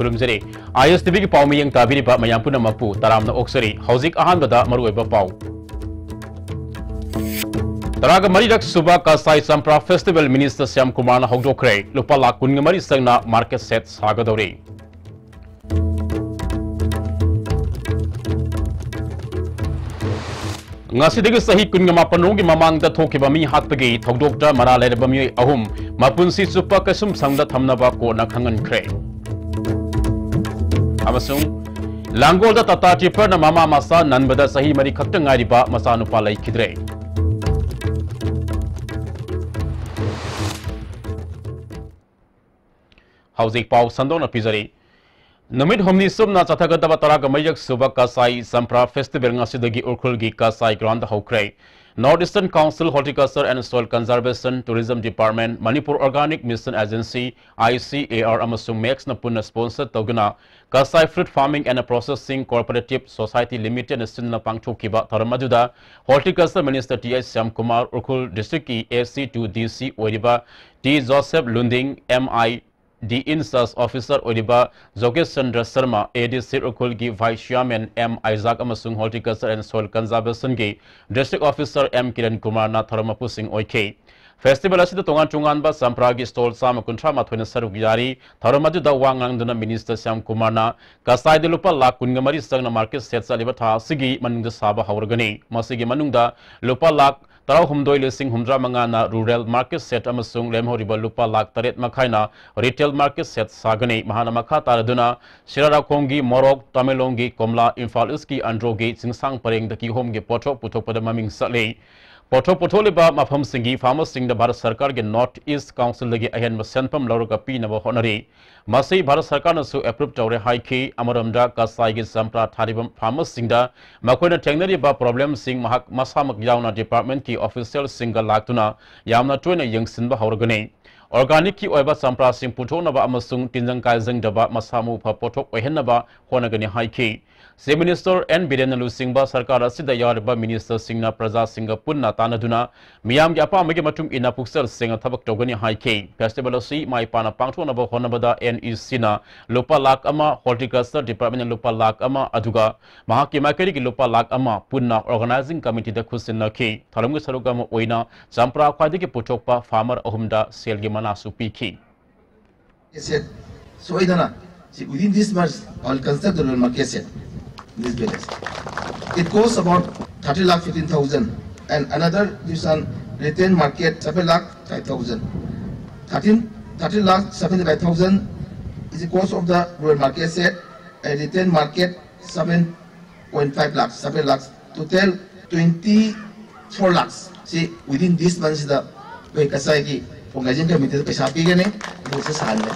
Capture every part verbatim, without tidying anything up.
ꯈꯨꯔꯨꯝꯖꯔꯤ꯫ ꯑꯥꯏ ꯑꯦꯁ T ꯚꯤꯒꯤ ꯄꯥꯎ ꯃꯤꯠꯌꯦꯡ ꯇꯥꯕꯤꯔꯤꯕ ꯃꯌꯥꯝ ꯄꯨꯝꯅꯃꯛꯄꯨ ꯇꯔꯥꯝꯅ ꯑꯣꯛꯆꯔꯤ꯫ ꯍꯧꯖꯤꯛ ꯑꯍꯥꯟꯕꯗ ꯃꯔꯨꯑꯣꯏꯕ ꯄꯥꯎ꯫ ꯇꯔꯥꯒ ꯃꯔꯤꯔꯛ ꯁꯨꯕ ꯀꯁꯥꯏ ꯆꯝꯄ꯭ꯔꯥ ꯐꯦꯁꯇꯤꯚꯦꯜ ꯃꯤꯅꯤꯁꯇꯔ ꯁ꯭ꯌꯥꯝ ꯀꯨꯃꯥꯔꯅ ꯍꯧꯗꯣꯛꯈ꯭ꯔꯦ꯫ ꯂꯨꯄꯥ ꯂꯥꯈ ꯀꯨꯟꯒ ꯃꯔꯤ ꯆꯪꯅ ꯃꯥꯔꯀꯦꯠ ꯁꯦꯠ ꯁꯥꯒꯗꯧꯔꯤ꯫ ꯉꯁꯤꯗꯒꯤ ꯆꯍꯤ ꯀꯨꯟꯒ ꯃꯥꯄꯟ ꯔꯣꯝꯒꯤ ꯃꯃꯥꯡꯗ ꯊꯣꯛꯈꯤꯕ ꯃꯤ ꯍꯥꯠꯄꯒꯤ ꯊꯧꯗꯣꯛꯇ ꯃꯔꯥꯜ ꯂꯩꯔꯕ ꯃꯤꯑꯣꯏ ꯑꯍꯨꯝ ꯃꯄꯨꯟꯁꯤ ꯆꯨꯞꯄ ꯀꯩꯁꯨꯝꯁꯪꯗ ꯊꯝꯅꯕ ꯀꯣꯔꯠꯅ ꯈꯪꯍꯟꯈ꯭ꯔꯦ꯫ ꯑꯃꯁꯨꯡ ꯂꯥꯡꯒꯣꯜꯗ ꯇꯥꯇꯥ ꯇꯤꯄꯔꯅ ꯃꯃꯥ ꯃꯆꯥ ꯅꯟꯕꯗ ꯆꯍꯤ ꯃꯔꯤ ꯈꯛꯇ ꯉꯥꯏꯔꯤꯕ ꯃꯆꯥꯅꯨꯄꯥ ꯂꯩꯈꯤꯗ꯭ꯔꯦ꯫ ꯍꯧꯖꯤꯛ ꯄꯥꯎ ꯁꯟꯗꯣꯛꯅ ꯄꯤꯖꯔꯤ꯫ ꯅꯨꯃꯤꯠ ꯍꯨꯝꯅꯤ ꯆꯨꯞꯅ ꯆꯠꯊꯒꯗꯕ ꯇꯔꯥꯒ ꯃꯔꯤꯔꯛ ꯁꯨꯕ ꯀꯁꯥꯏ ꯆꯝꯄ꯭ꯔꯥ ꯐꯦꯁꯇꯤꯚꯦꯜ ꯉꯁꯤꯗꯒꯤ ꯎꯈ꯭ꯔꯨꯜꯒꯤ ꯀꯁꯥꯏ ꯒ꯭ꯔꯥꯎꯟꯗ ꯍꯧꯈ꯭ꯔꯦ꯫ North Eastern Council Horticulture and Soil Conservation Tourism Department, Manipur Organic Mission Agency, I C A R ꯑꯃꯁꯨꯡ ꯃꯦꯛꯁꯅ ꯄꯨꯟꯅ ꯁ꯭ꯄꯣꯟꯁꯔ ꯇꯧꯗꯨꯅ ꯀꯁꯥꯏ Fruit Farming and Processing Cooperative Society Limitedꯅ ꯁꯤꯟꯗꯨꯅ ꯄꯥꯡꯊꯣꯛꯈꯤꯕ ꯊꯧꯔꯝ ꯑꯗꯨꯗ horticulture minister T H Shyamkumar, Ukhrul ꯗꯤꯁꯇ꯭ꯔꯤꯛꯀꯤ A C to D C ꯑꯣꯏꯔꯤꯕ T Joseph Lunding, M I D in charge officer ꯑꯣꯏꯔꯤꯕ ꯖꯣꯒꯦꯁ ꯆꯟꯗ꯭ꯔ ꯁꯔꯃ, ꯑꯦ ꯗꯤ ꯁꯤ ꯎꯈ꯭ꯔꯨꯜꯒꯤ ꯚꯥꯏꯁ ꯆꯤꯌꯥꯔꯃꯦꯟ ꯑꯦꯝ ꯑꯥꯏꯖꯥꯛ ꯑꯃꯁꯨꯡ ꯍꯣꯔꯇꯤꯀꯜꯆꯔ ꯑꯦꯟ ꯁꯣꯏꯜ ꯀꯟꯖꯥꯔꯕꯦꯁꯟꯒꯤ ꯗꯤꯁꯇ꯭ꯔꯤꯛ ꯑꯣꯐꯤꯁꯔ ꯑꯦꯝ ꯀꯤꯔꯟ ꯀꯨꯃꯥꯔꯅ ꯊꯧꯔꯝ ꯃꯄꯨꯁꯤꯡ ꯑꯣꯏꯈꯤ꯫ ꯐꯦꯁꯇꯤꯚꯦꯜ ꯑꯁꯤꯗ ꯇꯣꯉꯥꯟ ꯇꯣꯉꯥꯟꯕ ꯆꯝꯄ꯭ꯔꯥꯒꯤ ꯁ꯭ꯇꯣꯜ ꯆꯥꯝꯃ ꯀꯨꯟꯊ꯭ꯔꯥ ꯃꯥꯊꯣꯏꯅ ꯁꯔꯨꯛ ꯌꯥꯔꯤ꯫ ꯊꯧꯔꯝ ꯑꯗꯨꯗ ꯋꯥ ꯉꯥꯡꯗꯨꯅ ꯃꯤꯅꯤꯁꯇꯔ ꯁ꯭ꯌꯥꯝ ꯀꯨꯃꯥꯔꯅ ꯀꯁꯥꯏꯗ ꯂꯨꯄꯥ ꯂꯥꯈ ꯀꯨꯟꯒ ꯃꯔꯤ ꯆꯪꯅ ꯃꯥꯔꯀꯦꯠ ꯁꯦꯠ ꯆꯠꯂꯤꯕ ꯊꯥ ꯑꯁꯤꯒꯤ ꯃꯅꯨꯡꯗ ꯁꯥꯕ ꯍꯧꯔꯒꯅꯤ꯫ ꯃꯁꯤꯒꯤ ꯃꯅꯨꯡꯗ ꯂꯨꯄꯥ ꯂꯥꯈ ꯇꯔꯥꯍꯨꯝꯗꯣꯏ ꯂꯤꯁꯤꯡ ꯍꯨꯝꯗ꯭ꯔꯥ ꯃꯉꯥꯅ ꯔꯨꯔꯦꯜ ꯃꯥꯔꯀꯦꯠ ꯁꯦꯠ ꯑꯃꯁꯨꯡ ꯂꯦꯝꯍꯧꯔꯤꯕ ꯂꯨꯄꯥ ꯂꯥꯈ ꯇꯔꯦꯠ ꯃꯈꯥꯏꯅ ꯔꯤꯇꯦꯜ ꯃꯥꯔꯀꯦꯠ ꯁꯦꯠ ꯁꯥꯒꯅꯤ꯫ ꯃꯍꯥꯛꯅ ꯃꯈꯥ ꯇꯥꯔꯗꯨꯅ ꯁꯤꯔꯥꯔꯥꯈꯣꯡꯒꯤ ꯃꯣꯔꯣꯛ, ꯇꯃꯦꯡꯂꯣꯡꯒꯤ ꯀꯣꯝꯂꯥ, ꯏꯝꯐꯥꯜ ꯏꯁꯀꯤ ꯑꯟꯗ꯭ꯔꯣꯒꯤ ꯆꯤꯡꯁꯥꯡ ꯄꯔꯦꯡꯗ ꯀꯤꯍꯣꯝꯒꯤ ꯄꯣꯠꯊꯣꯛ ꯄꯨꯊꯣꯛꯄꯗ ꯃꯃꯤꯡ ꯆꯠꯂꯤ꯫ ꯄꯣꯠꯊꯣꯛ ꯄꯨꯊꯣꯛꯂꯤꯕ ꯃꯐꯝꯁꯤꯡꯒꯤ ꯐꯥꯔꯃꯔꯁꯤꯡꯗ ꯚꯥꯔꯠ ꯁꯔꯀꯥꯔꯒꯤ ꯅꯣꯔꯠ ꯏꯁ ꯀꯥꯎꯟꯁꯤꯜꯗꯒꯤ ꯑꯍꯦꯟꯕ ꯁꯦꯟꯐꯝ ꯂꯧꯔꯒ ꯄꯤꯅꯕ ꯍꯣꯠꯅꯔꯤ꯫ ꯃꯁꯤ ꯚꯥꯔꯠ ꯁꯔꯀꯥꯔꯅꯁꯨ ꯑꯦꯄ꯭ꯔꯨꯞ ꯇꯧꯔꯦ ꯍꯥꯏꯈꯤ꯫ ꯑꯃꯔꯣꯝꯗ ꯀꯁꯥꯏꯒꯤ ꯆꯝꯄ꯭ꯔꯥ ꯊꯥꯔꯤꯕ ꯐꯥꯔꯃꯔꯁꯤꯡꯗ ꯃꯈꯣꯏꯅ ꯊꯦꯡꯅꯔꯤꯕ ꯄ꯭ꯔꯣꯕ꯭ꯂꯦꯝꯁꯤꯡ ꯃꯍꯥꯛ ꯃꯁꯥꯃꯛ ꯌꯥꯎꯅ ꯗꯤꯄꯥꯔꯠꯃꯦꯟꯠꯀꯤ ꯑꯣꯐꯤꯁꯤꯌꯦꯜꯁꯤꯡꯒ ꯂꯥꯛꯇꯨꯅ ꯌꯥꯝꯅ ꯇꯣꯏꯅ ꯌꯦꯡꯁꯤꯟꯕ ꯍꯧꯔꯒꯅꯤ꯫ ꯑꯣꯔꯒꯥꯅꯤꯛꯀꯤ ꯑꯣꯏꯕ ꯆꯝꯄ꯭ꯔꯥꯁꯤꯡ ꯄꯨꯊꯣꯛꯅꯕ ꯑꯃꯁꯨꯡ ꯇꯤꯟꯖꯪ ꯀꯥꯏꯖꯪꯗꯕ ꯃꯁꯥ ꯃꯎ ꯐꯕ ꯄꯣꯠꯊꯣꯛ ꯑꯣꯏꯍꯟꯅꯕ ꯍꯣꯠꯅꯒꯅꯤ ꯍꯥꯏꯈꯤ꯫ Chief Minister N Birenna ꯂꯨꯆꯤꯡꯕ ꯁꯔꯀꯥꯔ ꯑꯁꯤꯗ ꯌꯥꯎꯔꯤꯕ ministerꯁꯤꯡꯅ ꯄ꯭ꯔꯖꯥꯁꯤꯡꯒ ꯄꯨꯟꯅ ꯇꯥꯟꯅꯗꯨꯅ ꯃꯤꯌꯥꯝꯒꯤ ꯑꯄꯥꯝꯕꯒꯤ ꯃꯇꯨꯡ ꯏꯟꯅ ꯄꯨꯛꯆꯦꯜ ꯁꯦꯡꯅ ꯊꯕꯛ ꯇꯧꯒꯅꯤ ꯍꯥꯏꯈꯤ꯫ Festival ꯑꯁꯤ ꯃꯥꯏ ꯄꯥꯛꯅ ꯄꯥꯡꯊꯣꯛꯅꯕ ꯍꯣꯠꯅꯕꯗ NECꯅ ꯂꯨꯄꯥ ꯂꯥꯈ ꯑꯃ, Horticulture Departmentꯅ ꯂꯨꯄꯥ ꯂꯥꯈ ꯑꯃ, ꯑꯗꯨꯒ ꯃꯍꯥꯛꯀꯤ ꯃꯥꯏꯀꯩꯗꯒꯤ ꯂꯨꯄꯥ ꯂꯥꯈ ꯑꯃ ꯄꯨꯟꯅ organizing committeeꯗ ꯈꯨꯠꯁꯤꯟꯅꯈꯤ꯫ ꯊꯧꯔꯝꯒꯤ ꯁꯔꯨꯛ ꯑꯃ ꯑꯣꯏꯅ ꯆꯝꯄ꯭ꯔꯥ ꯈ꯭ꯋꯥꯏꯗꯒꯤ ꯄꯨꯊꯣꯛꯄ farmer ꯑꯍꯨꯝꯗ ꯁꯦꯜꯒꯤ ꯃꯅꯥꯁꯨ ꯄꯤꯈꯤ꯫ Shed ꯁꯣꯏꯗꯅ, see, within this month, I will construct the rural market shed in this village. It costs about thirty lakh fifteen thousand, and another this one, retail market, seven lakh five thousand. Thirteen, thirty lakh seventy-five thousand is the cost of the rural market shed, and retail market seven point five lakhs, seven lakhs, total twenty-four lakhs꯫ ꯁꯤ within this month ꯁꯤꯗ ꯑꯩꯈꯣꯏ ꯀꯆꯥꯏꯒꯤ organizing committeeꯗ ꯄꯩꯁꯥ ꯄꯤꯒꯅꯤ, ꯑꯗꯨꯒ ꯁꯤ ꯁꯥꯍꯟꯒꯅꯤ꯫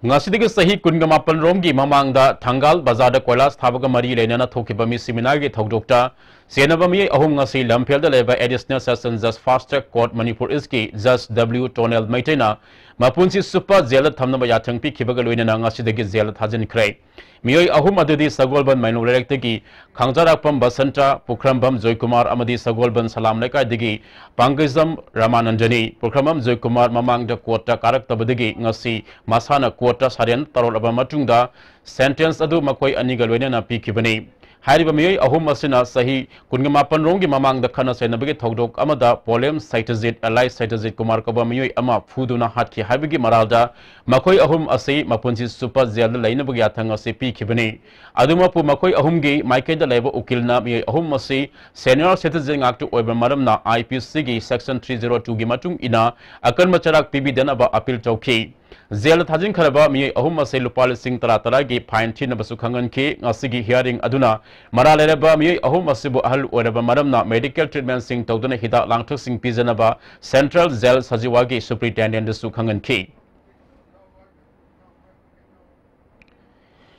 ꯉꯁꯤꯗꯒꯤ ꯆꯍꯤ ꯀꯨꯟꯒ ꯃꯥꯄꯟ ꯔꯣꯝꯒꯤ ꯃꯃꯥꯡꯗ ꯊꯪꯒꯥꯜ ꯕꯖꯥꯔꯗ ꯀꯣꯏꯂꯥꯁ ꯊꯥꯕꯒ ꯃꯔꯤ ꯂꯩꯅꯅ ꯊꯣꯛꯈꯤꯕ ꯃꯤꯁꯤ ꯃꯤꯅꯥꯒꯤ ꯊꯧꯗꯣꯛꯇ ꯆꯦꯟꯅꯕ ꯃꯤꯑꯣꯏ ꯑꯍꯨꯝ ꯉꯁꯤ ꯂꯝꯐꯦꯜꯗ ꯂꯩꯕ Additional Session Judge Fast Track Court Manipur Eastꯀꯤ Judge W Tonel ꯃꯩꯇꯩꯅ ꯃꯄꯨꯟꯁꯤ ꯆꯨꯞꯄ ꯖꯦꯜꯗ ꯊꯝꯅꯕ ꯌꯥꯊꯪ ꯄꯤꯈꯤꯕꯒ ꯂꯣꯏꯅꯅ ꯉꯁꯤꯗꯒꯤ ꯖꯦꯜꯗ ꯊꯥꯖꯤꯟꯈ꯭ꯔꯦ꯫ ꯃꯤꯑꯣꯏ ꯑꯍꯨꯝ ꯑꯗꯨꯗꯤ ꯁꯒꯣꯜꯕꯟ ꯃꯥꯏꯅꯣ ꯂꯩꯔꯛꯇꯒꯤ ꯈꯥꯡꯖꯥꯔꯥꯛꯄꯝ ꯕꯁꯟꯇ, ꯄꯨꯈ꯭ꯔꯝꯕꯝ ꯖꯣꯏꯀꯨꯃꯥꯔ ꯑꯃꯗꯤ ꯁꯒꯣꯜꯕꯟ ꯁꯂꯥꯝ ꯂꯩꯀꯥꯏꯗꯒꯤ ꯄꯥꯡꯒꯩꯖꯝ ꯔꯃꯥꯅꯟꯗꯅꯤ꯫ ꯄꯨꯈ꯭ꯔꯝꯕꯝ ꯖꯣꯏꯀꯨꯃꯥꯔ ꯃꯃꯥꯡꯗ ꯀꯣꯔꯠꯇ ꯀꯥꯔꯛꯇꯕꯗꯒꯤ ꯉꯁꯤ ꯃꯁꯥꯅ ꯀꯣꯔꯠꯇ ꯁꯔꯦꯟ ꯇꯧꯔꯛꯂꯕ ꯃꯇꯨꯡꯗ sentence ꯑꯗꯨ ꯃꯈꯣꯏ ꯑꯅꯤꯒ ꯂꯣꯏꯅꯅ ꯄꯤꯈꯤꯕꯅꯤ꯫ ꯍꯥꯏꯔꯤꯕ ꯃꯤꯑꯣꯏ ꯑꯍꯨꯝ ꯑꯁꯤꯅ ꯆꯍꯤ ꯀꯨꯟꯒ ꯃꯥꯄꯟ ꯔꯣꯝꯒꯤ ꯃꯃꯥꯡꯗ ꯈꯠꯅ ꯆꯩꯅꯕꯒꯤ ꯊꯧꯗꯣꯛ ꯑꯃꯗ ꯄꯣꯂꯦꯝ ꯁꯩꯇꯖꯤꯠ alias ꯁꯩꯇꯖꯤꯠ ꯀꯨꯃꯥꯔ ꯀꯧꯕ ꯃꯤꯑꯣꯏ ꯑꯃ ꯐꯨꯗꯨꯅ ꯍꯥꯠꯈꯤ ꯍꯥꯏꯕꯒꯤ ꯃꯔꯥꯜꯗ ꯃꯈꯣꯏ ꯑꯍꯨꯝ ꯑꯁꯤ ꯃꯄꯨꯟꯁꯤ ꯆꯨꯞꯄ ꯖꯦꯜꯗ ꯂꯩꯅꯕꯒꯤ ꯌꯥꯊꯪ ꯑꯁꯤ ꯄꯤꯈꯤꯕꯅꯤ꯫ ꯑꯗꯨꯃꯛꯄꯨ ꯃꯈꯣꯏ ꯑꯍꯨꯝꯒꯤ ꯃꯥꯏꯀꯩꯗ ꯂꯩꯕ ꯎꯀꯤꯜꯅ ꯃꯤꯑꯣꯏ ꯑꯍꯨꯝ ꯑꯁꯤ senior citizen ꯉꯥꯛꯇ ꯑꯣꯏꯕ ꯃꯔꯝꯅ IPCꯒꯤ section three zero twoꯒꯤ ꯃꯇꯨꯡ ꯏꯟꯅ ꯑꯀꯟꯕ ꯆꯩꯔꯥꯛ ꯄꯤꯕꯤꯗꯅꯕ appeal ꯇꯧꯈꯤ꯫ ꯖꯦꯜꯗ ꯊꯥꯖꯤꯟꯈ꯭ꯔꯕ ꯃꯤꯑꯣꯏ ꯑꯍꯨꯝ ꯑꯁꯤ ꯂꯨꯄꯥ ꯂꯤꯁꯤꯡ ꯇꯔꯥ ꯇꯔꯥꯒꯤ fine ꯊꯤꯅꯕꯁꯨ ꯈꯪꯍꯟꯈꯤ꯫ ꯉꯁꯤꯒꯤ hearing ꯑꯗꯨꯅ ꯃꯔꯥꯜ ꯂꯩꯔꯕ ꯃꯤꯑꯣꯏ ꯑꯍꯨꯝ ꯑꯁꯤꯕꯨ ꯑꯍꯜ ꯑꯣꯏꯔꯕ ꯃꯔꯝꯅ medical treatmentꯁꯤꯡ ꯇꯧꯗꯨꯅ ꯍꯤꯗꯥꯛ ꯂꯥꯡꯊꯛꯁꯤꯡ ꯄꯤꯖꯅꯕ Central Jail ꯁꯖꯤꯋꯥꯒꯤ superintendentꯗꯁꯨ ꯈꯪꯍꯟꯈꯤ꯫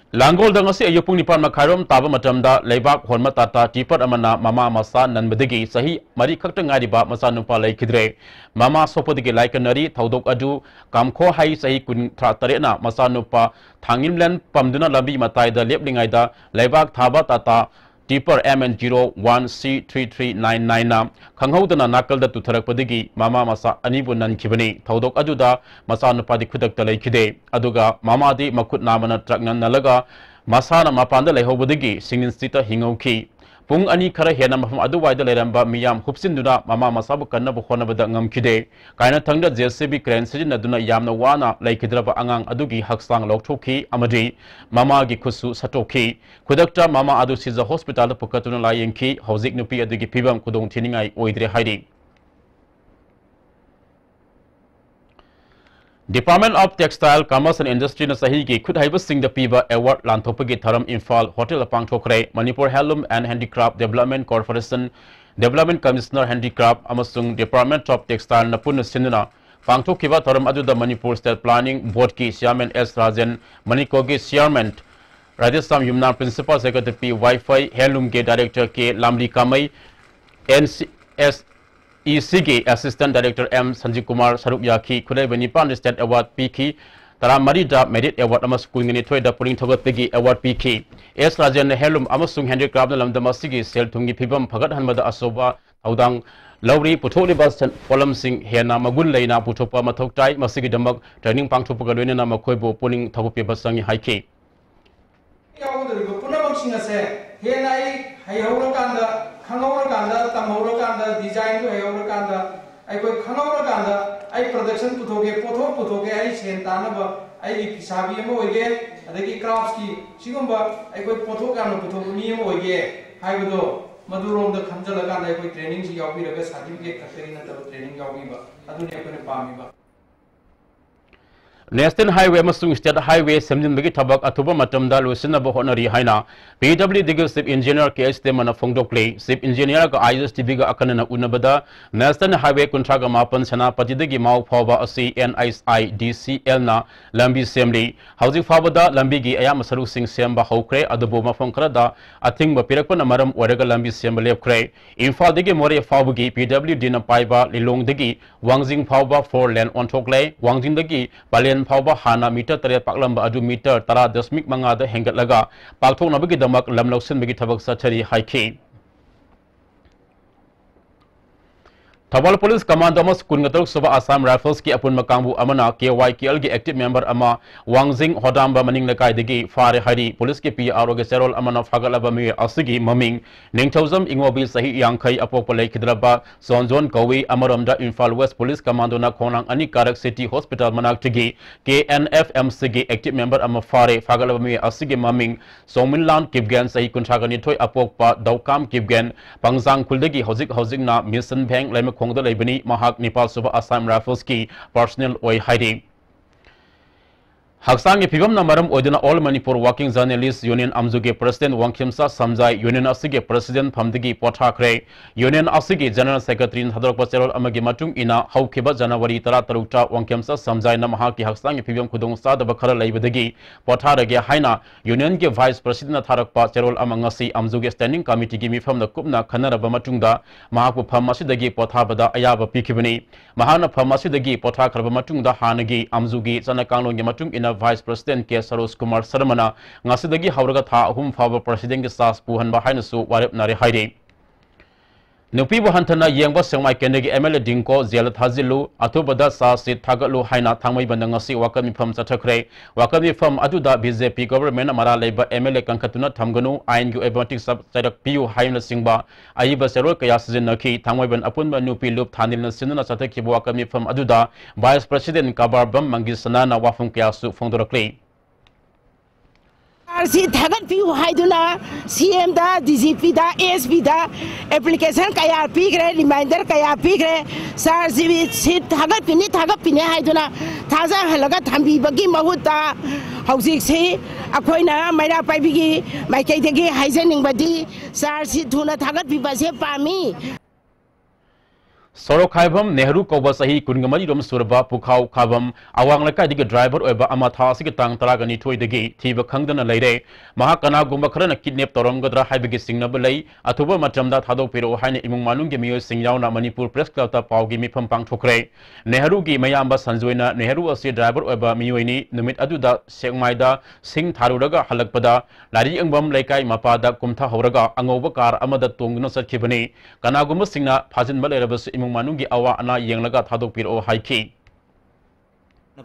ꯂꯥꯡꯒꯣꯜꯗ ꯉꯁꯤ ꯑꯌꯨꯛ ꯄꯨꯡ ꯅꯤꯄꯥꯟ ꯃꯈꯥꯏꯔꯣꯝ ꯇꯥꯕ ꯃꯇꯝꯗ ꯂꯩꯕꯥꯛ ꯍꯣꯟꯕ ꯇꯥꯇꯥ ꯇꯤꯄꯔ ꯑꯃꯅ ꯃꯃꯥ ꯃꯆꯥ ꯅꯟꯕꯗꯒꯤ ꯆꯍꯤ ꯃꯔꯤ ꯈꯛꯇ ꯉꯥꯏꯔꯤꯕ ꯃꯆꯥꯅꯨꯄꯥ ꯂꯩꯈꯤꯗ꯭ꯔꯦ꯫ ꯃꯃꯥ ꯁꯣꯛꯄꯗꯒꯤ ꯂꯥꯏꯀꯠꯅꯔꯤ꯫ ꯊꯧꯗꯣꯛ ꯑꯗꯨ ꯀꯥꯝꯈꯣ ꯍꯩ ꯆꯍꯤ ꯀꯨꯟꯊ꯭ꯔꯥ ꯇꯔꯦꯠꯅ ꯃꯆꯥꯅꯨꯄꯥ ꯊꯥꯡꯉꯤꯝꯂꯦꯟ ꯄꯝꯗꯨꯅ ꯂꯝꯕꯤ ꯃꯇꯥꯏꯗ ꯂꯦꯞꯂꯤꯉꯩꯗ ꯂꯩꯕꯥꯛ ꯊꯥꯕ Tata ꯇꯤꯄꯔ M N zero one C three three nine nine ꯅ ꯈꯪꯍꯧꯗꯅ ꯅꯥꯀꯜꯗ ꯇꯨꯊꯔꯛꯄꯗꯒꯤ ꯃꯃꯥ ꯃꯆꯥ ꯑꯅꯤꯕꯨ ꯅꯟꯈꯤꯕꯅꯤ꯫ ꯊꯧꯗꯣꯛ ꯑꯗꯨꯗ ꯃꯆꯥꯅꯨꯄꯥꯗꯤ ꯈꯨꯗꯛꯇ ꯂꯩꯈꯤꯗꯦ꯫ ꯑꯗꯨꯒ ꯃꯃꯥꯗꯤ ꯃꯈꯨꯠ ꯅꯥꯝꯃꯅ ꯇ꯭ꯔꯛꯅ ꯅꯜꯂꯒ ꯃꯁꯥꯅ ꯃꯄꯥꯟꯗ ꯂꯩꯍꯧꯕꯗꯒꯤ ꯁꯤꯡꯅꯤꯟꯁꯤꯇ ꯍꯤꯡꯍꯧꯈꯤ꯫ ꯄꯨꯡ ꯑꯅꯤ ꯈꯔ ꯍꯦꯟꯅ ꯃꯐꯝ ꯑꯗꯨꯋꯥꯏꯗ ꯂꯩꯔꯝꯕ ꯃꯤꯌꯥꯝ ꯍꯨꯞꯆꯤꯟꯗꯨꯅ ꯃꯃꯥ ꯃꯆꯥꯕꯨ ꯀꯟꯅꯕ ꯍꯣꯠꯅꯕꯗ ꯉꯝꯈꯤꯗꯦ꯫ ꯀꯥꯏꯅꯊꯪꯗ J C B crane ꯁꯤꯖꯤꯟꯅꯗꯨꯅ ꯌꯥꯝꯅ ꯋꯥꯅ ꯂꯩꯈꯤꯗ꯭ꯔꯕ ꯑꯉꯥꯡ ꯑꯗꯨꯒꯤ ꯍꯛꯆꯥꯡ ꯂꯧꯊꯣꯛꯈꯤ ꯑꯃꯗꯤ ꯃꯃꯥꯒꯤ ꯈꯨꯠꯁꯨ ꯁꯠꯇꯣꯛꯈꯤ꯫ ꯈꯨꯗꯛꯇ ꯃꯃꯥ ꯑꯗꯨ ꯁꯤꯖ ꯍꯣꯁꯄꯤꯇꯥꯜꯗ ꯄꯨꯈꯠꯇꯨꯅ ꯂꯥꯌꯦꯡꯈꯤ꯫ ꯍꯧꯖꯤꯛ ꯅꯨꯄꯤ ꯑꯗꯨꯒꯤ ꯐꯤꯕꯝ ꯈꯨꯗꯣꯡꯊꯤꯅꯤꯡꯉꯥꯏ ꯑꯣꯏꯗ꯭ꯔꯦ ꯍꯥꯏꯔꯤ꯫ Department of Textile, Commerce and Industry ꯅ ꯆꯍꯤꯒꯤ ꯈꯨꯠ ꯍꯩꯕꯁꯤꯡꯗ ꯄꯤꯕ award ꯂꯥꯟꯊꯣꯛꯄꯒꯤ ꯊꯧꯔꯝ ꯏꯝꯐꯥꯜ ꯍꯣꯇꯦꯜꯗ ꯄꯥꯡꯊꯣꯛꯈ꯭ꯔꯦ꯫ Manipur Handloom and Handicraft Development Corporation, Development Commissioner Handicraft ꯑꯃꯁꯨꯡ Department of Textile ꯅ ꯄꯨꯟꯅ ꯁꯤꯟꯗꯨꯅ ꯄꯥꯡꯊꯣꯛꯈꯤꯕ ꯊꯧꯔꯝ ꯑꯗꯨꯗ ꯃꯅꯤꯄꯨꯔ State Planning Board ꯀꯤ Chairman S Rajen, ꯃꯅꯤꯀꯣꯒꯤ Chairman Radheshyam ꯌꯨꯝꯅꯥꯝ, Principal Secretary P ꯋꯥꯏꯐꯩ, Handloom ꯒꯤ Director K ꯂꯥꯝꯂꯤ ꯀꯥꯃꯩ, N C S E C ꯒꯤ Assistant Director M ꯁꯟꯖꯤꯕ ꯀꯨꯃꯥꯔ ꯁꯔꯨꯛ ꯌꯥꯈꯤ꯫ ꯈꯨꯠꯍꯩꯕ ꯅꯤꯄꯥꯟꯗ State Award ꯄꯤꯈꯤ꯫ ꯇꯔꯥꯃꯔꯤꯗ Merit Award ꯑꯃꯁꯨꯡ ꯀꯨꯟꯅꯤꯊꯣꯏꯗ ꯄꯨꯛꯅꯤꯡ ꯊꯧꯒꯠꯄꯒꯤ award ꯄꯤꯈꯤ꯫ S ꯔꯥꯖꯦꯟꯅ Handloom ꯑꯃꯁꯨꯡ Handicraft ꯅ ꯂꯝꯗꯝ ꯑꯁꯤꯒꯤ ꯁꯦꯜ ꯊꯨꯝꯒꯤ ꯐꯤꯕꯝ ꯐꯒꯠꯍꯟꯕꯗ ꯑꯆꯧꯕ ꯊꯧꯗꯥꯡ ꯂꯧꯔꯤ꯫ ꯄꯨꯊꯣꯛꯂꯤꯕ ꯁꯦꯟ-, ꯄꯣꯠꯂꯝꯁꯤꯡ ꯍꯦꯟꯅ ꯃꯒꯨꯟ ꯂꯩꯅ ꯄꯨꯊꯣꯛꯄ ꯃꯊꯧ ꯇꯥꯏ꯫ ꯃꯁꯤꯒꯤꯗꯃꯛ training ꯄꯥꯡꯊꯣꯛꯄꯒ ꯂꯣꯏꯅꯅ ꯃꯈꯣꯏꯕꯨ ꯄꯨꯛꯅꯤꯡ ꯊꯧꯒꯠꯄꯤꯕ ꯆꯪꯏ ꯍꯥꯏꯈꯤ꯫ ꯌꯥꯎꯒꯗꯧꯔꯤꯕ ꯄꯨꯝꯅꯃꯛꯁꯤꯡ ꯑꯁꯦ ꯍꯦꯟꯅ ꯑꯩ ꯍꯩꯍꯧꯔꯀꯥꯟꯗ, ꯈꯪꯍꯧꯔꯀꯥꯟꯗ, ꯇꯝꯍꯧꯔꯀꯥꯟꯗ, design ꯗꯨ ꯍꯩꯍꯧꯔꯀꯥꯟꯗ, ꯑꯩꯈꯣꯏ ꯈꯪꯍꯧꯔꯀꯥꯟꯗ ꯑꯩ production ꯄꯨꯊꯣꯛꯀꯦ, ꯄꯣꯠꯊꯣꯛ ꯄꯨꯊꯣꯛꯀꯦ, ꯑꯩ ꯁꯦꯟ ꯇꯥꯅꯕ ꯑꯩꯒꯤ ꯐꯤꯁꯥꯕꯤ ꯑꯃ ꯑꯣꯏꯒꯦ, ꯑꯗꯒꯤ crafts ꯀꯤ ꯁꯤꯒꯨꯝꯕ ꯑꯩꯈꯣꯏ ꯄꯣꯠꯊꯣꯛ ꯌꯥꯝꯅ ꯄꯨꯊꯣꯛꯄ ꯃꯤ ꯑꯃ ꯑꯣꯏꯒꯦ ꯍꯥꯏꯕꯗꯣ, ꯃꯗꯨꯔꯣꯝꯗ ꯈꯟꯖꯜꯂꯀꯥꯟꯗ ꯑꯩꯈꯣꯏ training ꯁꯤ ꯌꯥꯎꯕꯤꯔꯒ certificate ꯈꯛꯇꯒꯤ ꯅꯠꯇꯕ training ꯌꯥꯎꯕꯤꯕ, ꯑꯗꯨꯅꯤ ꯑꯩꯈꯣꯏꯅ ꯄꯥꯝꯃꯤꯕ꯫ National Highway ꯑꯃꯁꯨꯡ State Highway ꯁꯦꯝꯖꯤꯟꯕꯒꯤ ꯊꯕꯛ ꯑꯊꯨꯕ ꯃꯇꯝꯗ ꯂꯣꯏꯁꯤꯟꯅꯕ ꯍꯣꯠꯅꯔꯤ ꯍꯥꯏꯅ P W Dꯒꯤ Chief Engineer K H Temana ꯐꯣꯡꯗꯣꯛꯂꯤ꯫ Chief Engineerꯒ I S T Vꯒ ꯑꯈꯟꯅꯅ ꯎꯅꯕꯗ National Highway ꯀꯨꯟꯊ꯭ꯔꯥꯒ ꯃꯥꯄꯟ ꯁꯦꯅꯥꯄꯇꯤꯗꯒꯤ ꯃꯥꯎ ꯐꯥꯎꯕ ꯑꯁꯤ N H I D C Lꯅ ꯂꯝꯕꯤ ꯁꯦꯝꯂꯤ꯫ ꯍꯧꯖꯤꯛ ꯐꯥꯎꯕꯗ ꯂꯝꯕꯤꯒꯤ ꯑꯌꯥꯝꯕ ꯁꯔꯨꯛꯁꯤꯡ ꯁꯦꯝꯕ ꯍꯧꯈ꯭ꯔꯦ, ꯑꯗꯨꯕꯨ ꯃꯐꯝ ꯈꯔꯗ ꯑꯊꯤꯡꯕ ꯄꯤꯔꯛꯄꯅ ꯃꯔꯝ ꯑꯣꯏꯔꯒ ꯂꯝꯕꯤ ꯁꯦꯝꯕ ꯂꯦꯞꯈ꯭ꯔꯦ꯫ ꯏꯝꯐꯥꯜꯗꯒꯤ ꯃꯣꯔꯦ ꯐꯥꯎꯕꯒꯤ P W Dꯅ ꯄꯥꯏꯕ ꯂꯤꯂꯣꯡꯗꯒꯤ ꯋꯥꯡꯖꯤꯡ ꯐꯥꯎꯕ four lane ꯑꯣꯟꯊꯣꯛꯂꯦ꯫ ꯋꯥꯡꯖꯤꯡꯗꯒꯤ ꯄꯂꯦꯟ ꯐꯥꯎꯕ ꯍꯥꯟꯅ meter ꯇꯔꯦꯠ ꯄꯥꯛꯂꯝꯕ ꯑꯗꯨ meter ꯇꯔꯥ ꯗꯁꯃꯤꯛ ꯃꯉꯥꯗ ꯍꯦꯟꯒꯠꯂꯒ ꯄꯥꯛꯊꯣꯛꯅꯕꯒꯤꯗꯃꯛ ꯂꯝ ꯂꯧꯁꯤꯟꯕꯒꯤ ꯊꯕꯛ ꯆꯠꯊꯔꯤ ꯍꯥꯏꯈꯤ꯫ ꯊꯧꯕꯥꯜ Police Commando ꯑꯃꯁꯨꯡ ꯀꯨꯟꯒ ꯇꯔꯨꯛ ꯁꯨꯕ Assam Riflesꯀꯤ ꯑꯄꯨꯟꯕ ꯀꯥꯡꯕꯨ ꯑꯃꯅ K Y K Lꯒꯤ active member ꯑꯃ ꯋꯥꯡꯖꯤꯡ ꯍꯣꯗꯥꯝꯕ ꯃꯅꯤꯡ ꯂꯩꯀꯥꯏꯗꯒꯤ ꯐꯥꯔꯦ ꯍꯥꯏꯔꯤ꯫ Policeꯀꯤ P Rꯒꯤ ꯆꯦꯔꯣꯜ ꯑꯃꯅ ꯐꯥꯒꯠꯂꯕ ꯃꯤꯑꯣꯏ ꯑꯁꯤꯒꯤ ꯃꯃꯤꯡ ꯅꯤꯡꯊꯧꯖꯝ ꯏꯉꯣꯕꯤ, ꯆꯍꯤ ꯌꯥꯡꯈꯩ, ꯑꯄꯣꯛꯄ ꯂꯩꯈꯤꯗ꯭ꯔꯕ ꯆꯣꯟꯖꯣꯟ ꯀꯧꯏ꯫ ꯑꯃꯔꯣꯝꯗ ꯏꯝꯐꯥꯜ West Police Commandoꯅ ꯈꯣꯡꯅꯥꯡ ꯑꯅꯤ ꯀꯥꯔꯛ City Hospital ꯃꯅꯥꯛꯇꯒꯤ K N F M Cꯒꯤ active member ꯑꯃ ꯐꯥꯔꯦ꯫ ꯐꯥꯒꯠꯂꯕ ꯃꯤꯑꯣꯏ ꯑꯁꯤꯒꯤ ꯃꯃꯤꯡ ꯁꯣꯡꯃꯤꯟꯂꯥꯟ ꯀꯤꯞꯒꯦꯟ, ꯆꯍꯤ ꯀꯨꯟꯊ꯭ꯔꯥꯒ ꯅꯤꯊꯣꯏ, ꯑꯄꯣꯛꯄ ꯗꯧꯀꯥꯝ ꯀꯤꯞꯒꯦꯟ, ꯄꯪꯖꯥꯡ ꯈꯨꯜꯗꯒꯤ ꯍꯧꯖꯤꯛ ꯍꯧꯖꯤꯛꯅ ꯃꯤꯁꯟ ꯚꯦꯡ ꯂꯩꯃꯈꯣꯡꯗ ꯂꯩꯕꯅꯤ꯫ ꯃꯍꯥꯛ ꯅꯤꯄꯥꯜ ꯁꯨꯕ Assam Riflesꯀꯤ personnel ꯑꯣꯏ ꯍꯥꯏꯔꯤ꯫ ꯍꯛꯆꯥꯡꯒꯤ ꯐꯤꯕꯝꯅ ꯃꯔꯝ ꯑꯣꯏꯗꯨꯅ All Manipur Working Journalist Union ꯑꯝꯖꯨꯒꯤ President Wangkhemcha ꯁꯝꯖꯥꯏ Union ꯑꯁꯤꯒꯤ President ꯐꯝꯗꯒꯤ ꯄꯣꯊꯥꯈ꯭ꯔꯦ꯫ Union ꯑꯁꯤꯒꯤ General Secretaryꯅ ꯊꯥꯗꯣꯔꯛꯄ ꯆꯦꯔꯣꯜ ꯑꯃꯒꯤ ꯃꯇꯨꯡ ꯏꯟꯅ, ꯍꯧꯈꯤꯕ January ꯇꯔꯥꯇꯔꯨꯛꯇ ꯋꯥꯡꯈꯦꯝꯆꯥ ꯁꯝꯖꯥꯏꯅ ꯃꯍꯥꯛꯀꯤ ꯍꯛꯆꯥꯡꯒꯤ ꯐꯤꯕꯝ ꯈꯨꯗꯣꯡ ꯆꯥꯗꯕ ꯈꯔ ꯂꯩꯕꯗꯒꯤ ꯄꯣꯊꯥꯔꯒꯦ ꯍꯥꯏꯅ Unionꯒꯤ Vice Presidentꯅ ꯊꯥꯔꯛꯄ ꯆꯦꯔꯣꯜ ꯑꯃ ꯉꯁꯤ ꯑꯝꯖꯨꯒꯤ Standing Committeeꯒꯤ ꯃꯤꯐꯝꯅ ꯀꯨꯞꯅ ꯈꯟꯅꯔꯕ ꯃꯇꯨꯡꯗ ꯃꯍꯥꯛꯄꯨ ꯐꯝ ꯑꯁꯤꯗꯒꯤ ꯄꯣꯊꯥꯕꯗ ꯑꯌꯥꯕ ꯄꯤꯈꯤꯕꯅꯤ꯫ ꯃꯍꯥꯛꯅ ꯐꯝ ꯑꯁꯤꯗꯒꯤ ꯄꯣꯊꯥꯈ꯭ꯔꯕ ꯃꯇꯨꯡꯗ ꯍꯥꯟꯅꯒꯤ ꯑꯝꯖꯨꯒꯤ ꯆꯠꯅ ꯀꯥꯡꯂꯣꯟꯒꯤ ꯃꯇꯨꯡ ꯏꯟꯅ Vice President K Saroj Kumar ꯁꯔꯃꯅ ꯉꯁꯤꯗꯒꯤ ꯍꯧꯔꯒ ꯊꯥ ꯑꯍꯨꯝ ꯐꯥꯎꯕ Presidentꯀꯤ charge ꯄꯨꯍꯟꯕ ꯍꯥꯏꯅꯁꯨ ꯋꯥꯔꯦꯞꯅꯔꯦ ꯍꯥꯏꯔꯤ꯫ ꯅꯨꯄꯤꯕꯨ ꯍꯟꯊꯅ ꯌꯦꯡꯕ ꯁꯦꯛꯃꯥꯏ ꯀꯦꯟꯗ꯭ꯔꯒꯤ M L A ꯗꯤꯡꯀꯣ ꯖꯦꯜꯗ ꯊꯥꯖꯤꯜꯂꯨ, ꯑꯊꯨꯕꯗ charge sheet ꯊꯥꯒꯠꯂꯨ ꯍꯥꯏꯅ ꯊꯥꯡꯃꯩꯕꯟꯗ ꯉꯁꯤ ꯋꯥꯀꯠ ꯃꯤꯐꯝ ꯆꯠꯊꯈ꯭ꯔꯦ꯫ ꯋꯥꯀꯠ ꯃꯤꯐꯝ ꯑꯗꯨꯗ B J P governmentꯅ ꯃꯔꯥꯜ ꯂꯩꯕ M L A ꯀꯟꯈꯠꯇꯨꯅ ꯊꯝꯒꯅꯨ, ꯑꯥꯏꯟꯒꯤ ꯑꯣꯏꯕ ꯃꯇꯤꯛ ꯆꯥꯕ ꯆꯩꯔꯛ ꯄꯤꯌꯨ ꯍꯥꯏꯕꯅꯆꯤꯡꯕ ꯑꯏꯕ ꯆꯦꯔꯣꯜ ꯀꯌꯥ ꯁꯤꯖꯤꯟꯅꯈꯤ꯫ ꯊꯥꯡꯃꯩꯕꯟ ꯑꯄꯨꯟꯕ ꯅꯨꯄꯤ ꯂꯨꯞ ꯊꯥꯅꯤꯜꯅ ꯁꯤꯟꯗꯨꯅ ꯆꯠꯊꯈꯤꯕ ꯋꯥꯀꯠ ꯃꯤꯐꯝ ꯑꯗꯨꯗ Vice President ꯀꯕꯥꯔꯕꯝ ꯃꯪꯒꯤꯁꯅꯥꯅ ꯋꯥꯐꯝ ꯀꯌꯥꯁꯨ ꯐꯣꯡꯗꯣꯔꯛꯂꯤ꯫ ꯑꯥꯔ ꯁꯤ ꯊꯥꯒꯠꯄꯤꯌꯨ ꯍꯥꯏꯗꯨꯅ C M ꯗ, D G Pꯗ, S Pꯗ application ꯀꯌꯥ ꯄꯤꯈ꯭ꯔꯦ, reminder ꯀꯌꯥ ꯄꯤꯈ꯭ꯔꯦ꯫ Charge sheet ꯊꯥꯒꯠꯄꯤꯅꯤ, ꯊꯥꯒꯠꯄꯤꯅꯤ ꯍꯥꯏꯗꯨꯅ ꯊꯥꯖꯍꯜꯂꯒ ꯊꯝꯕꯤꯕꯒꯤ ꯃꯍꯨꯠꯇ ꯍꯧꯖꯤꯛꯁꯤ ꯑꯩꯈꯣꯏꯅ ꯃꯩꯔꯥ ꯄꯥꯏꯕꯤꯒꯤ ꯃꯥꯏꯀꯩꯗꯒꯤ ꯍꯥꯏꯖꯅꯤꯡꯕꯗꯤ ꯆꯥꯔꯖꯁꯤ ꯊꯨꯅ ꯊꯥꯒꯠꯄꯤꯕꯁꯦ ꯄꯥꯝꯃꯤ꯫ ꯁꯣꯔꯣꯛ ꯈꯥꯏꯕꯝ ꯅꯦꯍꯔꯨ ꯀꯧꯕ ꯆꯍꯤ ꯀꯨꯟꯒ ꯃꯔꯤꯔꯣꯝ ꯁꯨꯔꯕ ꯄꯨꯈꯥꯎ ꯈꯥꯕꯝ ꯑꯋꯥꯡ ꯂꯩꯀꯥꯏꯗꯒꯤ ꯗ꯭ꯔꯥꯏꯚꯔ ꯑꯣꯏꯕ ꯑꯃ ꯊꯥ ꯑꯁꯤꯒꯤ ꯇꯥꯡ ꯇꯔꯥꯒ ꯅꯤꯊꯣꯏꯗꯒꯤ ꯊꯤꯕ ꯈꯪꯗꯅ ꯂꯩꯔꯦ꯫ ꯃꯍꯥꯛ ꯀꯅꯥꯒꯨꯝꯕ ꯈꯔꯅ ꯀꯤꯗꯅꯦꯞ ꯇꯧꯔꯝꯒꯗ꯭ꯔꯥ ꯍꯥꯏꯕꯒꯤ ꯆꯤꯡꯅꯕ ꯂꯩ꯫ ꯑꯊꯨꯕ ꯃꯇꯝꯗ ꯊꯥꯗꯣꯛꯄꯤꯔꯛꯑꯣ ꯍꯥꯏꯅ ꯏꯃꯨꯡ ꯃꯅꯨꯡꯒꯤ ꯃꯤꯑꯣꯏꯁꯤꯡ ꯌꯥꯎꯅ ꯃꯅꯤꯄꯨꯔ ꯄ꯭ꯔꯦꯁ ꯀ꯭ꯂꯕꯇ ꯄꯥꯎꯒꯤ ꯃꯤꯐꯝ ꯄꯥꯡꯊꯣꯛꯈ꯭ꯔꯦ꯫ ꯅꯦꯍꯔꯨꯒꯤ ꯃꯌꯥꯝꯕ ꯁꯟꯖꯣꯏꯅ ꯅꯦꯍꯔꯨ ꯑꯁꯤ ꯗ꯭ꯔꯥꯏꯚꯔ ꯑꯣꯏꯕ ꯃꯤꯑꯣꯏꯅꯤ꯫ ꯅꯨꯃꯤꯠ ꯑꯗꯨꯗ ꯁꯦꯛꯃꯥꯏꯗ ꯁꯤꯡ ꯊꯥꯔꯨꯔꯒ ꯍꯜꯂꯛꯄꯗ ꯂꯥꯏꯔꯤꯛ ꯌꯦꯡꯐꯝ ꯂꯩꯀꯥꯏ ꯃꯄꯥꯗ ꯀꯨꯝꯊꯍꯧꯔꯒ ꯑꯉꯧꯕ ꯀꯥꯔ ꯑꯃꯗ ꯇꯣꯡꯗꯨꯅ ꯆꯠꯈꯤꯕꯅꯤ꯫ ꯀꯅꯥꯒꯨꯝꯕꯁꯤꯡꯅ ꯐꯥꯖꯤꯟꯕ ꯂꯩꯔꯕꯁꯨ ꯏꯃꯨꯡ ꯃꯅꯨꯡꯒꯤ ꯑꯋꯥ ꯑꯅꯥ ꯌꯦꯡꯂꯒ ꯊꯥꯗꯣꯛꯄꯤꯔꯛꯑꯣ ꯍꯥꯏꯈꯤ꯫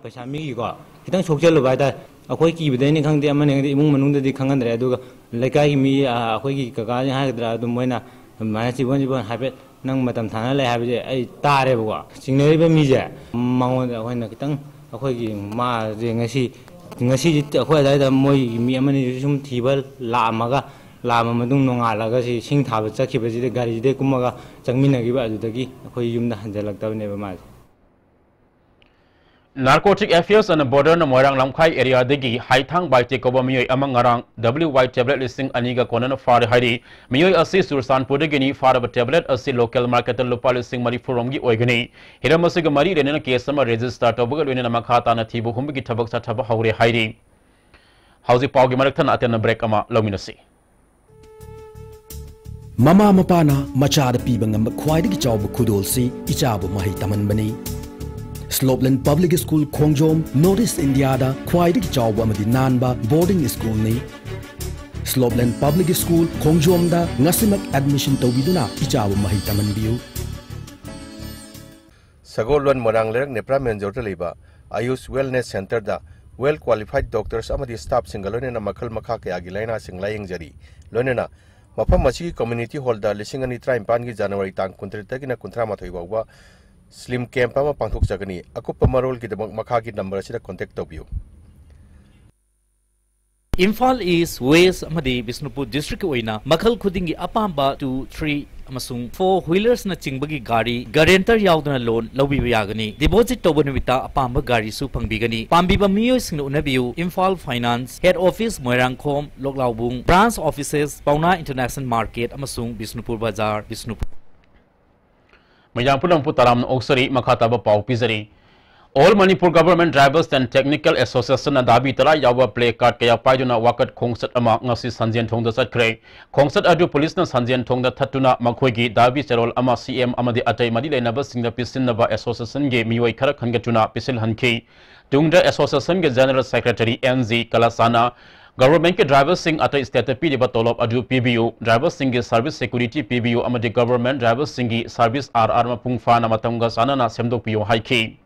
ꯄꯩꯁꯥ ꯃꯤꯒꯤꯀꯣ ꯈꯤꯇꯪ ꯁꯣꯛꯆꯜꯂꯨꯕ ꯍꯥꯏꯇꯥꯔꯦ꯫ ꯑꯩꯈꯣꯏ ꯀꯤꯕꯗꯩꯅꯤ ꯈꯪꯗꯦ, ꯑꯃꯅꯤ ꯈꯪꯗꯦ, ꯏꯃꯨꯡ ꯃꯅꯨꯡꯗꯗꯤ ꯈꯪꯍꯟꯗ꯭ꯔꯦ꯫ ꯑꯗꯨꯒ ꯂꯩꯀꯥꯏꯒꯤ ꯃꯤ, ꯑ, ꯑꯩꯈꯣꯏꯒꯤ ꯀꯀꯥꯁꯤꯡ ꯍꯥꯏꯒꯗ꯭ꯔꯥ, ꯑꯗꯨꯝ ꯃꯣꯏꯅ ꯑꯗꯨꯃꯥꯏꯅ ꯆꯤꯕꯣꯟ ꯆꯤꯕꯣꯟ ꯍꯥꯏꯐꯦꯠ ꯅꯪ ꯃꯇꯝ ꯊꯥꯅ ꯂꯩ ꯍꯥꯏꯕꯁꯦ ꯑꯩ ꯇꯥꯔꯦꯕꯀꯣ꯫ ꯆꯤꯡꯅꯔꯤꯕ ꯃꯤꯁꯦ ꯃꯉꯣꯟꯗ ꯑꯩꯈꯣꯏꯅ ꯈꯤꯇꯪ, ꯑꯩꯈꯣꯏꯒꯤ ꯃꯥꯁꯦ ꯉꯁꯤ, ꯉꯁꯤꯁꯦ ꯑꯩꯈꯣꯏ ꯑꯗꯨꯋꯥꯏꯗ ꯃꯣꯏꯒꯤ ꯃꯤ ꯑꯃꯅꯤꯁꯨ ꯁꯨꯝ ꯊꯤꯕ ꯂꯥꯛꯑꯝꯃꯒ, ꯂꯥꯛꯑꯝꯃ ꯃꯇꯨꯡ ꯅꯣꯡꯉꯥꯜꯂꯒ ꯁꯤ ꯁꯤꯡ ꯊꯥꯕ ꯆꯠꯈꯤꯕꯁꯤꯗ ꯒꯥꯔꯤꯁꯤꯗꯩ ꯀꯨꯝꯃꯒ ꯆꯪꯃꯤꯟꯅꯈꯤꯕ, ꯑꯗꯨꯗꯒꯤ ꯑꯩꯈꯣꯏ ꯌꯨꯝꯗ ꯍꯟꯖꯜꯂꯛꯇꯕꯅꯦꯕ ꯃꯥꯁꯦ꯫ Narcotic Affairs and Border ꯅ ꯃꯣꯏꯔꯥꯡ ꯂꯝꯈꯥꯏ ꯑꯦꯔꯤꯌꯥꯗꯒꯤ ꯍꯥꯏꯊꯥꯡ ꯕꯥꯏꯇꯦ ꯀꯧꯕ ꯃꯤꯑꯣꯏ ꯑꯃ ꯉꯔꯥꯡ W Y tablet ꯂꯤꯁꯤꯡ ꯑꯅꯤꯒ ꯀꯣꯟꯅꯅ ꯐꯥꯔꯦ ꯍꯥꯏꯔꯤ꯫ ꯃꯤꯑꯣꯏ ꯑꯁꯤ ꯆꯨꯔꯆꯥꯟꯄꯨꯔꯗꯒꯤꯅꯤ꯫ ꯐꯥꯔꯕ tablet ꯑꯁꯤ local market ꯇ ꯂꯨꯄꯥ ꯂꯤꯁꯤꯡ ꯃꯔꯤꯐꯨ ꯔꯣꯝꯒꯤ ꯑꯣꯏꯒꯅꯤ꯫ ꯍꯤꯔꯝ ꯑꯁꯤꯒ ꯃꯔꯤ ꯂꯩꯅꯅ case ꯑꯃ register ꯇꯧꯕꯒ ꯂꯣꯏꯅꯅ ꯃꯈꯥ ꯇꯥꯅ ꯊꯤꯕ ꯍꯨꯝꯕꯒꯤ ꯊꯕꯛ ꯆꯠꯊꯕ ꯍꯧꯔꯦ ꯍꯥꯏꯔꯤ꯫ ꯍꯧꯖꯤꯛ ꯄꯥꯎꯒꯤ ꯃꯔꯛ ꯊꯠꯅ ꯑꯇꯦꯟꯕ break ꯑꯃ ꯂꯧꯃꯤꯟꯅꯁꯤ꯫ ꯃꯃꯥ ꯃꯄꯥꯅ ꯃꯆꯥꯗ ꯄꯤꯕ ꯉꯝꯕ ꯈ꯭ꯋꯥꯏꯗꯒꯤ ꯆꯥꯎꯕ ꯈꯨꯗꯣꯜꯁꯤ ꯏꯆꯥꯕꯨ ꯃꯍꯩ ꯇꯝꯍꯟꯕꯅꯤ꯫ ꯁ꯭ꯂꯣꯞꯂꯦꯟ ꯄꯕ꯭ꯂꯤꯛ ꯁ꯭ꯀꯨꯜ ꯈꯣꯡꯖꯣꯝ North East India ꯗ ꯈ꯭ꯋꯥꯏꯗꯒꯤ ꯆꯥꯎꯕ ꯑꯃꯗꯤ ꯅꯥꯟꯕ boarding school ꯅꯤ꯫ ꯁ꯭ꯂꯣꯞꯂꯦꯟ ꯄꯕ꯭ꯂꯤꯛ ꯁ꯭ꯀꯨꯜ ꯈꯣꯡꯖꯣꯝꯗ ꯉꯁꯤꯃꯛ admission ꯇꯧꯕꯤꯗꯨꯅ ꯏꯆꯥꯕꯨ ꯃꯍꯩ ꯇꯝꯍꯟꯕꯤꯌꯨ꯫ ꯁꯒꯣꯜꯕꯟ ꯃꯣꯏꯔꯥꯡ ꯂꯩꯔꯛ ꯅꯦꯄ꯭ꯔꯥ main road ꯇ ꯂꯩꯕ ꯑꯌꯨꯁ Wellness Centre ꯗ well qualified doctors ꯑꯃꯗꯤ staff ꯁꯤꯡꯒ ꯂꯣꯏꯅꯅ ꯃꯈꯜ ꯃꯈꯥ ꯀꯌꯥꯒꯤ ꯂꯥꯏꯅꯥꯁꯤꯡ ꯂꯥꯌꯦꯡꯖꯔꯤ꯫ ꯂꯣꯏꯅꯅ ꯃꯐꯝ ꯑꯁꯤꯒꯤ community hall ꯗ ꯂꯤꯁꯤꯡ ꯑꯅꯤ ꯇꯔꯥꯅꯤꯄꯥꯟꯒꯤ January ꯇꯥꯡ ꯀꯨꯟꯇꯔꯦꯠꯇꯒꯤꯅ ꯀꯨꯟꯊ꯭ꯔꯥ ꯃꯥꯊꯣꯏ ꯐꯥꯎꯕ slim camp ꯑꯃ ꯄꯥꯡꯊꯣꯛꯆꯒꯅꯤ꯫ ꯑꯀꯨꯞꯄ ꯃꯔꯣꯜꯒꯤꯗꯃꯛ ꯃꯈꯥꯒꯤ number ꯑꯁꯤꯗ contact ꯇꯧꯕꯤꯌꯨ꯫ ꯏꯝꯐꯥꯜ ꯏꯁ꯭ꯠ, ꯋꯦꯁ꯭ꯠ ꯑꯃꯗꯤ ꯕꯤꯁꯅꯨꯄꯨꯔ district ꯀꯤ ꯑꯣꯏꯅ ꯃꯈꯜ ꯈꯨꯗꯤꯡꯒꯤ ꯑꯄꯥꯝꯕ two, three, ꯑꯃꯁꯨꯡ four wheelersꯅ ꯆꯤꯡꯕꯒꯤ ꯒꯥꯔꯤ guarantor ꯌꯥꯎꯗꯅ loan ꯂꯧꯕꯤꯕ ꯌꯥꯒꯅꯤ꯫ Deposit ꯇꯧꯕ ꯅꯨꯃꯤꯠꯇ ꯑꯄꯥꯝꯕ ꯒꯥꯔꯤꯁꯨ ꯐꯪꯕꯤꯒꯅꯤ꯫ ꯄꯥꯝꯕꯤꯕ ꯃꯤꯑꯣꯏꯁꯤꯡꯅ ꯎꯅꯕꯤꯌꯨ, Imphal Finance, Head Office, Moirangkhom, ꯂꯣꯛꯂꯥꯎꯕꯨꯡ, Branch Offices, ꯄꯥꯎꯅꯥ International Market ꯑꯃꯁꯨꯡ ꯕꯤꯁꯅꯨꯄꯨꯔ ꯕꯖꯥꯔ, ꯕꯤꯁꯅꯨꯄꯨꯔ꯫ ꯃꯌꯥꯝ ꯄꯨꯝꯅꯃꯛꯄꯨ ꯇꯔꯥꯝꯅ ꯑꯣꯛꯆꯔꯤ꯫ ꯃꯈꯥ ꯇꯥꯕ ꯄꯥꯎ ꯄꯤꯖꯔꯤ꯫ All Manipur Government Drivers and Technical Associationꯅ ꯗꯥꯕꯤ ꯇꯔꯥ ꯌꯥꯎꯕ placard ꯀꯌꯥ ꯄꯥꯏꯗꯨꯅ ꯋꯥꯀꯠ ꯈꯣꯡꯆꯠ ꯑꯃ ꯉꯁꯤ ꯁꯟꯖꯦꯟꯊꯣꯡꯗ ꯆꯠꯈ꯭ꯔꯦ꯫ ꯈꯣꯡꯆꯠ ꯑꯗꯨ ꯄꯨꯂꯤꯁꯅ ꯁꯟꯖꯦꯟꯊꯣꯡꯗ ꯊꯠꯇꯨꯅ ꯃꯈꯣꯏꯒꯤ ꯗꯥꯕꯤ ꯆꯦꯔꯣꯜ ꯑꯃ CM ꯑꯃꯗꯤ ꯑꯇꯩ ꯃꯔꯤ ꯂꯩꯅꯕꯁꯤꯡꯗ ꯄꯤꯁꯤꯟꯅꯕ associationꯒꯤ ꯃꯤꯑꯣꯏ ꯈꯔ ꯈꯟꯒꯠꯇꯨꯅ ꯄꯤꯁꯤꯜꯍꯟꯈꯤ꯫ ꯇꯨꯡꯗ associationꯒꯤ General Secretary N G ꯀꯂꯥꯁꯥꯅ governmentꯀꯤ driverꯁꯤꯡ ꯑꯇꯩ stateꯇ ꯄꯤꯔꯤꯕ ꯇꯣꯂꯣꯞ ꯑꯗꯨ ꯄꯤꯕꯤꯌꯨ, driverꯁꯤꯡꯒꯤ service security ꯄꯤꯕꯤꯌꯨ ꯑꯃꯗꯤ government driverꯁꯤꯡꯒꯤ service RR ꯃꯄꯨꯡ ꯐꯥꯅ ꯃꯇꯝꯒ ꯆꯥꯟꯅꯅ ꯁꯦꯝꯗꯣꯛꯄꯤꯌꯨ ꯍꯥꯏꯈꯤ꯫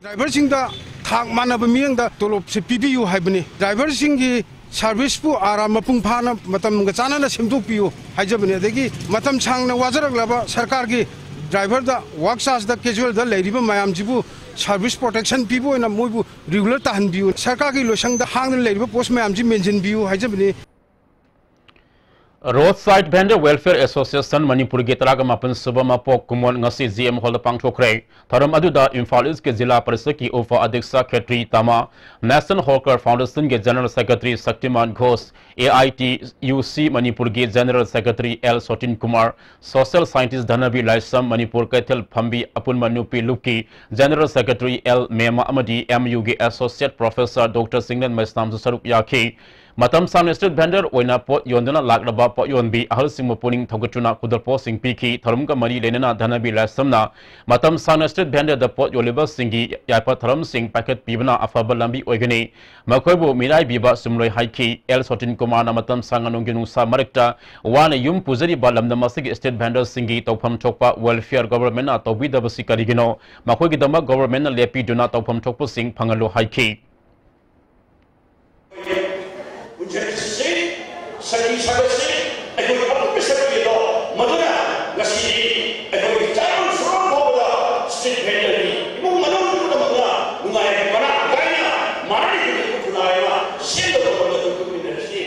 Driverꯁꯤꯡꯗ ꯊꯥꯛ ꯃꯥꯟꯅꯕ ꯃꯤꯠꯌꯦꯡꯗ ꯇꯣꯂꯣꯞꯁꯦ ꯄꯤꯕꯤꯌꯨ ꯍꯥꯏꯕꯅꯤ꯫ Driverꯁꯤꯡꯒꯤ serviceꯄꯨ RR ꯃꯄꯨꯡ ꯐꯥꯅ ꯃꯇꯝꯒ ꯆꯥꯟꯅꯅ ꯁꯦꯝꯗꯣꯛꯄꯤꯌꯨ ꯍꯥꯏꯖꯕꯅꯤ꯫ ꯑꯗꯒꯤ ꯃꯇꯝ ꯁꯥꯡꯅ ꯋꯥꯖꯔꯛꯂꯕ ꯁꯔꯀꯥꯔꯒꯤ driverꯗ, work chargeꯗ, casualꯗ ꯂꯩꯔꯤꯕ ꯃꯌꯥꯝꯁꯤꯕꯨ service protection ꯄꯤꯕ ꯑꯣꯏꯅ ꯃꯣꯏꯕꯨ regular ꯇꯥꯍꯟꯕꯤꯌꯨ꯫ ꯁꯔꯀꯥꯔꯒꯤ ꯂꯣꯏꯁꯪꯗ ꯍꯥꯡꯗꯅ ꯂꯩꯔꯤꯕ post ꯃꯌꯥꯝꯁꯤ ꯃꯦꯟꯁꯤꯟꯕꯤꯌꯨ ꯍꯥꯏꯖꯕꯅꯤ꯫ Roadside Vendor Welfare Association ꯃꯅꯤꯄꯨꯔꯒꯤ ꯇꯔꯥꯒ ꯃꯥꯄꯟ ꯁꯨꯕ ꯃꯄꯣꯛ ꯀꯨꯝꯑꯣꯟ ꯉꯁꯤ GM Hallꯗ ꯄꯥꯡꯊꯣꯛꯈ꯭ꯔꯦ꯫ ꯊꯧꯔꯝ ꯑꯗꯨꯗ ꯏꯝꯐꯥꯜ ꯏꯁꯀꯤ ꯖꯤꯂꯥ ꯄꯔꯤꯁꯗꯀꯤ ꯎꯄ ꯑꯗ꯭ꯌꯛꯁ ꯈꯦꯇ꯭ꯔꯤ ꯇꯥꯃꯥ, National Hawker Foundationꯒꯤ General Secretary Shaktimaan Ghosh, AITUC ꯃꯅꯤꯄꯨꯔꯒꯤ General Secretary L ꯁꯣꯇꯤꯟ Kumar, social scientist ꯙꯅꯕꯤ ꯂꯥꯏꯁ꯭ꯔꯝ, ꯃꯅꯤꯄꯨꯔ ꯀꯩꯊꯦꯜ ꯐꯝꯕꯤ ꯑꯄꯨꯟꯕ ꯅꯨꯄꯤ ꯂꯨꯞꯀꯤ General Secretary L ꯃꯦꯃꯥ ꯑꯃꯗꯤ MUꯒꯤ Associate Professor Doctor ꯆꯤꯡꯂꯦꯟ ꯃꯩꯁꯅꯥꯝꯁꯨ ꯁꯔꯨꯛ ꯌꯥꯈꯤ꯫ ꯃꯇꯝ ꯁꯥꯡꯅ street vendor ꯑꯣꯏꯅ ꯄꯣꯠ ꯌꯣꯟꯗꯨꯅ ꯂꯥꯛꯂꯕ ꯄꯣꯠ ꯌꯣꯟꯕꯤ ꯑꯍꯜꯁꯤꯡꯕꯨ ꯄꯨꯛꯅꯤꯡ ꯊꯧꯒꯠꯇꯨꯅ ꯈꯨꯗꯣꯜꯄꯣꯠꯁꯤꯡ ꯄꯤꯈꯤ꯫ ꯊꯧꯔꯝꯒ ꯃꯔꯤ ꯂꯩꯅꯅ ꯙꯅꯕꯤ ꯂꯥꯏꯁ꯭ꯔꯝꯅ ꯃꯇꯝ ꯁꯥꯡꯅ street vendorꯗ ꯄꯣꯠ ꯌꯣꯜꯂꯤꯕꯁꯤꯡꯒꯤ ꯌꯥꯏꯐ ꯊꯧꯔꯝꯁꯤꯡ ꯄꯥꯏꯈꯠꯄꯤꯕꯅ ꯑꯐꯕ ꯂꯝꯕꯤ ꯑꯣꯏꯒꯅꯤ꯫ ꯃꯈꯣꯏꯕꯨ ꯃꯤꯔꯥꯏꯕꯤꯕ ꯆꯨꯝꯂꯣꯏ ꯍꯥꯏꯈꯤ꯫ L ꯁꯣꯇꯤꯟ ꯀꯨꯃꯥꯔꯅ ꯃꯇꯝ ꯁꯥꯡꯅ ꯅꯣꯡꯖꯨ ꯅꯨꯡꯁꯥ ꯃꯔꯛꯇ ꯋꯥꯅ ꯌꯨꯝ ꯄꯨꯖꯔꯤꯕ ꯂꯝꯗꯝ ꯑꯁꯤꯒꯤ street vendorꯁꯤꯡꯒꯤ ꯇꯧꯐꯝ ꯊꯣꯛꯄ welfare governmentꯅ ꯇꯧꯕꯤꯗꯕꯁꯤ ꯀꯔꯤꯒꯤꯅꯣ? ꯃꯈꯣꯏꯒꯤꯗꯃꯛ governmentꯅ ꯂꯦꯞꯄꯤꯗꯨꯅ ꯇꯧꯐꯝ ꯊꯣꯛꯄꯁꯤꯡ ꯐꯪꯍꯜꯂꯨ ꯍꯥꯏꯈꯤ꯫ ꯄꯨꯟꯁꯤꯟꯁꯤ, ꯁꯛꯇꯤ ꯁꯥꯒꯠꯁꯤ, ꯑꯩꯈꯣꯏ ꯑꯄꯨꯟꯕ ꯁꯛꯇꯤꯗꯣ꯫ ꯃꯗꯨꯅ ꯉꯁꯤꯗꯤ ꯑꯩꯈꯣꯏꯒꯤ ꯆꯥꯔꯣꯟ ꯁꯨꯔꯣꯟ ꯐꯥꯎꯕꯗ street vendorꯒꯤ ꯏꯃꯨꯡ ꯃꯅꯨꯡ ꯄꯨꯝꯅꯃꯛꯅ ꯅꯨꯡꯉꯥꯏ ꯃꯔꯥꯡ ꯀꯥꯏꯅ ꯃꯔꯥꯏꯒꯤ ꯈꯨꯟꯅꯥꯏ ꯑꯃ ꯁꯦꯝꯅꯕ ꯍꯣꯠꯅꯕꯗ ꯈꯨꯠ ꯈꯨꯠꯃꯤꯟꯅꯔꯁꯤ꯫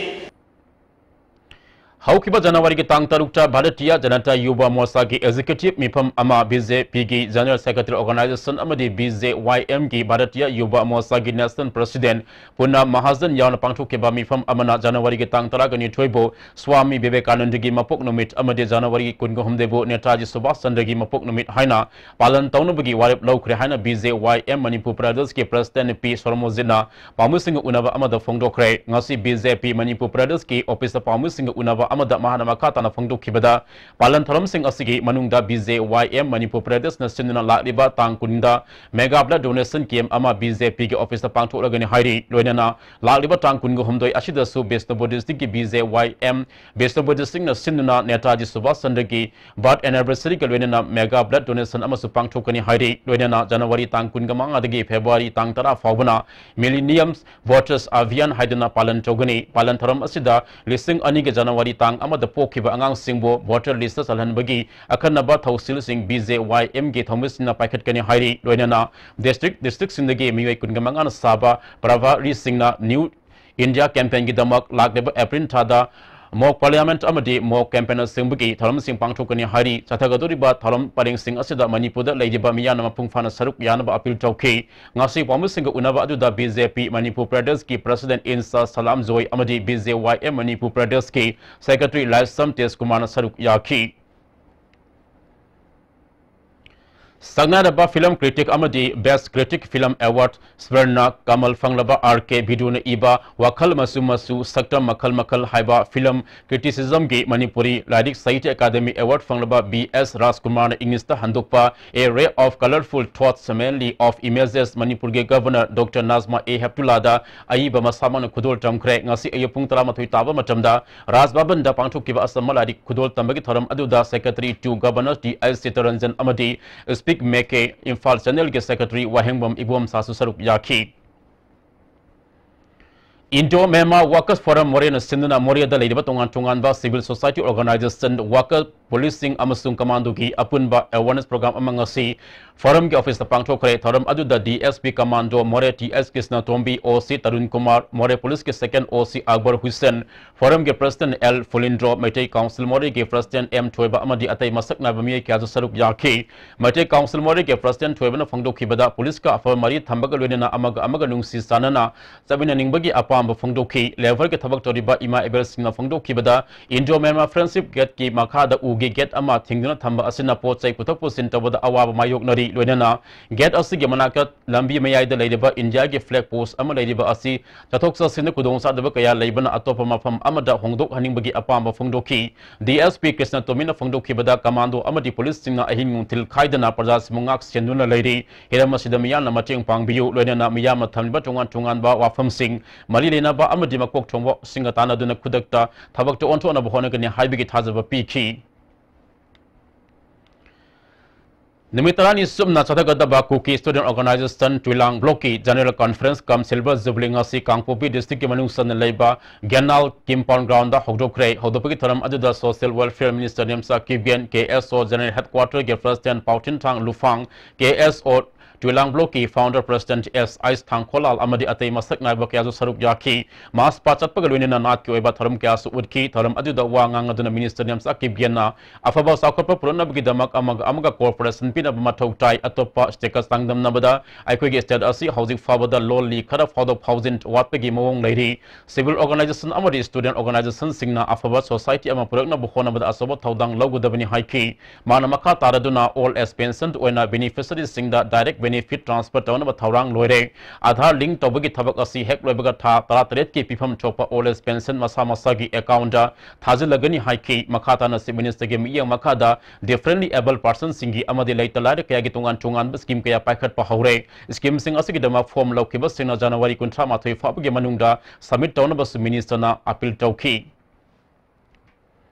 ꯍꯧꯈꯤꯕ ꯖꯅꯋꯥꯔꯤꯒꯤ ꯇꯥꯡ ꯇꯔꯨꯛꯇ ꯚꯥꯔꯇꯤꯌꯥ ꯖꯅꯇꯥ ꯌꯨꯕ ꯃꯣꯔꯆꯥꯒꯤ executive ꯃꯤꯐꯝ ꯑꯃ BJPꯒꯤ General Secretary Organization ꯑꯃꯗꯤ BJYMꯒꯤ ꯚꯥꯔꯇꯤꯌꯥ ꯌꯨꯕ ꯃꯣꯔꯆꯥꯒꯤ National President ꯄꯨꯅꯥ ꯃꯍꯥꯖꯟ ꯌꯥꯎꯅ ꯄꯥꯡꯊꯣꯛꯈꯤꯕ ꯃꯤꯐꯝ ꯑꯃꯅ ꯖꯅꯋꯥꯔꯤꯒꯤ ꯇꯥꯡ ꯇꯔꯥꯒ ꯅꯤꯊꯣꯏꯕꯨ ꯁ꯭ꯋꯥꯃꯤ ꯕꯤꯕꯦꯀꯥꯅꯟꯗꯒꯤ ꯃꯄꯣꯛ ꯅꯨꯃꯤꯠ ꯑꯃꯗꯤ ꯖꯅꯋꯥꯔꯤꯒꯤ ꯀꯨꯟꯒ ꯍꯨꯝꯗꯣꯏꯕꯨ ꯅꯦꯇꯥꯖꯤ ꯁꯨꯚꯥꯁ ꯆꯟꯗ꯭ꯔꯒꯤ ꯃꯄꯣꯛ ꯅꯨꯃꯤꯠ ꯍꯥꯏꯅ ꯄꯥꯂꯟ ꯇꯧꯅꯕꯒꯤ ꯋꯥꯔꯦꯞ ꯂꯧꯈ꯭ꯔꯦ ꯍꯥꯏꯅ BJYM ꯃꯅꯤꯄꯨꯔ ꯄ꯭ꯔꯗꯦꯁꯀꯤ President ꯄꯤ ꯁꯣꯔꯃꯣꯖꯤꯠꯅ ꯄꯥꯎꯃꯤꯁꯤꯡꯒ ꯎꯅꯕ ꯑꯃꯗ ꯐꯣꯡꯗꯣꯛꯈ꯭ꯔꯦ꯫ ꯉꯁꯤ BJP ꯃꯅꯤꯄꯨꯔ ꯄ꯭ꯔꯗꯦꯁꯀꯤ officeꯇ ꯄꯥꯎꯃꯤꯁꯤꯡꯒ ꯎꯅꯕ ꯑꯃꯗ ꯃꯍꯥꯛꯅ ꯃꯈꯥ ꯇꯥꯅ ꯐꯣꯡꯗꯣꯛꯈꯤꯕꯗ, ꯄꯥꯂꯟ ꯊꯧꯔꯝꯁꯤꯡ ꯑꯁꯤꯒꯤ ꯃꯅꯨꯡꯗ BJYM ꯃꯅꯤꯄꯨꯔ ꯄ꯭ꯔꯗꯦꯁꯅ ꯁꯤꯟꯗꯨꯅ ꯂꯥꯛꯂꯤꯕ ꯇꯥꯡ ꯀꯨꯟꯗ mega blood donation camp ꯑꯃ BJPꯒꯤ officeꯇ ꯄꯥꯡꯊꯣꯛꯂꯒꯅꯤ ꯍꯥꯏꯔꯤ꯫ ꯂꯣꯏꯅꯅ ꯂꯥꯛꯂꯤꯕ ꯇꯥꯡ ꯀꯨꯟꯒ ꯍꯨꯝꯗꯣꯏ ꯑꯁꯤꯗꯁꯨ ꯕꯤꯁꯅꯨꯄꯨꯔ districtꯀꯤ BJYM ꯕꯤꯁꯅꯨꯄꯨꯔ districtꯅ ꯁꯤꯟꯗꯨꯅ ꯅꯦꯇꯥꯖꯤ ꯁꯨꯚꯥꯁ ꯆꯟꯗ꯭ꯔꯒꯤ birth anniversaryꯒ ꯂꯣꯏꯅꯅ mega blood donation ꯑꯃꯁꯨ ꯄꯥꯡꯊꯣꯛꯀꯅꯤ ꯍꯥꯏꯔꯤ꯫ ꯂꯣꯏꯅꯅ ꯖꯅꯋꯥꯔꯤ ꯇꯥꯡ ꯀꯨꯟꯒ ꯃꯉꯥꯗꯒꯤ ꯐꯦꯕ꯭ꯔꯨꯋꯥꯔꯤ ꯇꯥꯡ ꯇꯔꯥ ꯐꯥꯎꯕꯅ Millennium Voters Abhiyan ꯍꯥꯏꯗꯨꯅ ꯄꯥꯂꯟ ꯇꯧꯒꯅꯤ꯫ ꯄꯥꯂꯟ ꯊꯧꯔꯝ ꯑꯁꯤꯗ ꯂꯤꯁꯤꯡ ꯑꯅꯤꯒ ꯖꯅꯋꯥꯔꯤ ꯇꯥꯡ ꯑꯃꯗ ꯄꯣꯛꯈꯤꯕ ꯑꯉꯥꯡꯁꯤꯡꯕꯨ voter listꯇ ꯆꯜꯍꯟꯕꯒꯤ ꯑꯈꯟꯅꯕ ꯊꯧꯁꯤꯜꯁꯤꯡ BJYMꯒꯤ ꯊꯧꯃꯤꯁꯤꯡꯅ ꯄꯥꯏꯈꯠꯀꯅꯤ ꯍꯥꯏꯔꯤ꯫ ꯂꯣꯏꯅꯅ district districtꯁꯤꯡꯗꯒꯤ ꯃꯤꯑꯣꯏ ꯀꯨꯟꯒ ꯃꯉꯥꯅ ꯁꯥꯕ ꯄ꯭ꯔꯚꯥꯔꯤꯁꯤꯡꯅ New India campaignꯒꯤꯗꯃꯛ ꯂꯥꯛꯂꯤꯕ ꯑꯦꯄ꯭ꯔꯤꯜ ꯊꯥꯗ mock parliament ꯑꯃꯗꯤ mock campaignꯅꯆꯤꯡꯕꯒꯤ ꯊꯧꯔꯝꯁꯤꯡ ꯄꯥꯡꯊꯣꯛꯀꯅꯤ ꯍꯥꯏꯔꯤ꯫ ꯆꯠꯊꯒꯗꯧꯔꯤꯕ ꯊꯧꯔꯝ ꯄꯔꯦꯡꯁꯤꯡ ꯑꯁꯤꯗ ꯃꯅꯤꯄꯨꯔꯗ ꯂꯩꯔꯤꯕ ꯃꯤꯌꯥꯝꯅ ꯃꯄꯨꯡ ꯐꯥꯅ ꯁꯔꯨꯛ ꯌꯥꯅꯕ appeal ꯇꯧꯈꯤ꯫ ꯉꯁꯤ ꯄꯥꯎꯃꯤꯁꯤꯡꯒ ꯎꯅꯕ ꯑꯗꯨꯗ BJP ꯃꯅꯤꯄꯨꯔ ꯄ꯭ꯔꯗꯦꯁꯀꯤ President ꯏꯟꯆꯥꯔꯖ ꯁꯂꯥꯝ ꯖꯣꯏ ꯑꯃꯗꯤ BJYM ꯃꯅꯤꯄꯨꯔ ꯄ꯭ꯔꯗꯦꯁꯀꯤ Secretary ꯂꯥꯏꯁ꯭ꯔꯝ ꯇꯦꯖꯀꯨꯃꯥꯔꯅ ꯁꯔꯨꯛ ꯌꯥꯈꯤ꯫ ꯁꯛꯅꯥꯏꯔꯕ film critic ꯑꯃꯗꯤ Best Critic Film Award Swarna ꯀꯃꯜ ꯐꯪꯂꯕ ꯑꯥꯔ ꯀꯦ ꯕꯤꯗꯨꯅ ꯏꯕ ꯋꯥꯈꯜ ꯃꯆꯨ ꯃꯆꯨ, ꯁꯛꯇꯝ ꯃꯈꯜ ꯃꯈꯜ ꯍꯥꯏꯕ film criticismꯒꯤ ꯃꯅꯤꯄꯨꯔꯤ ꯂꯥꯏꯔꯤꯛ ꯁꯥꯍꯤꯇ꯭ꯌ ꯑꯦꯀꯥꯗꯃꯤ award ꯐꯪꯂꯕ ꯕꯤ ꯑꯦꯁ ꯔꯥꯖꯀꯨꯃꯥꯔꯅ Englishꯇ ꯍꯟꯗꯣꯛꯄ A Ray of Colourful Thoughts, Medley of Images ꯃꯅꯤꯄꯨꯔꯒꯤ Governor Doctor ꯅꯥꯖꯃꯥ ꯑꯦ ꯍꯦꯞꯇꯨꯂꯥꯗ ꯑꯏꯕ ꯃꯁꯥꯃꯛꯅ ꯈꯨꯗꯣꯜ ꯇꯝꯈ꯭ꯔꯦ꯫ ꯉꯁꯤ ꯑꯌꯨꯛ ꯄꯨꯡ ꯇꯔꯥꯃꯥꯊꯣꯏ ꯇꯥꯕ ꯃꯇꯝꯗ ꯔꯥꯖ ꯚꯕꯟꯗ ꯄꯥꯡꯊꯣꯛꯈꯤꯕ ꯑꯆꯝꯕ ꯂꯥꯏꯔꯤꯛ ꯈꯨꯗꯣꯜ ꯇꯝꯕꯒꯤ ꯊꯧꯔꯝ ꯑꯗꯨꯗ Secretary to Governor T H Chittaranjan ꯑꯃꯗꯤ Speak Make ꯏꯝꯐꯥꯜ channelꯒꯤ Secretary ꯋꯥꯍꯦꯡꯕꯝ ꯏꯕꯣꯝꯁꯥꯁꯨ ꯁꯔꯨꯛ ꯌꯥꯈꯤ꯫ Indo Myanmar Workers Forum ꯃꯣꯔꯦꯅ ꯁꯤꯟꯗꯨꯅ ꯃꯣꯔꯦꯗ ꯂꯩꯔꯤꯕ ꯇꯣꯉꯥꯟ ꯇꯣꯉꯥꯟꯕ civil society organization, worker ꯄꯨꯂꯤꯁꯁꯤꯡ ꯑꯃꯁꯨꯡ ꯀꯃꯥꯟꯗꯣꯒꯤ ꯑꯄꯨꯟꯕ ꯑꯦꯋꯥꯔꯅꯦꯁ ꯄ꯭ꯔꯣꯒ꯭ꯔꯥꯝ ꯑꯃ ꯉꯁꯤ ꯐꯣꯔꯝꯒꯤ ꯑꯣꯐꯤꯁꯇ ꯄꯥꯡꯊꯣꯛꯈ꯭ꯔꯦ꯫ ꯊꯧꯔꯝ ꯑꯗꯨꯗ ꯗꯤ ꯑꯦꯁ ꯄꯤ ꯀꯃꯥꯟꯗꯣ ꯃꯣꯔꯦ ꯇꯤ ꯑꯦꯁ ꯀ꯭ꯔꯤꯁꯅꯇꯣꯝꯕꯤ, ꯑꯣ ꯁꯤ ꯇꯔꯨꯟ ꯀꯨꯃꯥꯔ, ꯃꯣꯔꯦ ꯄꯨꯂꯤꯁꯀꯤ second O C Akbar Hussain, ꯐꯣꯔꯝꯒꯤ president L Fulindro, Meitei council ꯃꯣꯔꯦꯒꯤ ꯄ꯭ꯔꯁꯤꯗꯦꯟꯠ ꯑꯦꯝ ꯊꯣꯏꯕ ꯑꯃꯗꯤ ꯑꯇꯩ ꯃꯁꯛ ꯅꯥꯏꯕ ꯃꯤꯑꯣꯏ ꯀꯌꯥꯁꯨ ꯁꯔꯨꯛ ꯌꯥꯈꯤ꯫ ꯃꯩꯇꯩ ꯀꯥꯎꯟꯁꯤꯜ ꯃꯣꯔꯦꯒꯤ ꯄ꯭ꯔꯁꯤꯗꯦꯟꯠ ꯊꯣꯏꯕꯅ ꯐꯣꯡꯗꯣꯛꯈꯤꯕꯗ, ꯄꯨꯂꯤꯁꯀ ꯑꯐꯕ ꯃꯔꯤ ꯊꯝꯕꯒ ꯂꯣꯏꯅꯅ ꯑꯃꯒ ꯑꯃꯒ ꯅꯨꯡꯁꯤ ꯆꯥꯟꯅꯅ ꯆꯠꯃꯤꯟꯅꯅꯤꯡꯕꯒꯤ ꯑꯄꯥꯝꯕ ꯐꯣꯡꯗꯣꯛꯈꯤ꯫ ꯂꯦꯕꯔꯒꯤ ꯊꯕꯛ ꯇꯧꯔꯤꯕ ꯏꯃꯥ ꯏꯕꯦꯜꯁꯤꯡꯅ ꯐꯣꯡꯗꯣꯛꯈꯤꯕꯗ, ꯏꯟꯗꯣ ꯃ꯭ꯌꯥꯟꯃꯥꯔ ꯐ꯭ꯔꯦꯟꯗꯁꯤꯞ ꯒꯦꯠꯀꯤ ꯃꯈꯥꯗ ꯎꯒꯤ ꯒꯦꯠ ꯑꯃ ꯊꯤꯡꯗꯨꯅ ꯊꯝꯕ ꯑꯁꯤꯅ ꯄꯣꯠ ꯆꯩ ꯄꯨꯊꯣꯛ ꯄꯨꯁꯤꯟ ꯇꯧꯕꯗ ꯑꯋꯥꯕ ꯃꯥꯌꯣꯛꯅꯔꯤ꯫ ꯂꯣꯏꯅꯅ ꯒꯦꯠ ꯑꯁꯤꯒꯤ ꯃꯅꯥꯛꯇ ꯂꯝꯕꯤ ꯃꯌꯥꯏꯗ ꯂꯩꯔꯤꯕ ꯏꯟꯗꯤꯌꯥꯒꯤ ꯐ꯭ꯂꯦꯒ ꯄꯣꯁ ꯑꯃ ꯂꯩꯔꯤꯕ ꯑꯁꯤ ꯆꯠꯊꯣꯛ ꯆꯠꯁꯤꯟꯗ ꯈꯨꯗꯣꯡꯆꯥꯗꯕ ꯀꯌꯥ ꯂꯩꯕꯅ ꯑꯇꯣꯞꯄ ꯃꯐꯝ ꯑꯃꯗ ꯍꯣꯡꯗꯣꯛꯍꯟꯅꯤꯡꯕꯒꯤ ꯑꯄꯥꯝꯕ ꯐꯣꯡꯗꯣꯛꯈꯤ꯫ ꯗꯤ ꯑꯦꯁ ꯄꯤ ꯀ꯭ꯔꯤꯁꯅꯇꯣꯃꯤꯅ ꯐꯣꯡꯗꯣꯛꯈꯤꯕꯗ, ꯀꯃꯥꯟꯗꯣ ꯑꯃꯗꯤ ꯄꯨꯂꯤꯁꯁꯤꯡꯅ ꯑꯍꯤꯡ ꯅꯨꯡꯊꯤꯜ ꯈꯥꯏꯗꯅ ꯄ꯭ꯔꯖꯥꯁꯤꯡꯕꯨ ꯉꯥꯛ ꯁꯦꯟꯗꯨꯅ ꯂꯩꯔꯤ꯫ ꯍꯤꯔꯝ ꯑꯁꯤꯗ ꯃꯤꯌꯥꯝꯅ ꯃꯇꯦꯡ ꯄꯥꯡꯕꯤꯌꯨ, ꯂꯣꯏꯅꯅ ꯃꯤꯌꯥꯝꯅ ꯊꯝꯂꯤꯕ ꯇꯣꯉꯥꯟ ꯇꯣꯉꯥꯟꯕ ꯋꯥꯐꯝꯁꯤꯡ ꯃꯔꯤ ꯂꯩꯅꯕ ꯑꯃꯗꯤ ꯃꯀꯣꯛ ꯊꯣꯡꯕꯁꯤꯡꯒ ꯇꯥꯟꯅꯗꯨꯅ ꯈꯨꯗꯛꯇ ꯊꯕꯛꯇ ꯑꯣꯟꯊꯣꯛꯅꯕ ꯍꯣꯠꯅꯒꯅꯤ ꯍꯥꯏꯕꯒꯤ ꯊꯥꯖꯕ ꯄꯤꯈꯤ꯫ ꯅꯨꯃꯤꯠ ꯇꯔꯥꯅꯤ ꯆꯨꯞꯅ ꯆꯠꯊꯒꯗꯕ ꯀꯨꯀꯤ ꯁ꯭ꯇꯨꯗꯦꯟꯠ ꯑꯣꯔꯒꯅꯥꯏꯖꯦꯁꯟ ꯇꯨꯏꯂꯥꯡ ꯕ꯭ꯂꯣꯛꯀꯤ ꯖꯦꯅꯔꯦꯜ ꯀꯟꯐꯔꯦꯟꯁ ꯀꯝ ꯁꯤꯜꯚꯔ ꯖꯨꯕꯤꯂꯤ ꯉꯁꯤ ꯀꯥꯡꯄꯣꯛꯄꯤ ꯗꯤꯁꯇ꯭ꯔꯤꯛꯀꯤ ꯃꯅꯨꯡ ꯆꯟꯅ ꯂꯩꯕ ꯒꯦꯅꯥꯜ ꯀꯤꯝꯄꯥꯎꯟ ꯒ꯭ꯔꯥꯎꯟꯗ ꯍꯧꯗꯣꯛꯈ꯭ꯔꯦ꯫ ꯍꯧꯗꯣꯛꯄꯒꯤ ꯊꯧꯔꯝ ꯑꯗꯨꯗ social welfare minister Nemcha Kipgen, ꯀꯦ ꯑꯦꯁ ꯑꯣ ꯖꯦꯅꯔꯦꯜ ꯍꯦꯗꯀ꯭ꯋꯥꯔꯇꯔꯒꯤ ꯄ꯭ꯔꯁꯤꯗꯦꯟꯠ ꯄꯥꯎꯊꯤꯟꯊꯥꯡ ꯂꯨꯐꯥꯡ, ꯀꯦ ꯑꯦꯁ ꯑꯣ ꯇꯨꯏꯂꯥꯡ ꯕ꯭ꯂꯣꯛꯀꯤ ꯐꯥꯎꯟꯗꯔ ꯄ꯭ꯔꯁꯤꯗꯦꯟꯠ ꯑꯦꯁ ꯑꯥꯏꯁ ꯊꯥꯡꯈꯣꯂꯥꯜ ꯑꯃꯗꯤ ꯑꯇꯩ ꯃꯁꯛ ꯅꯥꯏꯕ ꯀꯌꯥꯁꯨ ꯁꯔꯨꯛ ꯌꯥꯈꯤ꯫ ꯃꯥꯔꯆ ꯄꯥꯁ ꯆꯠꯄꯒ ꯂꯣꯏꯅꯅ ꯅꯥꯠꯀꯤ ꯑꯣꯏꯕ ꯊꯧꯔꯝ ꯀꯌꯥꯁꯨ ꯎꯠꯈꯤ꯫ ꯊꯧꯔꯝ ꯑꯗꯨꯗ ꯋꯥ ꯉꯥꯡꯅꯗꯨꯅ ꯃꯤꯅꯤꯁꯇꯔ ꯅꯦꯝꯆꯥ ꯀꯤꯞꯒꯦꯟꯅ ꯑꯐꯕ ꯆꯥꯎꯈꯠꯄ ꯄꯨꯔꯛꯅꯕꯒꯤꯗꯃꯛ ꯑꯃꯒ ꯑꯃꯒ ꯀꯣꯑꯣꯄꯔꯦꯁꯟ ꯄꯤꯅꯕ ꯃꯊꯧ ꯇꯥꯏ꯫ ꯑꯇꯣꯞꯄ ꯁ꯭ꯇꯦꯠꯀ ꯆꯥꯡꯗꯝꯅꯕꯗ ꯑꯩꯈꯣꯏꯒꯤ ꯁ꯭ꯇꯦꯠ ꯑꯁꯤ ꯍꯧꯖꯤꯛ ꯐꯥꯎꯕꯗ ꯂꯣꯜꯂꯤ, ꯈꯔ ꯐꯥꯎꯗꯣꯛ ꯐꯥꯎꯖꯤꯟ ꯋꯥꯠꯄꯒꯤ ꯃꯑꯣꯡ ꯂꯩꯔꯤ꯫ ꯁꯤꯚꯤꯜ ꯑꯣꯔꯒꯅꯥꯏꯖꯦꯁꯟ ꯑꯃꯗꯤ ꯁ꯭ꯇꯨꯗꯦꯟꯠ ꯑꯣꯔꯒꯅꯥꯏꯖꯦꯁꯟꯁꯤꯡꯅ ꯑꯐꯕ ꯁꯣꯁꯥꯏꯇꯤ ꯑꯃ ꯄꯨꯔꯛꯅꯕ ꯍꯣꯠꯅꯕꯗ ꯑꯆꯧꯕ ꯊꯧꯗꯥꯡ ꯂꯧꯒꯗꯕꯅꯤ ꯍꯥꯏꯈꯤ꯫ ꯃꯥꯅ ꯃꯈꯥ ꯇꯥꯔꯗꯨꯅ ꯑꯣꯜ ꯑꯦꯖ ꯄꯦꯟꯁꯟ ꯑꯣꯏꯅ ꯕꯦꯅꯤꯐꯤꯁꯔꯤꯁꯤꯡꯗ ꯗꯥꯏꯔꯦꯛ ꯕꯦꯅꯤꯐꯤꯠ ꯇ꯭ꯔꯥꯟꯁꯐꯔ ꯇꯧꯅꯕ ꯊꯧꯔꯥꯡ ꯂꯣꯏꯔꯦ꯫ ꯑꯥꯙꯥꯔ ꯂꯤꯡ ꯇꯧꯕꯒꯤ ꯊꯕꯛ ꯑꯁꯤ ꯍꯦꯛ ꯂꯣꯏꯕꯒ ꯊꯥ ꯇꯔꯥꯇꯔꯦꯠꯀꯤ ꯄꯤꯐꯝ ꯊꯣꯛꯄ ꯑꯣꯜ ꯑꯦꯖ ꯄꯦꯟꯁꯟ ꯃꯁꯥ ꯃꯁꯥꯒꯤ ꯑꯦꯀꯥꯎꯟꯗ ꯊꯥꯖꯤꯜꯂꯒꯅꯤ ꯍꯥꯏꯈꯤ꯫ ꯃꯈꯥ ꯇꯥꯅ ꯆꯤꯐ ꯃꯤꯅꯤꯁꯇꯔꯒꯤ ꯃꯤꯠꯌꯦꯡ ꯃꯈꯥꯗ ꯗꯤꯐꯔꯦꯟꯠꯂꯤ ꯑꯦꯕꯜ ꯄꯥꯔꯁꯟꯁꯤꯡꯒꯤ ꯑꯃꯗꯤ ꯂꯩꯇ ꯂꯥꯏꯔ ꯀꯌꯥꯒꯤ ꯇꯣꯉꯥꯟ ꯇꯣꯉꯥꯟꯕ ꯁ꯭ꯀꯤꯝ ꯀꯌꯥ ꯄꯥꯏꯈꯠꯄ ꯍꯧꯔꯦ꯫ ꯁ꯭ꯀꯤꯝꯁꯤꯡ ꯑꯁꯤꯒꯤꯗꯃꯛ ꯐꯣꯔꯝ ꯂꯧꯈꯤꯕꯁꯤꯡꯅ ꯖꯅꯋꯥꯔꯤ ꯀꯨꯟꯊ꯭ꯔꯥ ꯃꯥꯊꯣꯏ ꯐꯥꯎꯕꯒꯤ ꯃꯅꯨꯡꯗ ꯁꯕꯃꯤꯠ ꯇꯧꯅꯕꯁꯨ ꯃꯤꯅꯤꯁꯇꯔꯅ ꯑꯄꯤꯜ ꯇꯧꯈꯤ꯫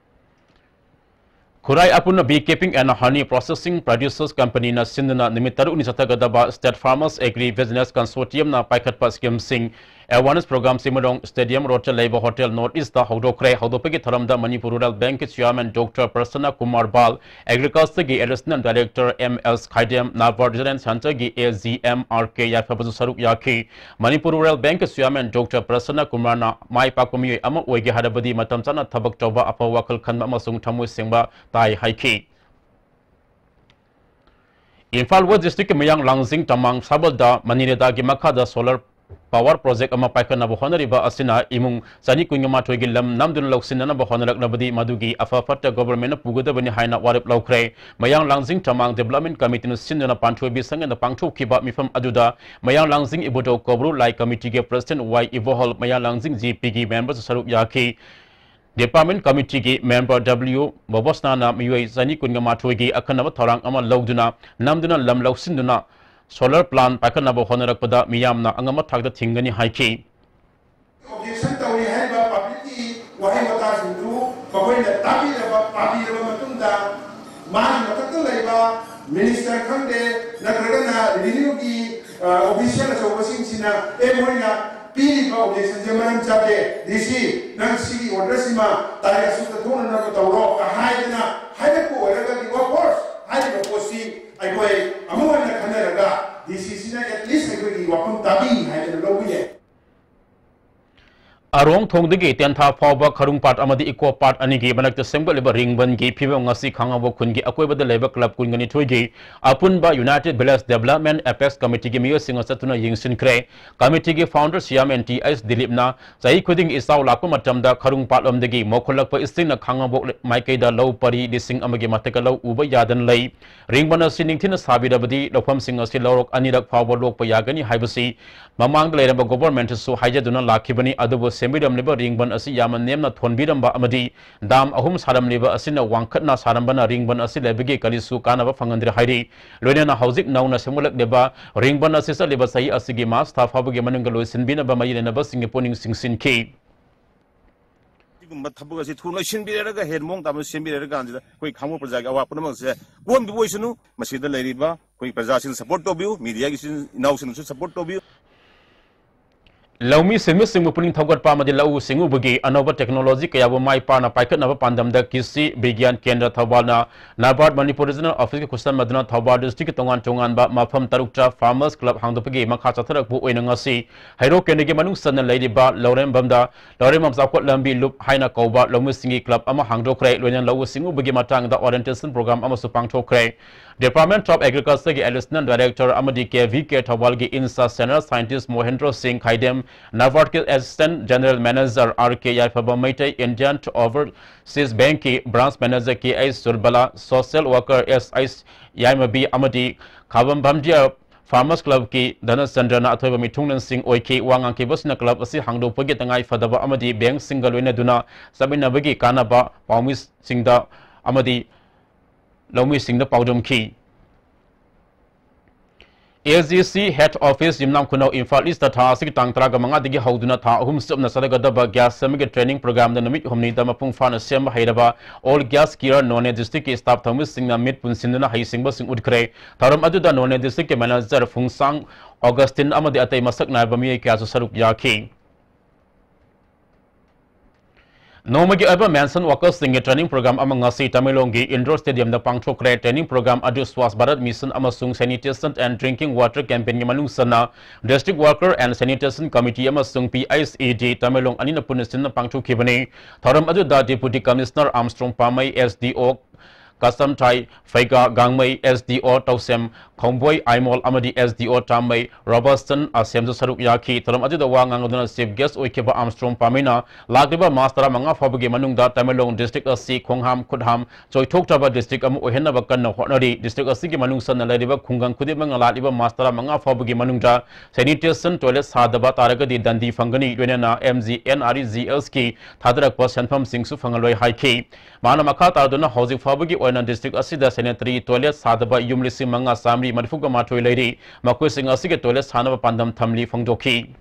ꯈꯨꯔꯥꯏ ꯑꯄꯨꯟꯕ Bee Keeping and Honey Processing Producers Companyꯅ ꯁꯤꯟꯗꯨꯅ ꯅꯨꯃꯤꯠ ꯇꯔꯨꯛꯅꯤ ꯆꯠꯊꯒꯗꯕ State Farmers Agri Business Consortiumꯅ ꯄꯥꯏꯈꯠꯄ ꯁ꯭ꯀꯤꯝꯁꯤꯡ Awareness program ꯁꯤ ꯃꯔꯣꯡ Stadium Road ꯇ ꯂꯩꯕ Hotel North East ꯇ ꯍꯧꯗꯣꯛꯈ꯭ꯔꯦ꯫ ꯍꯧꯗꯣꯛꯄꯒꯤ ꯊꯧꯔꯝꯗ Manipur Rural Bank ꯀꯤ Chairman Doctor Prasanna Kumar Bal, Agriculture ꯒꯤ Additional Director M S ꯈꯥꯏꯗꯦꯝ, NABARD Regional Center ꯒꯤ A G M R K ꯌꯥꯏꯐꯕꯁꯨ ꯁꯔꯨꯛ ꯌꯥꯈꯤ꯫ Manipur Rural Bank ꯀꯤ Chairman Doctor Prasanna Kumar ꯅ ꯃꯥꯏ ꯄꯥꯛꯄ ꯃꯤꯑꯣꯏ ꯑꯃ ꯑꯣꯏꯒꯦ ꯍꯥꯏꯔꯕꯗꯤ ꯃꯇꯝ ꯆꯥꯅ ꯊꯕꯛ ꯇꯧꯕ, ꯑꯐꯕ ꯋꯥꯈꯜ ꯈꯟꯕ ꯑꯃꯁꯨꯡ ꯊꯃꯣꯏ ꯁꯦꯡꯕ ꯇꯥꯏ ꯍꯥꯏꯈꯤ꯫ ꯏꯝꯐꯥꯜ West District ꯀꯤ ꯃꯌꯥꯡ ꯂꯥꯡꯖꯤꯡ ꯇꯃꯥꯡ ꯁꯥꯕꯜꯗ ꯃꯅꯤꯔꯦꯗꯥꯒꯤ ꯃꯈꯥꯗ solar power project ꯑꯃ ꯄꯥꯏꯈꯠꯅꯕ ꯍꯣꯠꯅꯔꯤꯕ ꯑꯁꯤꯅ ꯏꯃꯨꯡ ꯆꯅꯤ ꯀꯨꯟꯒ ꯃꯥꯊꯣꯏꯒꯤ ꯂꯝ ꯅꯝꯗꯨꯅ ꯂꯧꯁꯤꯟꯅꯅꯕ ꯍꯣꯠꯅꯔꯛꯂꯕꯗꯤ ꯃꯗꯨꯒꯤ ꯑꯐ ꯐꯠꯇ government ꯅ ꯄꯨꯒꯗꯕꯅꯤ ꯍꯥꯏꯅ ꯋꯥꯔꯦꯞ ꯂꯧꯈ꯭ꯔꯦ꯫ ꯃꯌꯥꯡ ꯂꯥꯡꯖꯤꯡ ꯇꯃꯥꯡ Development Committee ꯅ ꯁꯤꯟꯗꯨꯅ ꯄꯥꯟꯊꯣꯏꯕꯤ ꯁꯪꯒꯅ ꯄꯥꯡꯊꯣꯛꯈꯤꯕ ꯃꯤꯐꯝ ꯑꯗꯨꯗ ꯃꯌꯥꯡ ꯂꯥꯡꯖꯤꯡ ꯏꯕꯨꯙꯧ ꯀꯧꯕ꯭ꯔꯨ ꯂꯥꯏ committee ꯒꯤ President ꯋꯥꯏ ꯏꯕꯣꯍꯜ, ꯃꯌꯥꯡ ꯂꯥꯡꯖꯤꯡ G P ꯒꯤ member ꯁꯨ ꯁꯔꯨꯛ ꯌꯥꯈꯤ꯫ Department Committee ꯒꯤ member W ꯕꯣꯕꯣꯁꯅꯥꯅ ꯃꯤꯑꯣꯏ ꯆꯅꯤ ꯀꯨꯟꯒ ꯃꯥꯊꯣꯏꯒꯤ ꯑꯈꯟꯅꯕ ꯊꯧꯔꯥꯡ ꯑꯃ ꯂꯧꯗꯨꯅ ꯅꯝꯗꯨꯅ ꯂꯝ ꯂꯧꯁꯤꯟꯗꯨꯅ solar plant ꯄꯥꯏꯈꯠꯅꯕ ꯍꯣꯠꯅꯔꯛꯄꯗ ꯃꯤꯌꯥꯝꯅ ꯑꯉꯝꯕ ꯊꯥꯛꯇ ꯊꯤꯡꯒꯅꯤ ꯍꯥꯏꯈꯤ꯫ Objection ꯇꯧꯔꯤ ꯍꯥꯏꯔꯤꯕ public ꯀꯤ ꯋꯥꯍꯩ ꯋꯥꯇꯥꯁꯤꯡꯗꯨ ꯃꯈꯣꯏꯅ ꯇꯥꯕꯤꯔꯕ, ꯄꯥꯕꯤꯔꯕ ꯃꯇꯨꯡꯗ ꯃꯥꯒꯤ ꯃꯊꯛꯇ ꯂꯩꯕ minister ꯈꯪꯗꯦ, ꯅꯠꯇ꯭ꯔꯒꯅ revenue ꯒꯤ, ꯑ, official ꯑꯆꯧꯕꯁꯤꯡꯁꯤꯅ, "ꯑꯦ, ꯃꯣꯏꯅ ꯄꯤꯔꯤꯕ objection ꯁꯦ ꯃꯔꯝ ꯆꯥꯗꯦ, D C, ꯅꯪ ꯁꯤꯒꯤ order ꯁꯤꯃ ꯇꯥꯔꯤꯛ ꯑꯁꯨꯛꯇ ꯊꯣꯛꯅꯅꯕ ꯇꯧꯔꯣ" ꯀ ꯍꯥꯏꯗꯅ ꯍꯥꯏꯔꯛꯄ ꯑꯣꯏꯔꯒꯗꯤ, of course, ꯍꯥꯏꯔꯤꯕ ꯄꯣꯠꯁꯤ ꯑꯩꯈꯣꯏ ꯑꯃꯨꯛ ꯍꯟꯅ ꯈꯟꯅꯔꯒ D C ꯁꯤꯅ at least ꯑꯩꯈꯣꯏꯒꯤ ꯋꯥꯐꯝ ꯇꯥꯕꯤ ꯍꯥꯏꯗꯅ ꯂꯧꯕ ꯌꯥꯏ꯫ ꯑꯔꯣꯡ ꯊꯣꯡꯗꯒꯤ ꯇꯦꯟꯊꯥ ꯐꯥꯎꯕ ꯈꯔꯨꯡ ꯄꯥꯠ ꯑꯃꯗꯤ ꯏꯀꯣ ꯄꯥꯠ ꯑꯅꯤꯒꯤ ꯃꯔꯛꯇ ꯁꯦꯝꯒꯠꯂꯤꯕ ꯔꯤꯡꯕꯟꯒꯤ ꯐꯤꯕꯝ ꯉꯁꯤ ꯈꯥꯉꯕꯣꯛ ꯈꯨꯟꯒꯤ ꯑꯀꯣꯏꯕꯗ ꯂꯩꯕ club ꯀꯨꯟꯒ ꯅꯤꯊꯣꯏꯒꯤ ꯑꯄꯨꯟꯕ United Village Development Apex Committee ꯒꯤ ꯃꯤꯑꯣꯏꯁꯤꯡꯅ ꯆꯠꯇꯨꯅ ꯌꯦꯡꯁꯤꯟꯈ꯭ꯔꯦ꯫ Committee ꯒꯤ founder Chairman T S ꯗꯤꯂꯤꯞꯅ ꯆꯍꯤ ꯈꯨꯗꯤꯡꯒꯤ ꯏꯆꯥꯎ ꯂꯥꯛꯄ ꯃꯇꯝꯗ ꯈꯔꯨꯡ ꯄꯥꯠꯂꯣꯝꯗꯒꯤ ꯃꯣꯠꯈꯠꯂꯛꯄ ꯏꯁꯤꯡꯅ ꯈꯥꯉꯕꯣꯛ ꯃꯥꯏꯀꯩꯗ ꯂꯧ ꯄꯔꯤ ꯂꯤꯁꯤꯡ ꯑꯃꯒꯤ ꯃꯊꯛꯇ ꯂꯧ ꯎꯕ ꯌꯥꯗꯅ ꯂꯩ꯫ ꯔꯤꯡꯕꯟ ꯑꯁꯤ ꯅꯤꯡꯊꯤꯅ ꯁꯥꯕꯤꯔꯕꯗꯤ ꯂꯧꯐꯝꯁꯤꯡ ꯑꯁꯤ ꯂꯧꯔꯣꯛ ꯑꯅꯤꯔꯛ ꯐꯥꯎꯕ ꯂꯣꯛꯄ ꯌꯥꯒꯅꯤ ꯍꯥꯏꯕꯁꯤ ꯃꯃꯥꯡꯗ ꯂꯩꯔꯝꯕ government ꯁꯨ ꯍꯥꯏꯖꯗꯨꯅ ꯂꯥꯛꯈꯤꯕꯅꯤ꯫ ꯑꯗꯨꯕꯨ ꯁꯦꯝꯕꯤꯔꯝꯂꯤꯕ ꯔꯤꯡꯕꯟ ꯑꯁꯤ ꯌꯥꯝꯅ ꯅꯦꯝꯅ ꯊꯣꯟꯕꯤꯔꯝꯕ ꯑꯃꯗꯤ dam ꯑꯍꯨꯝ ꯁꯥꯔꯝꯂꯤꯕ ꯑꯁꯤꯅ ꯋꯥꯡꯈꯠꯅ ꯁꯥꯔꯝꯕꯅ ꯔꯤꯡꯕꯟ ꯑꯁꯤ ꯂꯩꯕꯒꯤ ꯀꯔꯤꯁꯨ ꯀꯥꯟꯅꯕ ꯐꯪꯍꯟꯗ꯭ꯔꯦ ꯍꯥꯏꯔꯤ꯫ ꯂꯣꯏꯅꯅ ꯍꯧꯖꯤꯛ ꯅꯧꯅ ꯁꯦꯝꯒꯠꯂꯛꯂꯤꯕ ꯔꯤꯡꯕꯟ ꯑꯁꯤ ꯆꯠꯂꯤꯕ ꯆꯍꯤ ꯑꯁꯤꯒꯤ March ꯊꯥ ꯐꯥꯎꯕꯒꯤ ꯃꯅꯨꯡꯗ ꯂꯣꯏꯁꯤꯟꯕꯤꯅꯕ ꯃꯔꯤ ꯂꯩꯅꯕꯁꯤꯡꯒꯤ ꯄꯨꯛꯅꯤꯡ ꯆꯤꯡꯁꯤꯟꯈꯤ꯫ ꯑꯁꯤꯒꯨꯝꯕ ꯊꯕꯛ ꯑꯁꯤ ꯊꯨꯅ ꯁꯤꯟꯕꯤꯔꯦꯔꯒ, ꯍꯦꯟ ꯃꯑꯣꯡ ꯇꯥꯕ ꯁꯦꯝꯕꯤꯔꯦꯔꯀꯥꯟꯁꯤꯗ ꯑꯩꯈꯣꯏ ꯈꯥꯉꯕꯣꯛ ꯄ꯭ꯔꯖꯥꯒꯤ ꯑꯋꯥ ꯄꯨꯝꯅꯃꯛꯁꯦ ꯀꯣꯟꯕꯤꯕ ꯑꯣꯏꯁꯅꯨ꯫ ꯃꯁꯤꯗ ꯂꯩꯔꯤꯕ ꯑꯩꯈꯣꯏ ꯄ꯭ꯔꯖꯥꯁꯤꯡꯅ support ꯇꯧꯕꯤꯌꯨ, media ꯒꯤ ꯏꯆꯤꯟ ꯏꯅꯥꯎꯁꯤꯡꯅꯁꯨ support ꯇꯧꯕꯤꯌꯨ꯫ ꯂꯧꯃꯤ ꯁꯤꯟꯃꯤꯁꯤꯡꯕꯨ ꯄꯨꯛꯅꯤꯡ ꯊꯧꯒꯠꯄ ꯑꯃꯗꯤ ꯂꯧꯎ ꯁꯤꯡꯎꯕꯒꯤ ꯑꯅꯧꯕ technology ꯀꯌꯥꯕꯨ ꯃꯥꯏ ꯄꯥꯛꯅ ꯄꯥꯏꯈꯠꯅꯕ ꯄꯥꯟꯗꯝꯗ ꯀ꯭ꯔꯤꯁꯤ ꯕꯤꯒ꯭ꯌꯥꯟ ꯀꯦꯟꯗ꯭ꯔ ꯊꯧꯕꯥꯜꯅ NABARD ꯃꯅꯤꯄꯨꯔ Regional Office ꯀꯤ ꯈꯨꯠꯁꯝꯅꯗꯨꯅ ꯊꯧꯕꯥꯜ district ꯀꯤ ꯇꯣꯉꯥꯟ ꯇꯣꯉꯥꯟꯕ ꯃꯐꯝ ꯇꯔꯨꯛꯇ Farmers Club ꯍꯥꯡꯗꯣꯛꯄꯒꯤ ꯃꯈꯥ ꯆꯠꯊꯔꯛꯄ ꯑꯣꯏꯅ ꯉꯁꯤ ꯍꯩꯔꯣꯛ ꯀꯦꯟꯗ꯭ꯔꯒꯤ ꯃꯅꯨꯡ ꯆꯟꯅ ꯂꯩꯔꯤꯕ ꯂꯧꯔꯦꯝꯕꯝꯗ ꯂꯧꯔꯦꯝꯕꯝ ꯆꯥꯎꯈꯠ ꯂꯝꯕꯤ ꯂꯨꯞ ꯍꯥꯏꯅ ꯀꯧꯕ ꯂꯧꯃꯤꯁꯤꯡꯒꯤ club ꯑꯃ ꯍꯥꯡꯗꯣꯛꯈ꯭ꯔꯦ꯫ ꯂꯣꯏꯅꯅ ꯂꯧꯎ ꯁꯤꯡꯎꯕꯒꯤ ꯃꯇꯥꯡꯗ orientation program ꯑꯃꯁꯨ ꯄꯥꯡꯊꯣꯛꯈ꯭ꯔꯦ꯫ Department of Agriculture ꯒꯤ Additional Director ꯑꯃꯗꯤ ꯀꯦ ꯚꯤ ꯀꯦ ꯊꯧꯕꯥꯜꯒꯤ INSA Senior Scientist ꯃꯣꯍꯦꯟꯗ꯭ꯔꯣ ꯁꯤꯡ ꯈꯥꯏꯗꯦꯝ, NABARD ꯀꯤ Assistant General Manager ꯑꯥꯔ ꯀꯦ ꯌꯥꯏꯐꯕ ꯃꯩꯇꯩ, Indian Overseas Bank ꯀꯤ Branch Manager ꯀꯦ ꯑꯩꯆ ꯁꯨꯔꯕꯂꯥ, social worker ꯑꯦꯁ ꯑꯩꯆ ꯌꯥꯏꯃꯕꯤ ꯑꯃꯗꯤ ꯈꯥꯕꯝ ꯚꯥꯝꯗꯤꯌꯥ Farmers Club ꯀꯤ ꯙꯅꯆꯟꯗ꯭ꯔꯅ ꯑꯊꯣꯏꯕ ꯃꯤꯊꯨꯡꯂꯦꯟꯁꯤꯡ ꯑꯣꯏꯈꯤ꯫ ꯋꯥ ꯉꯥꯡꯈꯤꯕꯁꯤꯡꯅ club ꯑꯁꯤ ꯍꯥꯡꯗꯣꯛꯄꯒꯤ ꯇꯉꯥꯏ ꯐꯗꯕ ꯑꯃꯗꯤ bank ꯁꯤꯡꯒ ꯂꯣꯏꯅꯗꯨꯅ ꯆꯠꯃꯤꯟꯅꯕꯒꯤ ꯀꯥꯟꯅꯕ ꯄꯥꯎꯃꯤꯁꯤꯡꯗ ꯑꯃꯗꯤ ꯂꯧꯃꯤꯁꯤꯡꯗ ꯄꯥꯎꯗꯝꯈꯤ꯫ A G C Head Office ꯌꯨꯝꯅꯥꯝ ꯈꯨꯅꯧ ꯏꯝꯐꯥꯜ East ꯇ ꯊꯥ ꯑꯁꯤꯒꯤ ꯇꯥꯡ ꯇꯔꯥꯃꯉꯥꯗꯒꯤ ꯍꯧꯗꯨꯅ ꯊꯥ ꯑꯍꯨꯝ ꯆꯨꯞꯅ ꯆꯠꯊꯒꯗꯕ gas ꯁꯦꯝꯕꯒꯤ training program ꯗ ꯅꯨꯃꯤꯠ ꯍꯨꯝꯅꯤꯗ ꯃꯄꯨꯡ ꯐꯥꯅ ꯁꯦꯝꯕ ꯍꯩꯔꯕ All Gas Gear ꯅꯣꯅꯦ district ꯀꯤ staff ꯊꯧꯃꯤꯁꯤꯡꯅ ꯃꯤꯠ ꯄꯨꯟꯁꯤꯟꯗꯨꯅ ꯍꯩꯁꯤꯡꯕꯁꯤꯡ ꯎꯠꯈ꯭ꯔꯦ꯫ ꯊꯧꯔꯝ ꯑꯗꯨꯗ ꯅꯣꯅꯦ district ꯀꯤ manager ꯐꯨꯡꯁꯥꯡ ꯑꯣꯒꯁꯇꯤꯟ ꯑꯃꯗꯤ ꯑꯇꯩ ꯃꯁꯛ ꯅꯥꯏꯕ ꯃꯤꯑꯣꯏ ꯀꯌꯥꯁꯨ ꯁꯔꯨꯛ ꯌꯥꯈꯤ꯫ ꯅꯣꯡꯃꯒꯤ ꯑꯣꯏꯕ menstrual workers ꯁꯤꯡꯒꯤ training program ꯑꯃ ꯉꯁꯤ ꯇꯃꯦꯡꯂꯣꯡꯒꯤ indoor stadium ꯗ ꯄꯥꯡꯊꯣꯛꯈ꯭ꯔꯦ꯫ Training program ꯑꯗꯨ Swachh Bharat Mission ꯑꯃꯁꯨꯡ Sanitation and Drinking Water campaign ꯒꯤ ꯃꯅꯨꯡ ꯆꯟꯅ District Worker and Sanitation Committee ꯑꯃꯁꯨꯡ ꯄꯤ ꯑꯩꯆ ꯏ ꯗꯤ ꯇꯃꯦꯡꯂꯣꯡ ꯑꯅꯤꯅ ꯄꯨꯟꯅ ꯁꯤꯟꯅ ꯄꯥꯡꯊꯣꯛꯈꯤꯕꯅꯤ꯫ ꯊꯧꯔꯝ ꯑꯗꯨꯗ Deputy Commissioner Armstrong ꯄꯥꯃꯩ, S D ꯑꯣ ꯀꯥꯁꯝꯊꯥꯏ ꯐꯩꯒꯥ ꯒꯥꯡꯃꯩ, ꯑꯦꯁ ꯗꯤ ꯑꯣ ꯇꯧꯁꯦꯝ ꯈꯣꯡꯕꯣꯏ ꯑꯥꯏꯃꯣꯜ ꯑꯃꯗꯤ ꯑꯦꯁ ꯗꯤ ꯑꯣ ꯇꯥꯃꯩ ꯔꯣꯕꯔꯠꯁꯟ ꯑꯁꯦꯝꯁꯨ ꯁꯔꯨꯛ ꯌꯥꯈꯤ꯫ ꯊꯧꯔꯝ ꯑꯗꯨꯗ ꯋꯥ ꯉꯥꯡꯂꯗꯨꯅ chief guest ꯑꯣꯏꯈꯤꯕ ꯑꯥꯔꯝꯁꯇ꯭ꯔꯣꯡ ꯄꯥꯃꯩꯅ ꯂꯥꯛꯂꯤꯕ ꯃꯥꯔꯆ ꯇꯔꯥꯃꯉꯥ ꯐꯥꯎꯕꯒꯤ ꯃꯅꯨꯡꯗ ꯇꯃꯦꯡꯂꯣꯡ district ꯑꯁꯤ ꯈꯣꯡꯍꯥꯝ ꯈꯨꯠꯍꯥꯝ ꯆꯣꯏꯊꯣꯛꯇ꯭ꯔꯕ district ꯑꯃ ꯑꯣꯏꯍꯟꯅꯕ ꯀꯟꯅ ꯍꯣꯠꯅꯔꯤ꯫ District ꯑꯁꯤꯒꯤ ꯃꯅꯨꯡ ꯆꯟꯅ ꯂꯩꯔꯤꯕ ꯈꯨꯡꯒꯪ ꯈꯨꯗꯤꯡꯃꯛꯅ ꯂꯥꯛꯂꯤꯕ ꯃꯥꯔꯆ ꯇꯔꯥꯃꯉꯥ ꯐꯥꯎꯕꯒꯤ ꯃꯅꯨꯡꯗ sanitation toilet ꯁꯥꯗꯕ ꯇꯥꯔꯒꯗꯤ ꯗꯟꯗꯤ ꯐꯪꯒꯅꯤ꯫ ꯂꯣꯏꯅꯅ M G N R E G ꯑꯦꯁꯀꯤ ꯊꯥꯗꯔꯛꯄ ꯁꯦꯟꯐꯝꯁꯤꯡꯁꯨ ꯐꯪꯍꯜꯂꯣꯏ ꯍꯥꯏꯈꯤ꯫ ꯃꯥꯅ ꯃꯈꯥ ꯇꯥꯗꯨꯅ ꯍꯧꯖꯤꯛ ꯐꯥꯎꯕꯒꯤ ꯑꯣꯏꯅ district ꯑꯁꯤꯗ sanitary toilet ꯁꯥꯗꯕ ꯌꯨꯝ ꯂꯤꯁꯤꯡ ꯃꯉꯥ ꯆꯥꯃꯔꯤ ꯃꯔꯤꯐꯨꯒ ꯃꯥꯊꯣꯏ ꯂꯩꯔꯤ꯫ ꯃꯈꯣꯏꯁꯤꯡ ꯑꯁꯤꯒꯤ toilet ꯁꯥꯅꯕ ꯄꯥꯟꯗꯝ ꯊꯝꯂꯤ ꯐꯣꯡꯗꯣꯛꯈꯤ꯫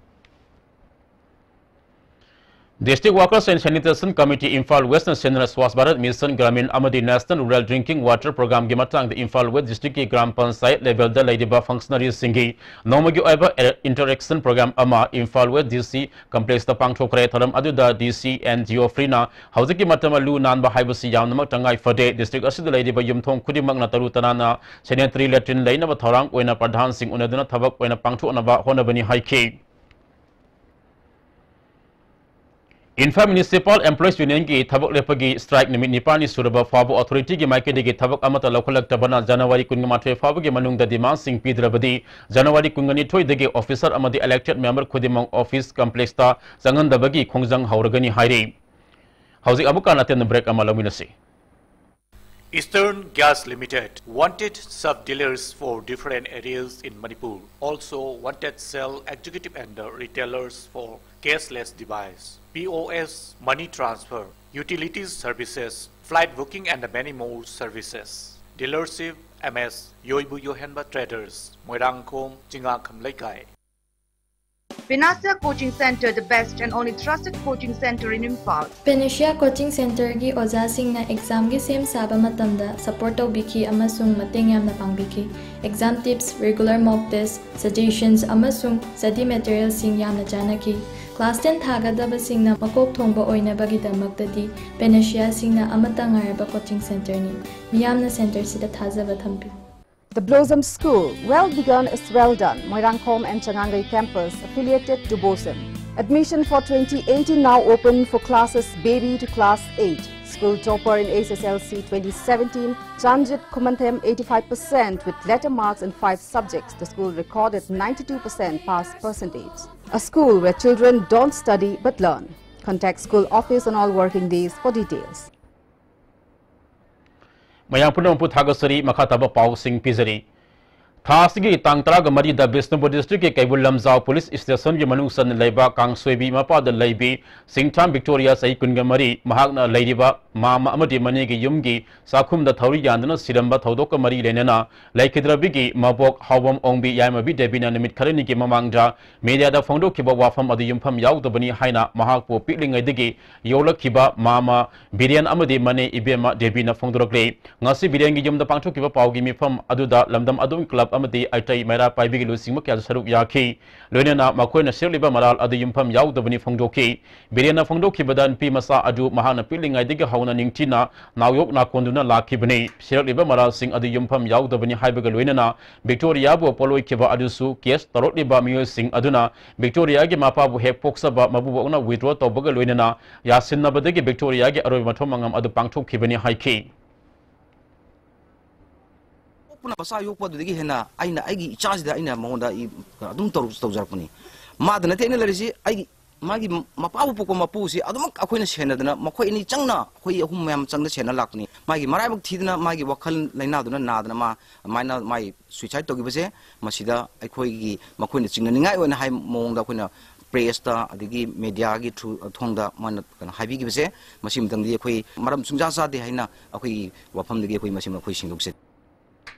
District Workers and Sanitation Committee Imphal West ꯅ ꯁꯤꯟꯗꯨꯅ Swachh Bharat Mission Gramin ꯑꯃꯗꯤ National Rural Drinking Water Program ꯒꯤ ꯃꯇꯥꯡꯗ ꯏꯝꯐꯥꯜ ꯋꯦꯁ ꯗꯤꯁꯇ꯭ꯔꯤꯛꯀꯤ ꯒ꯭ꯔꯥꯝ ꯄꯟꯆꯥꯌꯠ ꯂꯦꯚꯦꯜꯗ ꯂꯩꯔꯤꯕ ꯐꯪꯁꯅꯔꯤꯁꯤꯡꯒꯤ ꯅꯣꯡꯃꯒꯤ ꯑꯣꯏꯕ ꯏꯟꯇꯔꯦꯛꯁꯟ ꯄ꯭ꯔꯣꯒ꯭ꯔꯥꯝ ꯑꯃ ꯏꯝꯐꯥꯜ ꯋꯦꯁ ꯗꯤ ꯁꯤ ꯀꯝꯄ꯭ꯂꯦꯛꯁꯇ ꯄꯥꯡꯊꯣꯛꯈ꯭ꯔꯦ꯫ ꯊꯧꯔꯝ ꯑꯗꯨꯗ ꯗꯤ ꯁꯤ ꯑꯦꯟ ꯖꯤꯑꯣꯐ꯭ꯔꯤꯅ ꯍꯧꯖꯤꯛꯀꯤ ꯃꯇꯝꯗ ꯂꯨ ꯅꯥꯟꯕ ꯍꯥꯏꯕꯁꯤ ꯌꯥꯝꯅꯃꯛ ꯇꯉꯥꯏ ꯐꯗꯦ꯫ ꯗꯤꯁꯇ꯭ꯔꯤꯛ ꯑꯁꯤꯗ ꯂꯩꯔꯤꯕ ꯌꯨꯝꯊꯣꯡ ꯈꯨꯗꯤꯡꯃꯛꯅ ꯇꯔꯨ ꯇꯅꯥꯟꯅ ꯁꯦꯅꯤꯇꯔꯤ ꯂꯦꯇ꯭ꯔꯤꯟ ꯂꯩꯅꯕ ꯊꯧꯔꯥꯡ ꯑꯣꯏꯅ ꯄ꯭ꯔꯙꯥꯟꯁꯤꯡ ꯎꯅꯗꯨꯅ ꯊꯕꯛ ꯑꯣꯏꯅ ꯄꯥꯡꯊꯣꯛꯅꯕ ꯍꯣꯠꯅꯕꯅꯤ ꯍꯥꯏꯈꯤ꯫ ꯏꯝꯐꯥꯜ ꯃ꯭ꯌꯨꯅꯤꯁꯤꯄꯥꯜ ꯑꯦꯝꯄ꯭ꯂꯣꯌꯤꯁ ꯌꯨꯅꯤꯌꯟꯒꯤ ꯊꯕꯛ ꯂꯦꯞꯄꯒꯤ ꯁ꯭ꯇ꯭ꯔꯥꯏꯛ ꯅꯨꯃꯤꯠ ꯅꯤꯄꯥꯟꯅꯤ ꯁꯨꯔꯕ ꯐꯥꯎꯕ ꯑꯣꯊꯣꯔꯤꯇꯤꯒꯤ ꯃꯥꯏꯀꯩꯗꯒꯤ ꯊꯕꯛ ꯑꯃꯠꯇ ꯂꯧꯈꯠꯂꯛꯇꯕꯅ ꯖꯅꯋꯥꯔꯤ ꯀꯨꯟꯃꯥꯊꯣꯏ ꯐꯥꯎꯕꯒꯤ ꯃꯅꯨꯡꯗ ꯗꯤꯃꯥꯟꯁꯤꯡ ꯄꯤꯗ꯭ꯔꯕꯗꯤ ꯖꯅꯋꯥꯔꯤ ꯀꯨꯟꯅꯤꯊꯣꯏꯗꯒꯤ ꯑꯣꯐꯤꯁꯔ ꯑꯃꯗꯤ ꯏꯂꯦꯛꯇꯦꯗ ꯃꯦꯝꯕꯔ ꯈꯨꯗꯤꯡꯃꯛ ꯑꯣꯐꯤꯁ ꯀꯝꯄ꯭ꯂꯦꯛꯁꯇ ꯆꯪꯍꯟꯗꯕꯒꯤ ꯈꯣꯡꯖꯪ ꯍꯧꯔꯒꯅꯤ ꯍꯥꯏꯔꯤ꯫ ꯍꯧꯖꯤꯛ ꯑꯃꯨꯛꯀ ꯍꯟꯅ ꯑꯇꯦꯟꯕ ꯕ꯭ꯔꯦꯛ ꯑꯃ ꯂꯧꯃꯤꯟꯅꯁꯤ꯫ Eastern Gas Limited wanted sub-dealers for different areas in Manipur. Also wanted sell executive and the retailers for cashless device, P O S, money transfer, utilities services, flight booking and many more services. Dealership M S Yoibu Yohenba Traders, Moirangkhom, Chingakham Leikai. Panacea Coaching Center, the best and only trusted coaching center in Imphal. Panacea Coaching Centerꯒꯤ ꯑꯣꯖꯥꯁꯤꯡꯅ ꯑꯦꯛꯖꯥꯝꯒꯤ ꯁꯦꯝ ꯁꯥꯕ ꯃꯇꯝꯗ support ꯇꯧꯕꯤꯈꯤ ꯑꯃꯁꯨꯡ ꯃꯇꯦꯡ ꯌꯥꯝꯅ ꯄꯥꯡꯕꯤꯈꯤ꯫ Exam tips, regular ꯃꯣꯛ test, ꯁꯖꯦꯁꯟꯁ ꯑꯃꯁꯨꯡ study ꯃꯦꯇꯔꯤꯌꯦꯜꯁꯤꯡ ꯌꯥꯝꯅ ꯆꯥꯟꯅꯈꯤ꯫ ꯀ꯭ꯂꯥꯁ ꯇꯦꯟ ꯊꯥꯒꯗꯕꯁꯤꯡꯅ ꯃꯀꯣꯛ ꯊꯣꯡꯕ ꯑꯣꯏꯅꯕꯒꯤꯗꯃꯛꯇꯗꯤ ꯄꯦꯅꯦꯁꯤꯌꯥꯁꯤꯡꯅ ꯑꯃꯠꯇ ꯉꯥꯏꯔꯕ ꯀꯣꯆꯤꯡ ꯁꯦꯟꯇꯔꯅꯤ꯫ ꯃꯤꯌꯥꯝꯅ ꯁꯦꯟꯇꯔꯁꯤꯗ ꯊꯥꯖꯕ ꯊꯝꯕꯤꯌꯨ꯫ The Blossom School, well begun is well done, Moirangkhom and Changangai campus, affiliated to BOSEM. Admission for twenty eighteen now open for classes baby to class eight. School topper in H S S L C twenty seventeen, Chanjit Khumanthem, eighty-five percent with letter marks in five subjects. The school recorded ninety-two percent pass percentage. A school where children don't study but learn. Contact school office on all working days for details. ꯃꯌꯥꯝ ꯄꯨꯝꯅꯃꯛꯄꯨ ꯊꯥꯒꯠꯆꯔꯤ꯫ ꯃꯈꯥ ꯇꯥꯕ ꯄꯥꯎꯁꯤꯡ ꯄꯤꯖꯔꯤ꯫ ꯊꯥ ꯑꯁꯤꯒꯤ ꯇꯥꯡ ꯇꯔꯥꯒ ꯃꯔꯤꯗ ꯕꯤꯁꯅꯨꯄꯨꯔ district ꯀꯤ ꯀꯩꯕꯨꯜ ꯂꯝꯖꯥꯎ police station ꯒꯤ ꯃꯅꯨꯡ ꯆꯟꯅ ꯂꯩꯕ ꯀꯥꯡꯁꯣꯏꯕꯤ ꯃꯄꯥꯗ ꯂꯩꯕꯤ ꯁꯤꯡꯊꯥꯝ ꯕꯤꯛꯇꯣꯔꯤꯌꯥ, ꯆꯍꯤ ꯀꯨꯟꯒ ꯃꯔꯤ, ꯃꯍꯥꯛꯅ ꯂꯩꯔꯤꯕ ꯃꯥꯃ ꯑꯃꯗꯤ ꯃꯅꯦꯒꯤ ꯌꯨꯝꯒꯤ ꯆꯥꯛꯈꯨꯝꯗ ꯊꯧꯔꯤ ꯌꯥꯟꯗꯨꯅ ꯁꯤꯔꯝꯕ ꯊꯧꯗꯣꯛꯀ ꯃꯔꯤ ꯂꯩꯅꯅ ꯂꯩꯈꯤꯗ꯭ꯔꯕꯤꯒꯤ ꯃꯕꯣꯛ ꯍꯥꯎꯕꯝ ꯑꯣꯡꯕꯤ ꯌꯥꯏꯃꯕꯤ ꯗꯦꯕꯤꯅ ꯅꯨꯃꯤꯠ ꯈꯔꯅꯤꯒꯤ ꯃꯃꯥꯡꯗ media ꯗ ꯐꯣꯡꯗꯣꯛꯈꯤꯕ ꯋꯥꯐꯝ ꯑꯗꯨ ꯌꯨꯝꯐꯝ ꯌꯥꯎꯗꯕꯅꯤ ꯍꯥꯏꯅ ꯃꯍꯥꯛꯄꯨ ꯄꯤꯛꯂꯤꯉꯩꯗꯒꯤ ꯌꯣꯛꯂꯛꯈꯤꯕ ꯃꯥꯃ ꯕꯤꯔꯦꯟ ꯑꯃꯗꯤ ꯃꯅꯦ ꯏꯕꯦꯝꯃ ꯗꯦꯕꯤꯅ ꯐꯣꯡꯗꯣꯔꯛꯂꯤ꯫ ꯉꯁꯤ ꯕꯤꯔꯦꯟꯒꯤ ꯌꯨꯝꯗ ꯄꯥꯡꯊꯣꯛꯈꯤꯕ ꯄꯥꯎꯒꯤ ꯃꯤꯐꯝ ꯑꯗꯨꯗ ꯂꯝꯗꯝ ꯑꯗꯨꯒꯤ club ꯑꯃꯗꯤ ꯑꯇꯩ ꯃꯩꯔꯥ ꯄꯥꯏꯕꯤꯒꯤ ꯂꯨꯆꯤꯡꯕ ꯀꯌꯥꯁꯨ ꯁꯔꯨꯛ ꯌꯥꯈꯤ꯫ ꯂꯣꯏꯅꯅ ꯃꯈꯣꯏꯅ ꯁꯤꯔꯛꯂꯤꯕ ꯃꯔꯥꯜ ꯑꯗꯨ ꯌꯨꯝꯐꯝ ꯌꯥꯎꯗꯕꯅꯤ ꯐꯣꯡꯗꯣꯛꯈꯤ꯫ ꯕꯤꯔꯦꯟꯅ ꯐꯣꯡꯗꯣꯛꯈꯤꯕꯗ ꯅꯨꯄꯤ ꯃꯆꯥ ꯑꯗꯨ ꯃꯍꯥꯛꯅ ꯄꯤꯛꯂꯤꯉꯩꯗꯒꯤ ꯍꯧꯅ ꯅꯤꯡꯊꯤꯅ ꯅꯥꯎꯌꯣꯛ ꯅꯥꯀꯣꯟꯗꯨꯅ ꯂꯥꯛꯈꯤꯕꯅꯤ꯫ ꯁꯤꯔꯛꯂꯤꯕ ꯃꯔꯥꯜꯁꯤꯡ ꯑꯗꯨ ꯌꯨꯝꯐꯝ ꯌꯥꯎꯗꯕꯅꯤ ꯍꯥꯏꯕꯒ ꯂꯣꯏꯅꯅ ꯕꯤꯛꯇꯣꯔꯤꯌꯥꯕꯨ ꯄꯣꯠꯂꯣꯏꯈꯤꯕ ꯑꯗꯨꯁꯨ case ꯇꯧꯔꯛꯂꯤꯕ ꯃꯤꯑꯣꯏꯁꯤꯡ ꯑꯗꯨꯅ ꯕꯤꯛꯇꯣꯔꯤꯌꯥꯒꯤ ꯃꯄꯥꯕꯨ ꯍꯦꯛ ꯄꯣꯛꯆꯕ ꯃꯄꯨꯕꯣꯛꯅ withdraw ꯇꯧꯕꯒ ꯂꯣꯏꯅꯅ ꯌꯥꯁꯤꯟꯅꯕꯗꯒꯤ ꯕꯤꯛꯇꯣꯔꯤꯌꯥꯒꯤ ꯑꯔꯣꯏꯕ ꯃꯊꯧ ꯃꯉꯝ ꯑꯗꯨ ꯄꯥꯡꯊꯣꯛꯈꯤꯕꯅꯤ ꯍꯥꯏꯈꯤ꯫ ꯄꯣꯛꯄꯅ ꯃꯆꯥ ꯌꯣꯛꯄ ꯑꯗꯨꯗꯒꯤ ꯍꯦꯟꯅ ꯑꯩꯅ ꯑꯩꯒꯤ ꯏꯆꯥꯁꯤꯗ ꯑꯩꯅ ꯃꯉꯣꯟꯗ ꯑꯩ ꯑꯗꯨꯝ ꯇꯧꯔ-, ꯇꯧꯖꯔꯛꯄꯅꯤ꯫ ꯃꯥꯗ ꯅꯠꯇꯦ ꯑꯩꯅ ꯂꯩꯔꯤꯁꯤ, ꯑꯩꯒꯤ ꯃꯥꯒꯤ ꯃꯄꯥꯕꯨ ꯄꯣꯛꯄ ꯃꯄꯨꯁꯤ ꯑꯗꯨꯃꯛ ꯑꯩꯈꯣꯏꯅ ꯁꯦꯟꯅꯗꯅ, ꯃꯈꯣꯏ ꯑꯅꯤ ꯆꯪꯅ, ꯑꯩꯈꯣꯏ ꯑꯍꯨꯝ ꯃꯌꯥꯝ ꯆꯪꯅ ꯁꯦꯟꯅ ꯂꯥꯛꯄꯅꯤ꯫ ꯃꯥꯒꯤ ꯃꯔꯥꯏꯕꯛ ꯊꯤꯗꯅ ꯃꯥꯒꯤ ꯋꯥꯈꯜ ꯂꯩꯅꯥꯗꯨꯅ ꯅꯥꯗꯅ ꯃꯥ ꯑꯗꯨꯃꯥꯏꯅ ꯃꯥꯒꯤ suicide ꯇꯧꯈꯤꯕꯁꯦ, ꯃꯁꯤꯗ ꯑꯩꯈꯣꯏꯒꯤ ꯃꯈꯣꯏꯅ ꯆꯤꯡꯅꯅꯤꯡꯉꯥꯏ ꯑꯣꯏꯅ ꯍꯥꯏ ꯃꯑꯣꯡꯗ ꯑꯩꯈꯣꯏꯅ press ꯇ ꯑꯗꯒꯤ media ꯒꯤ through, ꯊꯣꯡꯗ ꯃꯣꯏꯅ ꯀꯩꯅꯣ ꯍꯥꯏꯕꯤꯈꯤꯕꯁꯦ, ꯃꯁꯤ ꯃꯇꯝꯗꯤ ꯑꯩꯈꯣꯏ ꯃꯔꯝ ꯁꯨꯡꯆꯥ ꯆꯥꯗꯦ ꯍꯥꯏꯅ ꯑꯩꯈꯣꯏꯒꯤ ꯋꯥꯐꯝꯗꯒꯤ ꯑꯩꯈꯣꯏ ꯃꯁꯤ ꯑꯩꯈꯣꯏ ꯁꯦꯡꯗꯣꯛꯆꯩ꯫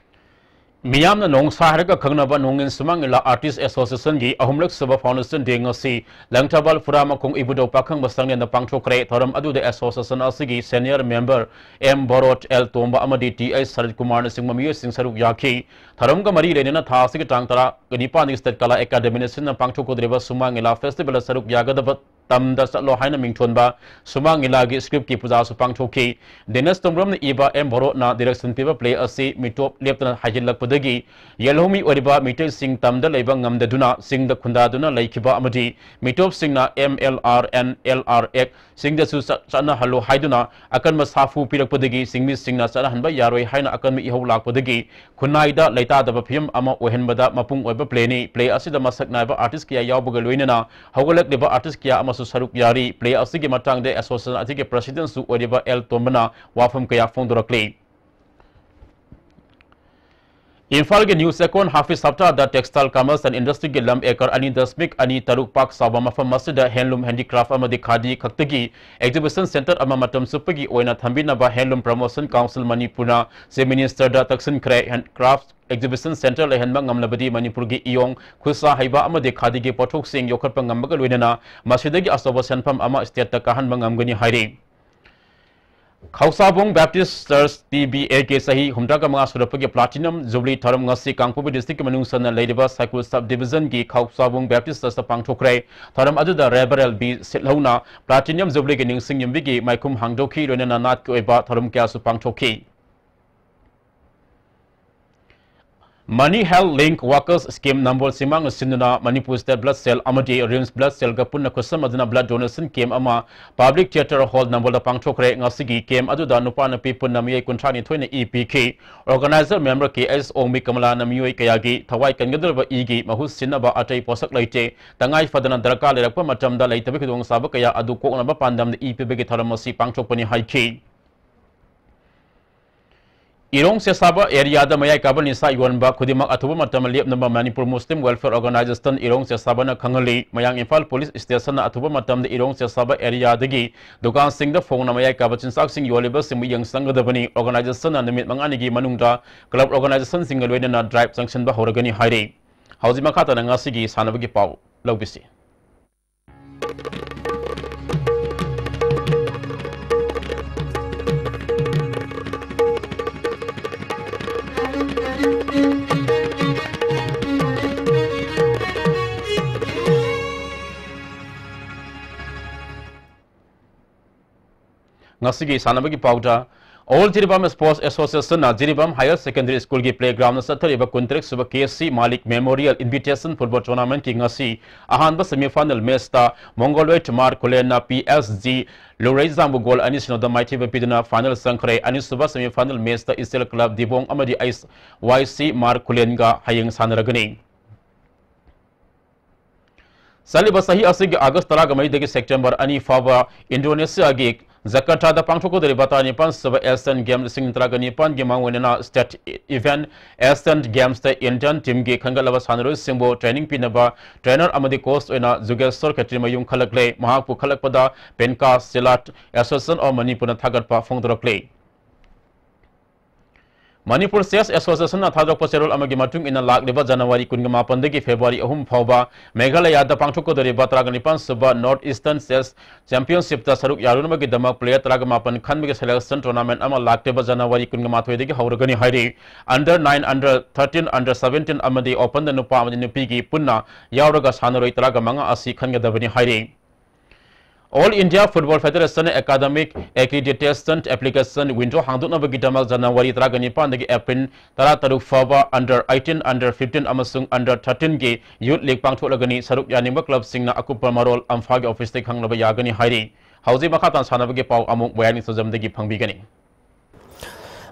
ꯃꯤꯌꯥꯝꯅ ꯅꯣꯡꯁꯥ ꯍꯥꯏꯔꯒ ꯈꯪꯅꯕ ꯅꯣꯡꯉꯤꯟ ꯁꯨꯃꯥꯡ ꯂꯤꯂꯥ artist association ꯒꯤ ꯑꯍꯨꯝꯂꯛ ꯁꯨꯕ foundation day ꯉꯁꯤ ꯂꯪꯊꯕꯥꯜ ꯐꯨꯔꯥꯃꯈꯣꯡ ꯏꯕꯨꯙꯧ ꯄꯥꯈꯪꯕ ꯁꯪꯂꯦꯟꯗ ꯄꯥꯡꯊꯣꯛꯈ꯭ꯔꯦ꯫ ꯊꯧꯔꯝ ꯑꯗꯨꯗ association ꯑꯁꯤꯒꯤ senior member ꯑꯦꯝ ꯚꯣꯔꯣꯠ, ꯑꯦꯜ ꯇꯣꯝꯕ ꯑꯃꯗꯤ ꯇꯤ ꯑꯩꯆ ꯁꯔꯠ ꯀꯨꯃꯥꯔꯅꯆꯤꯡꯕ ꯃꯤꯑꯣꯏꯁꯤꯡ ꯁꯔꯨꯛ ꯌꯥꯈꯤ꯫ ꯊꯧꯔꯝꯒ ꯃꯔꯤ ꯂꯩꯅꯅ ꯊꯥ ꯑꯁꯤꯒꯤ ꯇꯥꯡ ꯇꯔꯥ ꯅꯤꯄꯥꯟꯗꯒꯤ State ꯀꯂꯥ ꯑꯦꯀꯥꯗꯦꯃꯤꯅ ꯁꯤꯟꯅ ꯄꯥꯡꯊꯣꯛꯀꯗꯧꯔꯤꯕ ꯁꯨꯃꯥꯡ ꯂꯤꯂꯥ festival ꯗ ꯁꯔꯨꯛ ꯌꯥꯒꯗꯕ ꯇꯝꯗ ꯆꯠꯂꯣ ꯍꯥꯏꯅ ꯃꯤꯡꯊꯣꯟꯕ ꯁꯨꯃꯥꯡ ꯂꯤꯂꯥꯒꯤ script ꯀꯤ ꯄꯨꯖꯥꯁꯨ ꯄꯥꯡꯊꯣꯛꯈꯤ꯫ ꯗꯦꯅꯤꯁ ꯇꯣꯡꯕ꯭ꯔꯝꯅ ꯏꯕ ꯑꯦꯝ ꯚꯣꯔꯣꯠꯅ direction ꯄꯤꯕ play ꯑꯁꯤ ꯃꯤꯇꯣꯞ ꯂꯦꯞꯇꯅ ꯍꯥꯏꯖꯤꯜꯂꯛꯄꯗꯒꯤ ꯌꯦꯜꯍꯧꯃꯤ ꯑꯣꯏꯔꯤꯕ ꯃꯤꯇꯩꯁꯤꯡ ꯇꯝꯗ ꯂꯩꯕ ꯉꯝꯗꯗꯨꯅ ꯆꯤꯡꯗ ꯈꯨꯟꯗꯥꯗꯨꯅ ꯂꯩꯈꯤꯕ ꯑꯃꯗꯤ ꯃꯤꯇꯣꯞꯁꯤꯡꯅ M L R and L R X ꯁꯤꯡꯗꯁꯨ ꯆꯠ-, ꯆꯠꯅꯍꯜꯂꯨ ꯍꯥꯏꯗꯨꯅ ꯑꯀꯟꯕ ꯁꯥꯐꯨ ꯄꯤꯔꯛꯄꯗꯒꯤ ꯆꯤꯡꯃꯤꯁꯤꯡꯅ ꯆꯠꯅꯍꯟꯕ ꯌꯥꯔꯣꯏ ꯍꯥꯏꯅ ꯑꯀꯟꯕ ꯏꯍꯧ ꯂꯥꯛꯄꯗꯒꯤ ꯈꯨꯟꯅꯥꯏꯗ ꯂꯩꯇꯥꯗꯕ ꯐꯤꯕꯝ ꯑꯃ ꯑꯣꯏꯍꯟꯕꯗ ꯃꯄꯨꯡ ꯑꯣꯏꯕ play ꯅꯤ꯫ Play ꯑꯁꯤꯗ ꯃꯁꯛ ꯅꯥꯏꯕ artist ꯀꯌꯥ ꯌꯥꯎꯕꯒ ꯂꯣꯏꯅꯅ ꯍꯧꯒꯠꯂꯛꯂꯤꯕ artist ꯀꯌꯥ ꯑꯃꯁꯨ ꯁꯔꯨꯛ ꯌꯥꯔꯤ꯫ Play ꯑꯁꯤꯒꯤ ꯃꯇꯥꯡꯗ association ꯑꯁꯤꯒꯤ president ꯁꯨ ꯑꯣꯏꯔꯤꯕ ꯑꯦꯜ ꯇꯣꯝꯕꯅ ꯋꯥꯐꯝ ꯀꯌꯥ ꯐꯣꯡꯗꯣꯔꯛꯂꯤ꯫ ꯏꯝꯐꯥꯜꯒꯤ ꯅ꯭ꯌꯨ ꯆꯦꯛꯀꯣꯟ ꯍꯥꯐꯤꯖ ꯍꯞꯇꯥꯗ Textile Commerce and Industryꯒꯤ ꯂꯝ ꯑꯦꯀꯔ ꯑꯅꯤ ꯗꯁꯃꯤꯛ ꯑꯅꯤ ꯇꯔꯨꯛ ꯄꯥꯛ ꯆꯥꯎꯕ ꯃꯐꯝ ꯑꯁꯤꯗ Handloom, Handicraft ꯑꯃꯗꯤ ꯈꯥꯗꯤ ꯈꯛꯇꯒꯤ exhibition centre ꯑꯃ ꯃꯇꯝ ꯆꯨꯞꯄꯒꯤ ꯑꯣꯏꯅ ꯊꯝꯕꯤꯅꯕ Handloom Promotion Council ꯃꯅꯤꯄꯨꯔꯅ Chief Ministerꯗ ꯇꯛꯁꯤꯟꯈ꯭ꯔꯦ꯫ Handcraft exhibition centre ꯂꯩꯍꯟꯕ ꯉꯝꯂꯕꯗꯤ ꯃꯅꯤꯄꯨꯔꯒꯤ ꯏꯌꯣꯡ, ꯈꯨꯠꯁꯥ ꯍꯩꯕ ꯑꯃꯗꯤ ꯈꯥꯗꯤꯒꯤ ꯄꯣꯠꯊꯣꯛꯁꯤꯡ ꯌꯣꯛꯈꯠꯄ ꯉꯝꯕꯒ ꯂꯣꯏꯅꯅ ꯃꯁꯤꯗꯒꯤ ꯑꯆꯧꯕ ꯁꯦꯟꯐꯝ ꯑꯃ stateꯇ ꯀꯥꯍꯟꯕ ꯉꯝꯒꯅꯤ ꯍꯥꯏꯔꯤ꯫ ꯈꯧꯁꯥꯕꯨꯡ Baptist Church T B A ꯀꯤ ꯆꯍꯤ ꯍꯨꯝꯗ꯭ꯔꯥꯒ ꯃꯉꯥ ꯁꯨꯔꯛꯄꯒꯤ Platinum Jubilee ꯊꯧꯔꯝ ꯉꯁꯤ ꯀꯥꯡꯄꯣꯛꯄꯤ districtꯀꯤ ꯃꯅꯨꯡ ꯆꯟꯅ ꯂꯩꯔꯤꯕ ꯁꯥꯏꯀꯨꯜ sub divisionꯒꯤ ꯈꯧꯁꯥꯕꯨꯡ Baptist Churchꯇ ꯄꯥꯡꯊꯣꯛꯈ꯭ꯔꯦ꯫ ꯊꯧꯔꯝ ꯑꯗꯨꯗ Reverend B ꯁꯤꯠꯍꯧꯅ Platinum Jubileeꯒꯤ ꯅꯤꯡꯁꯤꯡ ꯌꯨꯝꯕꯤꯒꯤ ꯃꯥꯏꯈꯨꯝ ꯍꯥꯡꯗꯣꯛꯈꯤ, ꯂꯣꯏꯅꯅ ꯅꯥꯠꯀꯤ ꯑꯣꯏꯕ ꯊꯧꯔꯝ ꯀꯌꯥꯁꯨ ꯄꯥꯡꯊꯣꯛꯈꯤ꯫ Money Health Link Workers Scheme ꯅꯝꯕꯣꯜ ꯁꯤꯡꯃꯥꯡꯅ ꯁꯤꯟꯗꯨꯅ Manipur State Blood Cell ꯑꯃꯗꯤ RIMS Blood Cellꯒ ꯄꯨꯟꯅ ꯈꯨꯠꯁꯝꯅꯗꯨꯅ blood donation camp ꯑꯃ Public Theatre Hall ꯅꯝꯕꯣꯜꯗ ꯄꯥꯡꯊꯣꯛꯈ꯭ꯔꯦ꯫ ꯉꯁꯤꯒꯤ camp ꯑꯗꯨꯗ ꯅꯨꯄꯥ ꯅꯨꯄꯤ ꯄꯨꯟꯅ ꯃꯤꯑꯣꯏ ꯀꯨꯟꯊ꯭ꯔꯥ ꯅꯤꯊꯣꯏꯅ ꯏ ꯄꯤꯈꯤ꯫ Organizer member ꯀꯦ ꯑꯦꯁ ꯑꯣꯡꯕꯤ ꯀꯃꯂꯥꯅ ꯃꯤꯑꯣꯏ ꯀꯌꯥꯒꯤ ꯊꯋꯥꯏ ꯀꯟꯒꯗꯧꯔꯕ ꯏꯒꯤ ꯃꯍꯨꯠ ꯁꯤꯟꯅꯕ ꯑꯇꯩ ꯄꯣꯠꯁꯛ ꯂꯩꯇꯦ, ꯇꯉꯥꯏ ꯐꯗꯅ ꯗꯔꯀꯥꯔ ꯂꯩꯔꯛꯄ ꯃꯇꯝꯗ ꯂꯩꯇꯕꯒꯤ ꯈꯨꯗꯣꯡꯆꯥꯕ ꯀꯌꯥ ꯑꯗꯨ ꯀꯣꯛꯅꯕ ꯄꯥꯟꯗꯝꯗ ꯏ ꯄꯤꯕꯒꯤ ꯊꯧꯔꯝ ꯑꯁꯤ ꯄꯥꯡꯊꯣꯛꯄꯅꯤ ꯍꯥꯏꯈꯤ꯫ ꯏꯔꯣꯡ ꯆꯦꯁꯥꯕ areaꯗ ꯃꯌꯥꯏ ꯀꯥꯕ ꯅꯤꯁꯥ ꯌꯣꯟꯕ ꯈꯨꯗꯤꯡꯃꯛ ꯑꯊꯨꯕ ꯃꯇꯝꯗ ꯂꯦꯞꯅꯕ Manipur Muslim Welfare Organisation ꯏꯔꯣꯡ ꯆꯦꯁꯥꯕꯅ ꯈꯪꯍꯜꯂꯤ꯫ ꯃꯌꯥꯡ ꯏꯝꯐꯥꯜ Police Stationꯅ ꯑꯊꯨꯕ ꯃꯇꯝꯗ ꯏꯔꯣꯡ ꯆꯦꯁꯥꯕ areaꯗꯒꯤ ꯗꯨꯀꯥꯟꯁꯤꯡꯗ ꯐꯣꯡꯅ ꯃꯌꯥꯏ ꯀꯥꯕ ꯆꯤꯟꯖꯥꯛꯁꯤꯡ ꯌꯣꯜꯂꯤꯕꯁꯤꯡꯕꯨ ꯌꯦꯡꯁꯤꯟꯒꯗꯕꯅꯤ꯫ Organisationꯅ ꯅꯨꯃꯤꯠ ꯃꯉꯥꯅꯤꯒꯤ ꯃꯅꯨꯡꯗ club organisationꯁꯤꯡꯒ ꯂꯣꯏꯅꯅ drive ꯆꯪꯁꯤꯟꯕ ꯍꯧꯔꯒꯅꯤ ꯍꯥꯏꯔꯤ꯫ ꯍꯧꯖꯤꯛ ꯃꯈꯥ ꯇꯥꯅ ꯉꯁꯤꯒꯤ ꯁꯥꯟꯅꯕꯒꯤ ꯄꯥꯎ ꯂꯧꯕꯤꯁꯤ꯫ ꯉꯁꯤꯒꯤ ꯁꯥꯟꯅꯕꯒꯤ ꯄꯥꯎꯗ, All Jiribam Sports Associationꯅ Jiribam Higher Secondary Schoolꯒꯤ playgroundꯗ ꯆꯠꯊꯔꯤꯕ ꯀꯨꯟꯇꯔꯦꯠ ꯁꯨꯕ ꯀꯦ ꯁꯤ ꯃꯥꯂꯤꯛ Memorial Invitation Football Tournamentꯀꯤ ꯉꯁꯤ ꯑꯍꯥꯟꯕ semifinal matchꯇ Mongoloid Markhullenꯅ ꯄꯤ ꯑꯦꯁ ꯖꯤ ꯂꯨꯔꯩꯖꯥꯡꯕꯨ goal ꯑꯅꯤ ꯁꯤꯅꯣꯗ ꯃꯥꯏꯊꯤꯕ ꯄꯤꯗꯨꯅ final ꯆꯪꯈ꯭ꯔꯦ꯫ ꯑꯅꯤꯁꯨꯕ semifinal matchꯇ ꯏꯆꯦꯜ club ꯗꯤꯕꯣꯡ ꯑꯃꯗꯤ ꯑꯩꯁ ꯋꯥꯏ ꯁꯤ ꯃꯥꯔꯈꯨꯂꯦꯟꯒ ꯍꯌꯦꯡ ꯁꯥꯟꯅꯔꯒꯅꯤ꯫ ꯆꯠꯂꯤꯕ ꯆꯍꯤ ꯑꯁꯤꯒꯤ ꯑꯥꯒꯁ ꯇꯔꯥꯃꯔꯤꯗꯒꯤ ꯁꯦꯞꯇꯦꯝꯕꯔ ꯑꯅꯤ ꯐꯥꯎꯕ ꯏꯟꯗꯣꯅꯦꯁꯤꯌꯥꯒꯤ ꯖꯀꯥꯔꯇꯥꯗ ꯄꯥꯡꯊꯣꯛꯀꯗꯧꯔꯤꯕ ꯇꯔꯥꯅꯤꯄꯥꯟ ꯁꯨꯕ ꯑꯦꯁꯤꯌꯥꯟ ꯒꯦꯝꯁ ꯂꯤꯁꯤꯡ ꯇꯔꯥꯒ ꯅꯤꯄꯥꯟꯒꯤ ꯃꯥꯡꯑꯣꯏꯅꯅ ꯁ꯭ꯇꯦꯠ ꯏꯚꯦꯟꯠ ꯑꯦꯁꯤꯌꯥꯟ ꯒꯦꯝꯁꯇ ꯏꯟꯗꯤꯌꯟ ꯇꯤꯝꯒꯤ ꯈꯟꯒꯠꯂꯕ ꯁꯥꯟꯅꯔꯣꯏꯁꯤꯡꯕꯨ ꯇ꯭ꯔꯦꯅꯤꯡ ꯄꯤꯅꯕ ꯇ꯭ꯔꯦꯅꯔ ꯑꯃꯗꯤ ꯀꯣꯆ ꯑꯣꯏꯅ ꯖꯨꯒꯦꯁꯣꯔ ꯈꯦꯇ꯭ꯔꯤꯃꯌꯨꯝ ꯈꯜꯂꯛꯂꯦ꯫ ꯃꯍꯥꯛꯄꯨ ꯈꯜꯂꯛꯄꯗ ꯄꯦꯟꯀꯥ ꯁꯤꯂꯥꯠ ꯑꯦꯁꯣꯁꯤꯌꯦꯁꯟ ꯑꯣꯐ ꯃꯅꯤꯄꯨꯔꯅ ꯊꯥꯒꯠꯄ ꯐꯣꯡꯗꯣꯔꯛꯂꯤ꯫ ꯃꯅꯤꯄꯨꯔ ꯆꯦꯁ ꯑꯦꯁꯣꯁꯤꯌꯦꯁꯟꯅ ꯊꯥꯗꯣꯔꯛꯄ ꯆꯦꯔꯣꯜ ꯑꯃꯒꯤ ꯃꯇꯨꯡ ꯏꯟꯅ, ꯂꯥꯛꯂꯤꯕ ꯖꯅꯋꯥꯔꯤ ꯀꯨꯟꯒ ꯃꯥꯄꯟꯗꯒꯤ ꯐꯦꯕ꯭ꯔꯨꯋꯥꯔꯤ ꯑꯍꯨꯝ ꯐꯥꯎꯕ ꯃꯦꯘꯥꯂꯌꯥꯗ ꯄꯥꯡꯊꯣꯛꯀꯗꯧꯔꯤꯕ ꯇꯔꯥꯒ ꯅꯤꯄꯥꯟ ꯁꯨꯕ ꯅꯣꯔꯠ ꯏꯁꯇꯔꯟ ꯆꯦꯁ ꯆꯦꯝꯄꯤꯌꯟꯁꯤꯞꯇ ꯁꯔꯨꯛ ꯌꯥꯔꯨꯅꯕꯒꯤꯗꯃꯛ ꯄ꯭ꯂꯦꯌꯔ ꯇꯔꯥꯒ ꯃꯥꯄꯟ ꯈꯟꯕꯒꯤ ꯁꯦꯂꯦꯛꯁꯟ ꯇꯣꯔꯅꯥꯃꯦꯟꯠ ꯑꯃ ꯂꯥꯛꯂꯤꯕ ꯖꯅꯋꯥꯔꯤ ꯀꯨꯟꯒ ꯃꯥꯊꯣꯏꯗꯒꯤ ꯍꯧꯔꯒꯅꯤ ꯍꯥꯏꯔꯤ꯫ Under nine, under thirteen, under seventeen ꯑꯃꯗꯤ ꯑꯣꯄꯟꯗ ꯅꯨꯄꯥ ꯑꯃꯗꯤ ꯅꯨꯄꯤꯒꯤ ꯄꯨꯟꯅ ꯌꯥꯎꯔꯒ ꯁꯥꯟꯅꯔꯣꯏ ꯇꯔꯥꯒ ꯃꯉꯥ ꯑꯁꯤ ꯈꯟꯒꯗꯕꯅꯤ ꯍꯥꯏꯔꯤ꯫ All India Football Federation Academic Accreditation Application Window ꯍꯥꯡꯗꯣꯛꯅꯕꯒꯤꯗꯃꯛ January ꯇꯔꯥꯒ ꯅꯤꯄꯥꯟꯗꯒꯤ ꯑꯦꯄ꯭ꯔꯤꯜ ꯇꯔꯥꯇꯔꯨꯛ ꯐꯥꯎꯕ under eighteen, under fifteen ꯑꯃꯁꯨꯡ under thirteen ꯒꯤ ꯌꯨꯊ ꯂꯤꯒ ꯄꯥꯡꯊꯣꯛꯂꯒꯅꯤ꯫ ꯁꯔꯨꯛ ꯌꯥꯅꯤꯡꯕ ꯀ꯭ꯂꯕꯁꯤꯡꯅ ꯑꯀꯨꯞꯄ ꯃꯔꯣꯜ ꯑꯝꯐꯥꯒꯤ ꯑꯣꯐꯤꯁꯇꯒꯤ ꯈꯪꯅꯕ ꯌꯥꯒꯅꯤ ꯍꯥꯏꯔꯤ꯫ ꯍꯧꯖꯤꯛ ꯃꯈꯥ ꯇꯥꯅ ꯁꯥꯟꯅꯕꯒꯤ ꯄꯥꯎ ꯑꯃꯨꯛ ꯃꯣꯏꯔꯥꯡ ꯅꯤꯡꯊꯧꯖꯝꯗꯒꯤ ꯐꯪꯕꯤꯒꯅꯤ꯫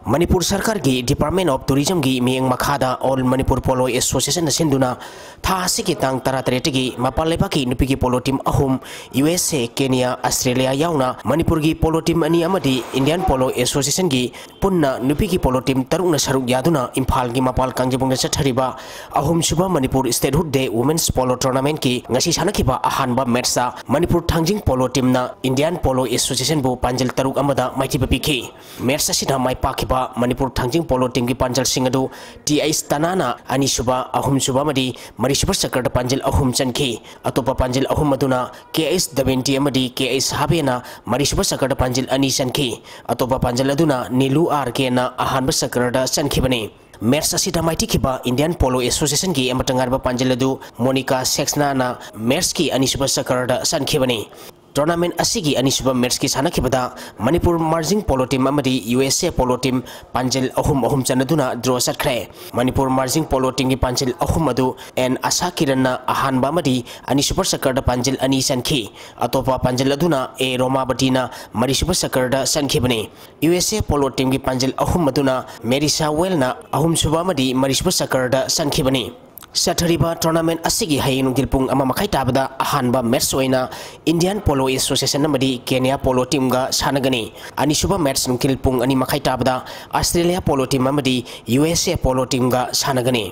ꯃꯅꯤꯄꯨꯔ ꯁꯔꯀꯥꯔꯒꯤ Department of Tourismꯒꯤ ꯃꯤꯠꯌꯦꯡ ꯃꯈꯥꯗ All Manipur Polo Associationꯅ ꯁꯤꯟꯗꯨꯅ ꯊꯥ ꯑꯁꯤꯒꯤ ꯇꯥꯡ ꯇꯔꯥꯇꯔꯦꯠꯇꯒꯤ ꯃꯄꯥꯟ ꯂꯩꯕꯥꯛꯀꯤ ꯅꯨꯄꯤꯒꯤ polo team ꯑꯍꯨꯝ, U S A, Kenya, Australia ꯌꯥꯎꯅ ꯃꯅꯤꯄꯨꯔꯒꯤ polo team ꯑꯅꯤ ꯑꯃꯗꯤ Indian Polo Associationꯒꯤ ꯄꯨꯟꯅ ꯅꯨꯄꯤꯒꯤ polo team ꯇꯔꯨꯛꯅ ꯁꯔꯨꯛ ꯌꯥꯗꯨꯅ ꯏꯝꯐꯥꯜꯒꯤ ꯃꯄꯥꯜ ꯀꯥꯡꯖꯩꯕꯨꯡꯗ ꯆꯠꯊꯔꯤꯕ ꯑꯍꯨꯝꯁꯨꯕ Manipur Statehood Day Women's Polo Tournamentꯀꯤ ꯉꯁꯤ ꯁꯥꯟꯅꯈꯤꯕ ꯑꯍꯥꯟꯕ matchꯇ ꯃꯅꯤꯄꯨꯔ ꯊꯥꯡꯖꯤꯡ polo teamꯅ Indian Polo Associationꯕꯨ ꯄꯥꯟꯖꯤꯜ ꯇꯔꯨꯛ ꯑꯃꯗ ꯃꯥꯏꯊꯤꯕ ꯄꯤꯈꯤ꯫ Match ꯑꯁꯤꯗ ꯃꯥꯏ ꯄꯥꯛꯈꯤꯕ ꯃꯅꯤꯄꯨꯔ ꯊꯥꯡꯖꯤꯡ polo teamꯒꯤ ꯄꯥꯟꯖꯜꯁꯤꯡ ꯑꯗꯨ T H ꯇꯅꯥꯅ ꯑꯅꯤꯁꯨꯕ, ꯑꯍꯨꯝꯁꯨꯕ ꯑꯃꯗꯤ ꯃꯔꯤꯁꯨꯕ ꯆꯀ꯭ꯔꯗ ꯄꯥꯟꯖꯜ ꯑꯍꯨꯝ ꯆꯟꯈꯤ꯫ ꯑꯇꯣꯞꯄ ꯄꯥꯟꯖꯜ ꯑꯍꯨꯝ ꯑꯗꯨꯅ K H ꯗꯕꯦꯟꯇꯤ ꯑꯃꯗꯤ K H ꯍꯥꯕꯦꯅ ꯃꯔꯤꯁꯨꯕ ꯆꯀ꯭ꯔꯗ ꯄꯥꯟꯖꯜ ꯑꯅꯤ ꯆꯟꯈꯤ꯫ ꯑꯇꯣꯞꯄ ꯄꯥꯟꯖꯜ ꯑꯗꯨꯅ ꯅꯤꯂꯨ R Kꯅ ꯑꯍꯥꯟꯕ ꯆꯀ꯭ꯔꯗ ꯆꯟꯈꯤꯕꯅꯤ꯫ Match ꯑꯁꯤꯗ ꯃꯥꯏꯊꯤꯈꯤꯕ Indian Polo Associationꯒꯤ ꯑꯃꯠꯇ ꯉꯥꯏꯔꯕ ꯄꯥꯟꯖꯜ ꯑꯗꯨ ꯃꯣꯅꯤꯀꯥ ꯁꯦꯛꯁꯅꯥꯅ matchꯀꯤ ꯑꯅꯤꯁꯨꯕ ꯆꯀ꯭ꯔꯗ ꯆꯟꯈꯤꯕꯅꯤ꯫ Tournament ꯑꯁꯤꯒꯤ ꯑꯅꯤꯁꯨꯕ matchꯀꯤ ꯁꯥꯟꯅꯈꯤꯕꯗ ꯃꯅꯤꯄꯨꯔ Marjing polo team ꯑꯃꯗꯤ U S A polo team ꯄꯥꯟꯖꯤꯜ ꯑꯍꯨꯝ ꯑꯍꯨꯝ ꯆꯟꯅꯗꯨꯅ draw ꯆꯠꯈ꯭ꯔꯦ꯫ ꯃꯅꯤꯄꯨꯔ Marjing polo teamꯒꯤ ꯄꯥꯟꯖꯤꯜ ꯑꯍꯨꯝ ꯑꯗꯨ N ꯑꯁꯥ ꯀꯤꯔꯟꯅ ꯑꯍꯥꯟꯕ ꯑꯃꯗꯤ ꯑꯅꯤꯁꯨꯕ ꯆꯀ꯭ꯔꯗ ꯄꯥꯟꯖꯤꯜ ꯑꯅꯤ ꯆꯟꯈꯤ꯫ ꯑꯇꯣꯞꯄ ꯄꯥꯟꯖꯤꯜ ꯑꯗꯨꯅ A ꯔꯣꯃꯥꯕꯇꯤꯅ ꯃꯔꯤꯁꯨꯕ ꯆꯀ꯭ꯔꯗ ꯆꯟꯈꯤꯕꯅꯤ꯫ U S A polo teamꯒꯤ ꯄꯥꯟꯖꯤꯜ ꯑꯍꯨꯝ ꯑꯗꯨꯅ Marissa Wellꯅ ꯑꯍꯨꯝꯁꯨꯕ ꯑꯃꯗꯤ ꯃꯔꯤꯁꯨꯕ ꯆꯀ꯭ꯔꯗ ꯆꯟꯈꯤꯕꯅꯤ꯫ ꯆꯠꯊꯔꯤꯕ tournament ꯑꯁꯤꯒꯤ ꯍꯌꯦꯡ ꯅꯨꯡꯊꯤꯜ ꯄꯨꯡ ꯑꯃ ꯃꯈꯥꯏ ꯇꯥꯕꯗ ꯑꯍꯥꯟꯕ match ꯑꯣꯏꯅ Indian Polo Association ꯑꯃꯗꯤ Kenya Polo Teamꯒ ꯁꯥꯟꯅꯒꯅꯤ꯫ ꯑꯅꯤꯁꯨꯕ match ꯅꯨꯡꯊꯤꯜ ꯄꯨꯡ ꯑꯅꯤ ꯃꯈꯥꯏ ꯇꯥꯕꯗ Australia Polo Team ꯑꯃꯗꯤ U S A Polo Teamꯒ ꯁꯥꯟꯅꯒꯅꯤ꯫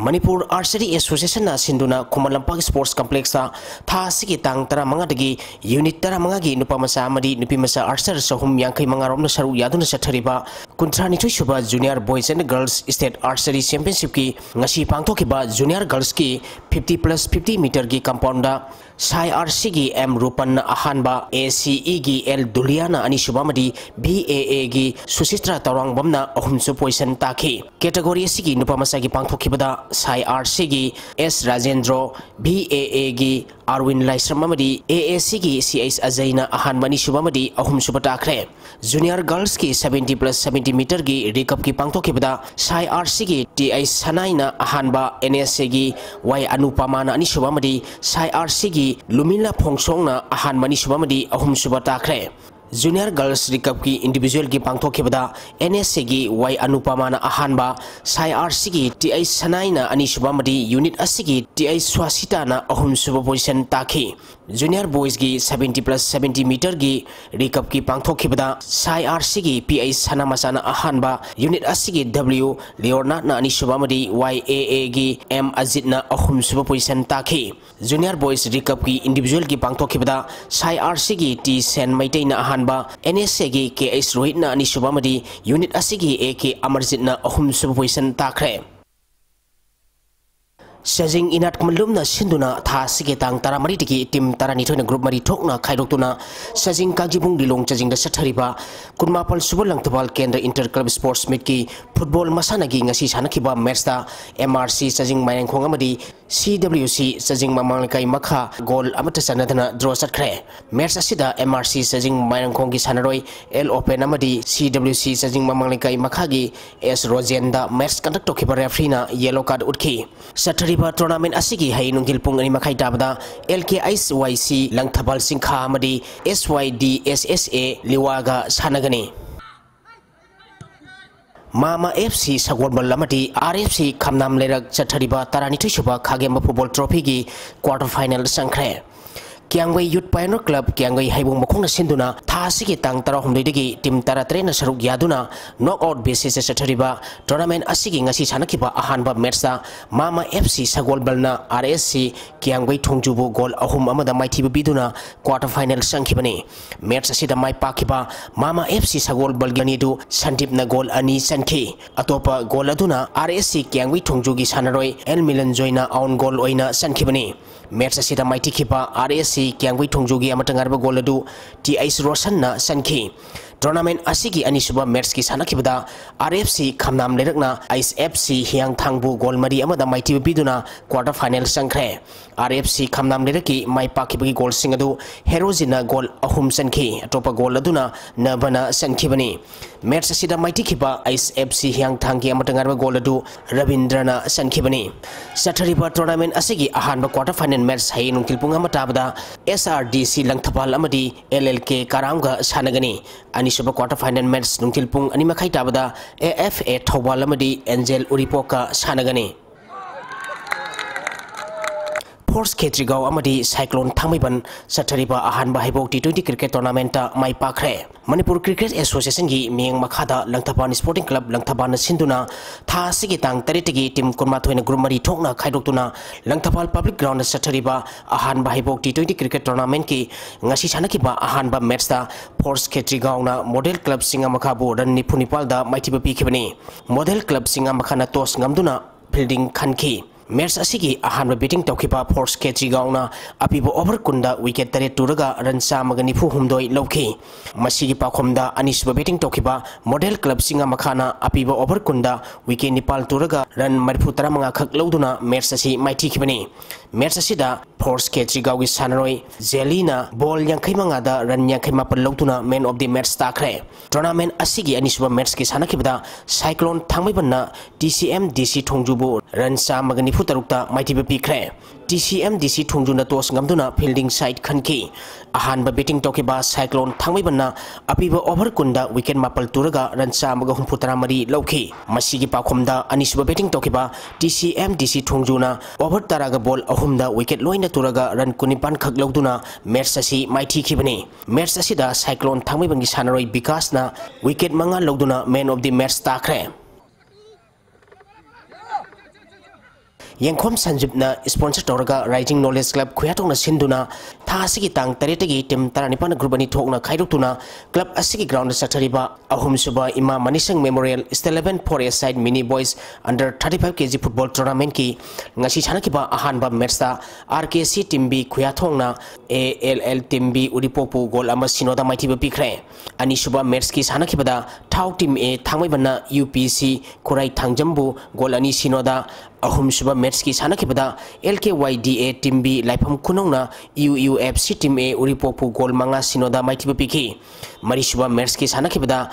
Manipur Archery Associationꯅ ꯁꯤꯟꯗꯨꯅ ꯈꯨꯃꯟ ꯂꯝꯄꯥꯛ Sports Complexꯇ ꯊꯥ ꯑꯁꯤꯒꯤ ꯇꯥꯡ ꯇꯔꯥꯃꯉꯥꯗꯒꯤ unit ꯇꯔꯥꯃꯉꯥꯒꯤ ꯅꯨꯄꯥ ꯃꯆꯥ ꯑꯃꯗꯤ ꯅꯨꯄꯤ ꯃꯆꯥ archer ꯆꯍꯨꯝ ꯌꯥꯡꯈꯩ ꯃꯉꯥ ꯔꯣꯝꯅ ꯁꯔꯨꯛ ꯌꯥꯗꯨꯅ ꯆꯠꯊꯔꯤꯕ ꯀꯨꯟꯊ꯭ꯔꯥꯅꯤꯊꯣꯏ ꯁꯨꯕ Junior Boys and Girls State Archery Championshipꯀꯤ ꯉꯁꯤ ꯄꯥꯡꯊꯣꯛꯈꯤꯕ Junior Girlsꯀꯤ fifty plus fifty meterꯒꯤ compoundꯗ Sai R Cꯒꯤ M Rupanꯅ ꯑꯍꯥꯟꯕ, A C Eꯒꯤ L Duliaꯅ ꯑꯅꯤꯁꯨꯕ ꯑꯃꯗꯤ B A Aꯒꯤ ꯁꯨꯁꯤꯇ꯭ꯔ ꯇꯧꯔꯥꯡꯕꯝꯅ ꯑꯍꯨꯝꯁꯨ position ꯇꯥꯈꯤ꯫ Category ꯑꯁꯤꯒꯤ ꯅꯨꯄꯥ ꯃꯆꯥꯒꯤ ꯄꯥꯡꯊꯣꯛꯈꯤꯕꯗ Sai R Cꯒꯤ S Rajendro, B A Aꯒꯤ Arwin Laisram ꯑꯃꯗꯤ A A Cꯒꯤ C H Ajayꯅ ꯑꯍꯥꯟꯕ, ꯑꯅꯤꯁꯨꯕ ꯑꯃꯗꯤ ꯑꯍꯨꯝꯁꯨꯕ ꯇꯥꯈ꯭ꯔꯦ꯫ Junior Girlsꯀꯤ seventy plus seventy meterꯒꯤ recupꯀꯤ ꯄꯥꯡꯊꯣꯛꯈꯤꯕꯗ Sai R Cꯒꯤ T I Sanaina ꯑꯍꯥꯟꯕ, N S Aꯒꯤ Y Anupamana ꯑꯅꯤꯁꯨꯕ ꯑꯃꯗꯤ Sai R Cꯒꯤ Lumila Phongsongna ꯑꯍꯥꯟꯕ, ꯑꯅꯤꯁꯨꯕ ꯑꯃꯗꯤ ꯑꯍꯨꯝꯁꯨꯕ ꯇꯥꯈ꯭ꯔꯦ꯫ Junior Girls recupꯀꯤ individualꯒꯤ ꯄꯥꯡꯊꯣꯛꯈꯤꯕꯗ N S Aꯒꯤ Y Anupamana ꯑꯍꯥꯟꯕ, Sai R Cꯒꯤ T I Sanaina ꯑꯅꯤꯁꯨꯕ ꯑꯃꯗꯤ unit ꯑꯁꯤꯒꯤ T I Swasitana ꯑꯍꯨꯝꯁꯨꯕ position ꯇꯥꯈꯤ꯫ Junior Boysꯀꯤ seventy plus seventy meterꯒꯤ recupꯀꯤ ꯄꯥꯡꯊꯣꯛꯈꯤꯕꯗ Sai R Cꯒꯤ P I Sanamachana ꯑꯍꯥꯟꯕ, unit ꯑꯁꯤꯒꯤ W Leonardna ꯑꯅꯤꯁꯨꯕ ꯑꯃꯗꯤ Y A Aꯒꯤ M Ajitna ꯑꯍꯨꯝꯁꯨꯕ position ꯇꯥꯈꯤ꯫ Junior Boys recupꯀꯤ individualꯒꯤ ꯄꯥꯡꯊꯣꯛꯈꯤꯕꯗ Sai R Cꯒꯤ T Sen Meiteiꯅ ꯑꯍꯥꯟꯕ, N S Aꯒꯤ K H Rohitna ꯑꯅꯤꯁꯨꯕ ꯑꯃꯗꯤ unit ꯑꯁꯤꯒꯤ A K Amarjitna ꯑꯍꯨꯝꯁꯨꯕ position ꯇꯥꯈ꯭ꯔꯦ꯫ ꯆꯥꯖꯤꯡ ꯏꯅꯥꯠ ꯈꯨꯃꯟꯂꯨꯝꯅ ꯁꯤꯟꯗꯨꯅ ꯊꯥ ꯑꯁꯤꯒꯤ ꯇꯥꯡ ꯇꯔꯥꯃꯔꯤꯗꯒꯤ team ꯇꯔꯥꯅꯤꯊꯣꯏꯅ group ꯃꯔꯤ ꯊꯣꯛꯅ ꯈꯥꯏꯗꯣꯛꯇꯨꯅ ꯆꯥꯖꯤꯡ ꯀꯥꯡꯖꯤꯕꯨꯡ ꯂꯤꯂꯣꯡ ꯆꯥꯖꯤꯡꯗ ꯆꯠꯊꯔꯤꯕ ꯀꯨꯟꯃꯥꯄꯜ ꯁꯨꯕ ꯂꯪꯊꯕꯥꯜ ꯀꯦꯟꯗ꯭ꯔ Inter Club Sports Meetꯀꯤ football ꯃꯁꯥꯟꯅꯒꯤ ꯉꯁꯤ ꯁꯥꯟꯅꯈꯤꯕ matchꯇ M R C ꯆꯥꯖꯤꯡ ꯃꯥꯏꯔꯦꯡꯈꯣꯡ ꯑꯃꯗꯤ C W C ꯆꯥꯖꯤꯡ ꯃꯃꯥꯡ ꯂꯩꯀꯥꯏ ꯃꯈꯥ goal ꯑꯃꯠꯇ ꯆꯟꯅꯗꯅ draw ꯆꯠꯈ꯭ꯔꯦ꯫ Match ꯑꯁꯤꯗ M R C ꯆꯥꯖꯤꯡ ꯃꯥꯏꯔꯦꯡꯈꯣꯡꯒꯤ ꯁꯥꯟꯅꯔꯣꯏ L Open ꯑꯃꯗꯤ C W C ꯆꯥꯖꯤꯡ ꯃꯃꯥꯡ ꯂꯩꯀꯥꯏ ꯃꯈꯥꯒꯤ S Rojenꯗ match conduct ꯇꯧꯈꯤꯕ refereeꯅ yellow card ꯎꯠꯈꯤ꯫ ꯆꯠꯊꯔꯤꯕ tournament ꯑꯁꯤꯒꯤ ꯍꯌꯦꯡ ꯅꯨꯡꯊꯤꯜ ꯄꯨꯡ ꯑꯅꯤ ꯃꯈꯥꯏ ꯇꯥꯕꯗ L K H Y C Langthabal ꯆꯤꯡꯈꯥ ꯑꯃꯗꯤ S Y D S S A ꯂꯤꯋꯥꯒ ꯁꯥꯟꯅꯒꯅꯤ꯫ ꯃꯥꯃꯥ ꯑꯦꯐ ꯁꯤ ꯁꯒꯣꯜꯕꯜ ꯑꯃꯗꯤ ꯑꯥꯔ ꯑꯦꯐ ꯁꯤ ꯈꯝꯅꯥꯝ ꯂꯩꯔꯛ ꯆꯠꯊꯔꯤꯕ ꯇꯔꯥꯅꯤꯊꯣꯏ ꯁꯨꯕ ꯈꯥꯒꯦꯝꯕ ꯐꯨꯠꯕꯣꯜ ꯇ꯭ꯔꯣꯐꯤꯒꯤ ꯀ꯭ꯋꯥꯔꯇꯔ ꯐꯥꯏꯅꯦꯜ ꯆꯪꯈ꯭ꯔꯦ꯫ ꯀ꯭ꯌꯥꯝꯒꯩ ꯌꯨꯠ ꯄꯥꯏꯑꯣꯅꯤꯌꯔ ꯀ꯭ꯂꯕ ꯀ꯭ꯌꯥꯝꯒꯩ ꯍꯩꯕꯣꯡ ꯃꯈꯣꯡꯅ ꯁꯤꯟꯗꯨꯅ ꯊꯥ ꯑꯁꯤꯒꯤ ꯇꯥꯡ ꯇꯔꯥꯍꯨꯝꯗꯣꯏꯗꯒꯤ ꯇꯤꯝ ꯇꯔꯥꯇꯔꯦꯠꯅ ꯁꯔꯨꯛ ꯌꯥꯗꯨꯅ ꯅꯣꯛ ꯑꯥꯎꯠ ꯕꯦꯁꯤꯁꯇ ꯆꯠꯊꯔꯤꯕ ꯇꯣꯔꯅꯥꯃꯦꯟ ꯑꯁꯤꯒꯤ ꯉꯁꯤ ꯁꯥꯟꯅꯈꯤꯕ ꯑꯍꯥꯟꯕ ꯃꯦꯠꯁꯇ ꯃꯥꯃꯥ F C ꯁꯒꯣꯜꯕꯜꯅ R S C ꯀ꯭ꯌꯥꯝꯒꯩ ꯊꯣꯡꯖꯨꯕꯨ goal ꯑꯍꯨꯝ ꯑꯃꯗ ꯃꯥꯏꯊꯤꯕ ꯄꯤꯗꯨꯅ ꯀ꯭ꯋꯥꯔꯇꯔ ꯐꯥꯏꯅꯦꯜ ꯆꯪꯈꯤꯕꯅꯤ꯫ ꯃꯦꯠꯁ ꯑꯁꯤꯗ ꯃꯥꯏ ꯄꯥꯛꯈꯤꯕ ꯃꯥꯃꯥ ꯑꯦꯐ ꯁꯤ ꯁꯒꯣꯜꯕꯜꯒꯤ ꯑꯅꯤꯗꯨ ꯁꯟꯗꯤꯞꯅ ꯒꯣꯜ ꯑꯅꯤ ꯆꯟꯈꯤ꯫ ꯑꯇꯣꯞꯄ ꯒꯣꯜ ꯑꯗꯨꯅ ꯑꯥꯔ ꯑꯦꯁ ꯁꯤ ꯀ꯭ꯌꯥꯝꯒꯩ ꯊꯣꯡꯖꯨꯒꯤ ꯁꯥꯟꯅꯔꯣꯏ ꯑꯦꯜ ꯃꯤꯂꯟ ꯖꯣꯏꯅ ꯑꯥꯎꯟ ꯒꯣꯜ ꯑꯣꯏꯅ ꯆꯟꯈꯤꯕꯅꯤ꯫ ꯃꯦꯠꯁ ꯑꯁꯤꯗ ꯃꯥꯏꯊꯤꯈꯤꯕ ꯑꯥꯔ ꯑꯦꯁ ꯁꯤ ꯀ꯭ꯌꯥꯝꯒꯩ ꯊꯣꯡꯖꯨꯒꯤ ꯑꯃꯠꯇ ꯉꯥꯏꯔꯕ ꯒꯣꯜ ꯑꯗꯨ ꯇꯤ ꯑꯩꯆ ꯔꯣꯁꯟꯅ ꯆꯟꯈꯤ꯫ ꯇꯣꯔꯅꯥꯃꯦꯟ ꯑꯁꯤꯒꯤ ꯑꯅꯤꯁꯨꯕ ꯃꯦꯠꯁꯀꯤ ꯁꯥꯟꯅꯈꯤꯕꯗ R F C ꯈꯝꯅꯥꯝ ꯂꯩꯔꯛꯅ H F C ꯍꯤꯌꯥꯡꯊꯥꯡꯕꯨ goal ꯃꯔꯤ ꯑꯃꯗ ꯃꯥꯏꯊꯤꯕ ꯄꯤꯗꯨꯅ ꯀ꯭ꯋꯥꯔꯇꯔ ꯐꯥꯏꯅꯦꯜ ꯆꯪꯈ꯭ꯔꯦ꯫ ꯑꯥꯔ ꯑꯦꯐ ꯁꯤ ꯈꯝꯅꯥꯝ ꯂꯩꯔꯛꯀꯤ ꯃꯥꯏ ꯄꯥꯛꯈꯤꯕꯒꯤ ꯒꯣꯜꯁꯤꯡ ꯑꯗꯨ ꯍꯦꯔꯣꯖꯤꯅ ꯒꯣꯜ ꯑꯍꯨꯝ ꯆꯟꯈꯤ꯫ ꯑꯇꯣꯞꯄ ꯒꯣꯜ ꯑꯗꯨꯅ ꯅꯕꯅ ꯆꯟꯈꯤꯕꯅꯤ꯫ ꯃꯦꯠꯁ ꯑꯁꯤꯗ ꯃꯥꯏꯊꯤꯈꯤꯕ ꯑꯩꯆ ꯑꯦꯐ ꯁꯤ ꯍꯤꯌꯥꯡꯊꯥꯡꯒꯤ ꯑꯃꯠꯇ ꯉꯥꯏꯔꯕ ꯒꯣꯜ ꯑꯗꯨ ꯔꯕꯤꯟꯗ꯭ꯔꯅ ꯆꯟꯈꯤꯕꯅꯤ꯫ ꯆꯠꯊꯔꯤꯕ ꯇꯣꯔꯅꯥꯃꯦꯟ ꯑꯁꯤꯒꯤ ꯑꯍꯥꯟꯕ ꯀ꯭ꯋꯥꯔꯇꯔ ꯐꯥꯏꯅꯦꯜ ꯃꯦꯠꯁ ꯍꯌꯦꯡ ꯅꯨꯡꯊꯤꯜ ꯄꯨꯡ ꯑꯃ ꯇꯥꯕꯗ ꯑꯦꯁ ꯑꯥꯔ ꯗꯤ ꯁꯤ ꯂꯪꯊꯕꯥꯜ ꯑꯃꯗꯤ ꯑꯦꯜ ꯑꯦꯜ ꯀꯦ ꯀꯔꯥꯝꯒ ꯁꯥꯟꯅꯒꯅꯤ꯫ ꯑꯅꯤꯁꯨꯕ ꯀ꯭ꯋꯥꯔꯇꯔ ꯐꯥꯏꯅꯦꯜ ꯃꯦꯠꯁ ꯅꯨꯡꯊꯤꯜ ꯄꯨꯡ ꯑꯅꯤ ꯃꯈꯥꯏ ꯇꯥꯕꯗ ꯑꯦ ꯑꯦꯐ ꯑꯦ ꯊꯧꯕꯥꯜ ꯑꯃꯗꯤ ꯑꯦꯟꯖꯦꯜ ꯎꯔꯤꯄꯣꯛꯀ ꯁꯥꯟꯅꯒꯅꯤ꯫ ꯐꯣꯔꯁ ꯈꯦꯇ꯭ꯔꯤꯒꯥꯎ ꯑꯃꯗꯤ ꯁꯥꯏꯀ꯭ꯂꯣꯟ ꯊꯥꯡꯃꯩꯕꯟ ꯆꯠꯊꯔꯤꯕ ꯑꯍꯥꯟꯕ ꯍꯩꯕꯣꯛ ꯇꯤ ꯇ꯭ꯋꯦꯟꯇꯤ ꯀ꯭ꯔꯤꯀꯦꯠ ꯇꯣꯔꯅꯥꯃꯦꯟꯠꯇ ꯃꯥꯏ ꯄꯥꯛꯈ꯭ꯔꯦ꯫ ꯃꯅꯤꯄꯨꯔ ꯀ꯭ꯔꯤꯀꯦꯠ ꯑꯦꯁꯣꯁꯤꯌꯦꯁꯟꯒꯤ ꯃꯤꯠꯌꯦꯡ ꯃꯈꯥꯗ ꯂꯪꯊꯕꯥꯜ ꯁ꯭ꯄꯣꯔꯇꯤꯡ ꯀ꯭ꯂꯕ ꯂꯪꯊꯕꯥꯜꯅ ꯁꯤꯟꯗꯨꯅ ꯊꯥ ꯑꯁꯤꯒꯤ ꯇꯥꯡ ꯇꯔꯦꯠꯇꯒꯤ ꯇꯤꯝ ꯀꯨꯟꯃꯥꯊꯣꯏꯅ ꯒ꯭ꯔꯨꯞ ꯃꯔꯤ ꯊꯣꯛꯅ ꯈꯥꯏꯗꯣꯛꯇꯨꯅ ꯂꯪꯊꯕꯥꯜ ꯄꯕ꯭ꯂꯤꯛ ꯒ꯭ꯔꯥꯎꯟꯗ ꯆꯠꯊꯔꯤꯕ ꯑꯍꯥꯟꯕ ꯍꯩꯕꯣꯛ ꯇꯤ ꯇ꯭ꯋꯦꯟꯇꯤ ꯀ꯭ꯔꯤꯀꯦꯠ ꯇꯣꯔꯅꯥꯃꯦꯟꯠꯀꯤ ꯉꯁꯤ ꯁꯥꯟꯅꯈꯤꯕ ꯑꯍꯥꯟꯕ ꯃꯦꯠꯁꯇ ꯐꯣꯔꯁ ꯈꯦꯇ꯭ꯔꯤꯒꯥꯎꯅ ꯃꯣꯗꯦꯜ ꯀ꯭ꯂꯕ ꯆꯤꯡꯉꯥꯃꯈꯥꯕꯨ ꯔꯟ ꯅꯤꯐꯨ ꯅꯤꯄꯥꯜꯗ ꯃꯥꯏꯊꯤꯕ ꯄꯤꯈꯤꯕꯅꯤ꯫ ꯃꯣꯗꯦꯜ ꯀ꯭ꯂꯕ ꯆꯤꯡꯉꯥꯃꯈꯥꯅ ꯇꯣꯁ ꯉꯝꯗꯨꯅ ꯐꯤꯜꯗꯤꯡ ꯈꯟꯈꯤ꯫ ꯃꯦꯠꯁ ꯑꯁꯤꯒꯤ ꯑꯍꯥꯟꯕ ꯕꯦꯇꯤꯡ ꯇꯧꯈꯤꯕ ꯐꯣꯔꯁ ꯈꯦꯇ꯭ꯔꯤꯒꯥꯎꯅ ꯑꯄꯤꯕ ꯑꯣꯚꯔ ꯀꯨꯟꯗ ꯋꯤꯀꯦꯠ ꯇꯔꯦꯠ ꯇꯨꯔꯒ ꯔꯟ ꯆꯥꯝꯃꯒ ꯅꯤꯐꯨ ꯍꯨꯝꯗꯣꯏ ꯂꯧꯈꯤ꯫ ꯃꯁꯤꯒꯤ ꯄꯥꯎꯈꯨꯝꯗ ꯑꯅꯤꯁꯨꯕ ꯕꯦꯇꯤꯡ ꯇꯧꯈꯤꯕ ꯃꯣꯗꯦꯜ ꯀ꯭ꯂꯕ ꯆꯤꯡꯉꯥꯃꯈꯥꯅ ꯑꯄꯤꯕ ꯑꯣꯚꯔ ꯀꯨꯟꯗ ꯋꯤꯀꯦꯠ ꯅꯤꯄꯥꯜ ꯇꯨꯔꯒ ꯔꯟ ꯃꯔꯤꯐꯨ ꯇꯔꯥꯃꯉꯥ ꯈꯛ ꯂꯧꯗꯨꯅ ꯃꯦꯠꯁ ꯑꯁꯤ ꯃꯥꯏꯊꯤꯈꯤꯕꯅꯤ꯫ ꯃꯦꯠꯁ ꯑꯁꯤꯗ ꯐꯣꯔꯁ ꯈꯦꯇ꯭ꯔꯤꯒꯥꯎꯒꯤ ꯁꯥꯟꯅꯔꯣꯏ ꯖꯦꯂꯤꯅ ꯕꯣꯜ ꯌꯥꯡꯈꯩ ꯃꯉꯥꯗ ꯔꯟ ꯌꯥꯡꯈꯩ ꯃꯥꯄꯜ ꯂꯧꯗꯨꯅ ꯃꯦꯟ ꯑꯣꯐ ꯗꯤ ꯃꯦꯠꯁ ꯇꯥꯈ꯭ꯔꯦ꯫ ꯇꯣꯔꯅꯥꯃꯦꯟꯠ ꯑꯁꯤꯒꯤ ꯑꯅꯤꯁꯨꯕ ꯃꯦꯠꯁꯀꯤ ꯁꯥꯟꯅꯈꯤꯕꯗ ꯁꯥꯏꯀ꯭ꯂꯣꯟ ꯊꯥꯡꯃꯩꯕꯟꯅ T C M D C ꯊꯣꯡꯖꯨꯕꯨ ꯔꯟ ꯆꯥꯝꯃꯒ ꯐꯨ ꯇꯔꯨꯛꯇ ꯃꯥꯏꯊꯤꯕ ꯄꯤꯈ꯭ꯔꯦ꯫ TCMDC ꯊꯣꯡꯖꯨꯅ toss ꯉꯝꯗꯨꯅ fielding side ꯈꯟꯈꯤ꯫ ꯑꯍꯥꯟꯕ batting ꯇꯧꯈꯤꯕ Cyclone ꯊꯥꯡꯃꯩꯕꯟꯅ ꯑꯄꯤꯕ over ꯀꯨꯟꯗ wicket ꯃꯥꯄꯜ ꯇꯨꯔꯒ run ꯆꯥꯝꯃꯒ ꯍꯨꯝꯐꯨ ꯇꯔꯥ ꯃꯔꯤ ꯂꯧꯈꯤ꯫ ꯃꯁꯤꯒꯤ ꯄꯥꯎꯈꯨꯝꯗ ꯑꯅꯤꯁꯨꯕ batting ꯇꯧꯈꯤꯕ TCMDC ꯊꯣꯡꯖꯨꯅ over ꯇꯔꯥꯒ ball ꯑꯍꯨꯝꯗ wicket ꯂꯣꯏꯅ ꯇꯨꯔꯒ run ꯀꯨꯟꯅꯤꯄꯥꯟ ꯈꯛ ꯂꯧꯗꯨꯅ match ꯑꯁꯤ ꯃꯥꯏꯊꯤꯈꯤꯕꯅꯤ꯫ Match ꯑꯁꯤꯗ Cyclone ꯊꯥꯡꯃꯩꯕꯟꯒꯤ ꯁꯥꯟꯅꯔꯣꯏ ꯕꯤꯀꯥꯁꯅ wicket ꯃꯉꯥ ꯂꯧꯗꯨꯅ man of the match ꯇꯥꯈ꯭ꯔꯦ꯫ ꯌꯦꯡꯈꯣꯝ ꯁꯟꯖꯤꯞꯅ sponsor ꯇꯧꯔꯒ Rising Knowledge Club ꯈꯨꯌꯥꯊꯣꯡꯅ ꯁꯤꯟꯗꯨꯅ ꯊꯥ ꯑꯁꯤꯒꯤ ꯇꯥꯡ ꯇꯔꯦꯠꯇꯒꯤ team ꯇꯔꯥꯅꯤꯄꯥꯟ group ꯑꯅꯤ ꯊꯣꯛꯅ ꯈꯥꯏꯗꯣꯛꯇꯨꯅ club ꯑꯁꯤꯒꯤ ground ꯆꯠꯊꯔꯤꯕ ꯑꯍꯨꯝꯁꯨꯕ ꯏꯃꯥ ꯃꯅꯤꯁꯪ Memorial State Level Four A Side Mini Boys Under Thirty Five KG Football Tournamentꯀꯤ ꯉꯁꯤ ꯁꯥꯟꯅꯈꯤꯕ ꯑꯍꯥꯟꯕ matchꯇ RKC team B ꯈꯨꯌꯥꯊꯣꯡꯅ ALL team B ꯎꯔꯤꯄꯣꯛꯄꯨ goal ꯑꯃ ꯁꯤꯅꯣꯗ ꯃꯥꯏꯊꯤꯕ ꯄꯤꯈ꯭ꯔꯦ꯫ ꯑꯅꯤꯁꯨꯕ matchꯀꯤ ꯁꯥꯟꯅꯈꯤꯕꯗ ꯊꯥꯎ team A ꯊꯥꯡꯃꯩꯕꯟꯅ UPC Khurai ꯊꯥꯡꯖꯝꯕꯨ goal ꯑꯅꯤ ꯁꯤꯅꯣꯗ, ꯑꯍꯨꯝꯁꯨꯕ matchꯀꯤ ꯁꯥꯟꯅꯈꯤꯕꯗ LKYDA team B ꯂꯥꯏꯐꯝ ꯈꯨꯅꯧꯅ UUFC team A ꯎꯔꯤꯄꯣꯛꯄꯨ goal ꯃꯉꯥ ꯁꯤꯅꯣꯗ ꯃꯥꯏꯊꯤꯕ ꯄꯤꯈꯤ꯫ ꯃꯔꯤꯁꯨꯕ matchꯀꯤ ꯁꯥꯟꯅꯈꯤꯕꯗ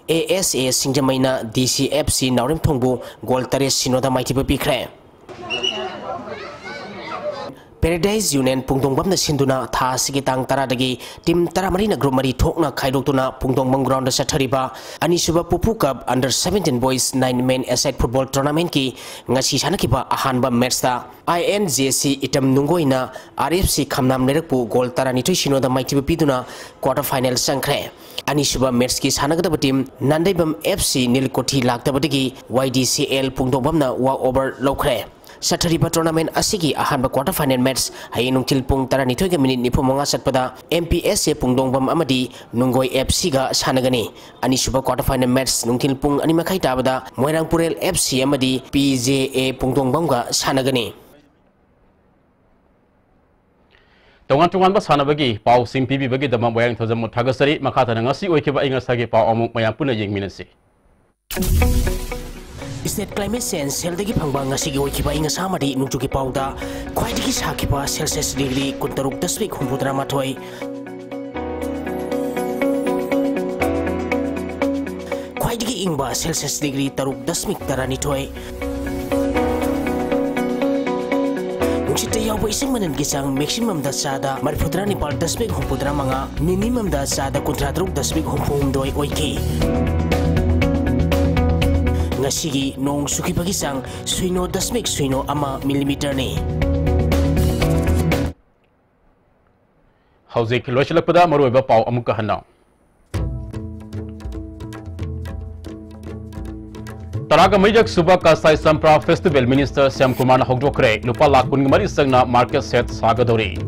ASA ꯁꯤꯡꯖꯃꯩꯅ DCFC ꯅꯥꯎꯔꯦꯝꯊꯣꯡꯕꯨ goal ꯇꯔꯦꯠ ꯁꯤꯅꯣꯗ ꯃꯥꯏꯊꯤꯕ ꯄꯤꯈ꯭ꯔꯦ꯫ Paradise Union ꯄꯨꯡꯗꯣꯡꯕꯝꯅ ꯁꯤꯟꯗꯨꯅ ꯊꯥ ꯑꯁꯤꯒꯤ ꯇꯥꯡ ꯇꯔꯥꯗꯒꯤ team ꯇꯔꯥꯃꯔꯤꯅ group ꯃꯔꯤ ꯊꯣꯛꯅ ꯈꯥꯏꯗꯣꯛꯇꯨꯅ ꯄꯨꯡꯗꯣꯡꯕꯝ groundꯗ ꯆꯠꯊꯔꯤꯕ ꯑꯅꯤꯁꯨꯕ ꯄꯨꯄꯨ Cup Under Seventeen Boys Nine Man A Side Football Tournamentꯀꯤ ꯉꯁꯤ ꯁꯥꯟꯅꯈꯤꯕ ꯑꯍꯥꯟꯕ matchꯇ INJC ꯏꯇꯝ ꯅꯨꯡꯒꯣꯏꯅ RFC ꯈꯝꯅꯥꯝ ꯂꯩꯔꯛꯄꯨ goal ꯇꯔꯥꯅꯤꯊꯣꯏ ꯁꯤꯅꯣꯗ ꯃꯥꯏꯊꯤꯕ ꯄꯤꯗꯨꯅ quarter final ꯆꯪꯈ꯭ꯔꯦ꯫ ꯑꯅꯤꯁꯨꯕ matchꯀꯤ ꯁꯥꯟꯅꯒꯗꯕ team ꯅꯥꯟꯗꯩꯕꯝ FC ꯅꯤꯜ ꯀꯣꯊꯤ ꯂꯥꯛꯇꯕꯗꯒꯤ YDCL ꯄꯨꯡꯗꯣꯡꯕꯝꯅ walk over ꯂꯧꯈ꯭ꯔꯦ꯫ ꯆꯠꯊꯔꯤꯕ tournament ꯑꯁꯤꯒꯤ ꯑꯍꯥꯟꯕ quarter final match ꯍꯌꯦꯡ ꯅꯨꯡꯊꯤꯜ ꯄꯨꯡ ꯇꯔꯥꯅꯤꯊꯣꯏꯒ minute ꯅꯤꯐꯨ ꯃꯉꯥ ꯆꯠꯄꯗ MPSA ꯄꯨꯡꯗꯣꯡꯕꯝ ꯑꯃꯗꯤ ꯅꯨꯡꯒꯣꯏ FCꯒ ꯁꯥꯟꯅꯒꯅꯤ꯫ ꯑꯅꯤꯁꯨꯕ quarter final match ꯅꯨꯡꯊꯤꯜ ꯄꯨꯡ ꯑꯅꯤ ꯃꯈꯥꯏ ꯇꯥꯕꯗ ꯃꯣꯏꯔꯥꯡꯄꯨꯔꯦꯜ FC ꯑꯃꯗꯤ PJA ꯄꯨꯡꯗꯣꯡꯕꯝꯒ ꯁꯥꯟꯅꯒꯅꯤ꯫ ꯇꯣꯉꯥꯟ ꯇꯣꯉꯥꯟꯕ ꯁꯥꯟꯅꯕꯒꯤ ꯄꯥꯎꯁꯤꯡ ꯄꯤꯕꯤꯕꯒꯤꯗꯃꯛ ꯃꯣꯏꯔꯥꯡꯊꯧꯖꯝꯕꯨ ꯊꯥꯒꯠꯆꯔꯤ꯫ ꯃꯈꯥ ꯇꯥꯅ ꯉꯁꯤ ꯑꯣꯏꯈꯤꯕ ꯑꯏꯪ ꯑꯁꯥꯒꯤ ꯄꯥꯎ ꯑꯃꯨꯛ ꯃꯌꯥꯝ ꯄꯨꯟꯅ ꯌꯦꯡꯃꯤꯟꯅꯁꯤ꯫ State Climate Change Cellꯗꯒꯤ ꯐꯪꯕ ꯉꯁꯤꯒꯤ ꯑꯣꯏꯈꯤꯕ ꯑꯏꯪ ꯑꯁꯥ ꯑꯃꯗꯤ ꯅꯣꯡꯖꯨꯒꯤ ꯄꯥꯎꯗ ꯈ꯭ꯋꯥꯏꯗꯒꯤ ꯁꯥꯈꯤꯕ Celsius degree ꯀꯨꯟꯇꯔꯨꯛ ꯗꯁꯃꯤꯛ ꯍꯨꯝꯐꯨꯇꯔꯥ ꯃꯥꯊꯣꯏ, ꯈ꯭ꯋꯥꯏꯗꯒꯤ ꯏꯪꯕ Celsius degree ꯇꯔꯨꯛ ꯗꯁꯃꯤꯛ ꯇꯔꯥꯅꯤꯊꯣꯏ, ꯅꯨꯡꯁꯤꯠꯇ ꯌꯥꯎꯕ ꯏꯁꯤꯡ ꯃꯅꯤꯜꯒꯤ ꯆꯥꯡ maximum ꯗ ꯆꯥꯗ ꯃꯔꯤꯐꯨꯇꯔꯥ ꯅꯤꯄꯥꯜ ꯗꯁꯃꯤꯛ ꯍꯨꯝꯐꯨꯇꯔꯥ ꯃꯉꯥ, minimum ꯗ ꯆꯥꯗ ꯀꯨꯟꯊ꯭ꯔꯥ ꯇꯔꯨꯛ ꯗꯁꯃꯤꯛ ꯍꯨꯝꯐꯨ ꯍꯨꯝꯗꯣꯏ ꯑꯣꯏꯈꯤ꯫ ꯉꯁꯤꯒꯤ ꯅꯣꯡ ꯆꯨꯈꯤꯕꯒꯤ ꯆꯥꯡ ꯁꯤꯅꯣ ꯗꯁꯃꯤꯛ ꯁꯤꯅꯣ ꯑꯃ millimeter ꯅꯤ꯫ ꯍꯧꯖꯤꯛ ꯂꯣꯏꯁꯤꯜꯂꯛꯄꯗ ꯃꯔꯨꯑꯣꯏꯕ ꯄꯥꯎ ꯑꯃꯨꯛꯀ ꯍꯟꯅ꯫ ꯇꯔꯥꯒ ꯃꯔꯤꯔꯛ ꯁꯨꯕ ꯀꯁꯥꯏ ꯆꯝꯄ꯭ꯔꯥ Festival Minister ꯁ꯭ꯌꯥꯝ ꯀꯨꯃꯥꯔꯅ ꯍꯧꯗꯣꯛꯈ꯭ꯔꯦ꯫ ꯂꯨꯄꯥ ꯂꯥꯈ ꯀꯨꯟꯒ ꯃꯔꯤ ꯆꯪꯅ market shed ꯁꯥꯒꯗꯧꯔꯤ꯫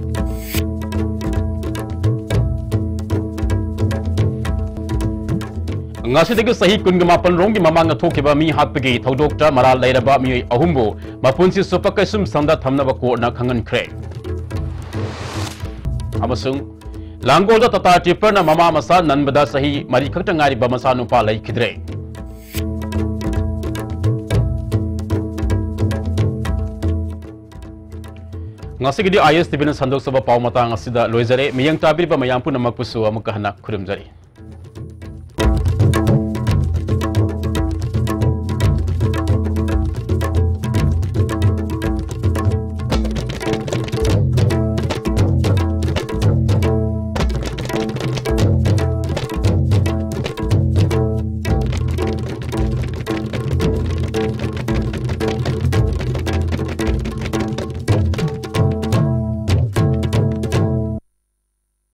ꯉꯁꯤꯗꯒꯤ ꯆꯍꯤ ꯀꯨꯟꯒ ꯃꯥꯄꯟ ꯔꯣꯝꯒꯤ ꯃꯃꯥꯡꯗ ꯊꯣꯛꯈꯤꯕ ꯃꯤ ꯍꯥꯠꯄꯒꯤ ꯊꯧꯗꯣꯛꯇ ꯃꯔꯥꯜ ꯂꯩꯔꯕ ꯃꯤꯑꯣꯏ ꯑꯍꯨꯝꯕꯨ ꯃꯄꯨꯟꯁꯤ ꯆꯨꯞꯄ ꯀꯩꯁꯨꯝ ꯁꯪꯗ ꯊꯝꯅꯕ court ꯅ ꯈꯪꯍꯟꯈ꯭ꯔꯦ꯫ ꯑꯃꯁꯨꯡ ꯂꯥꯡꯒꯣꯜꯗ Tata Tipper ꯅ ꯃꯃꯥ ꯃꯆꯥ ꯅꯟꯕꯗ ꯆꯍꯤ ꯃꯔꯤ ꯈꯛꯇ ꯉꯥꯏꯔꯤꯕ ꯃꯆꯥꯅꯨꯄꯥ ꯂꯩꯈꯤꯗ꯭ꯔꯦ꯫ ꯉꯁꯤꯒꯤꯗꯤ ISTV ꯅ ꯁꯟꯗꯣꯛꯆꯕ ꯄꯥꯎ ꯃꯇꯥꯡ ꯑꯁꯤꯗ ꯂꯣꯏꯖꯔꯦ꯫ ꯃꯤꯠꯌꯦꯡ ꯇꯥꯕꯤꯔꯤꯕ ꯃꯌꯥꯝ ꯄꯨꯝꯅꯃꯛꯄꯨꯁꯨ ꯑꯃꯨꯛꯀ ꯍꯟꯅ ꯈꯨꯔꯨꯝꯖꯔꯤ꯫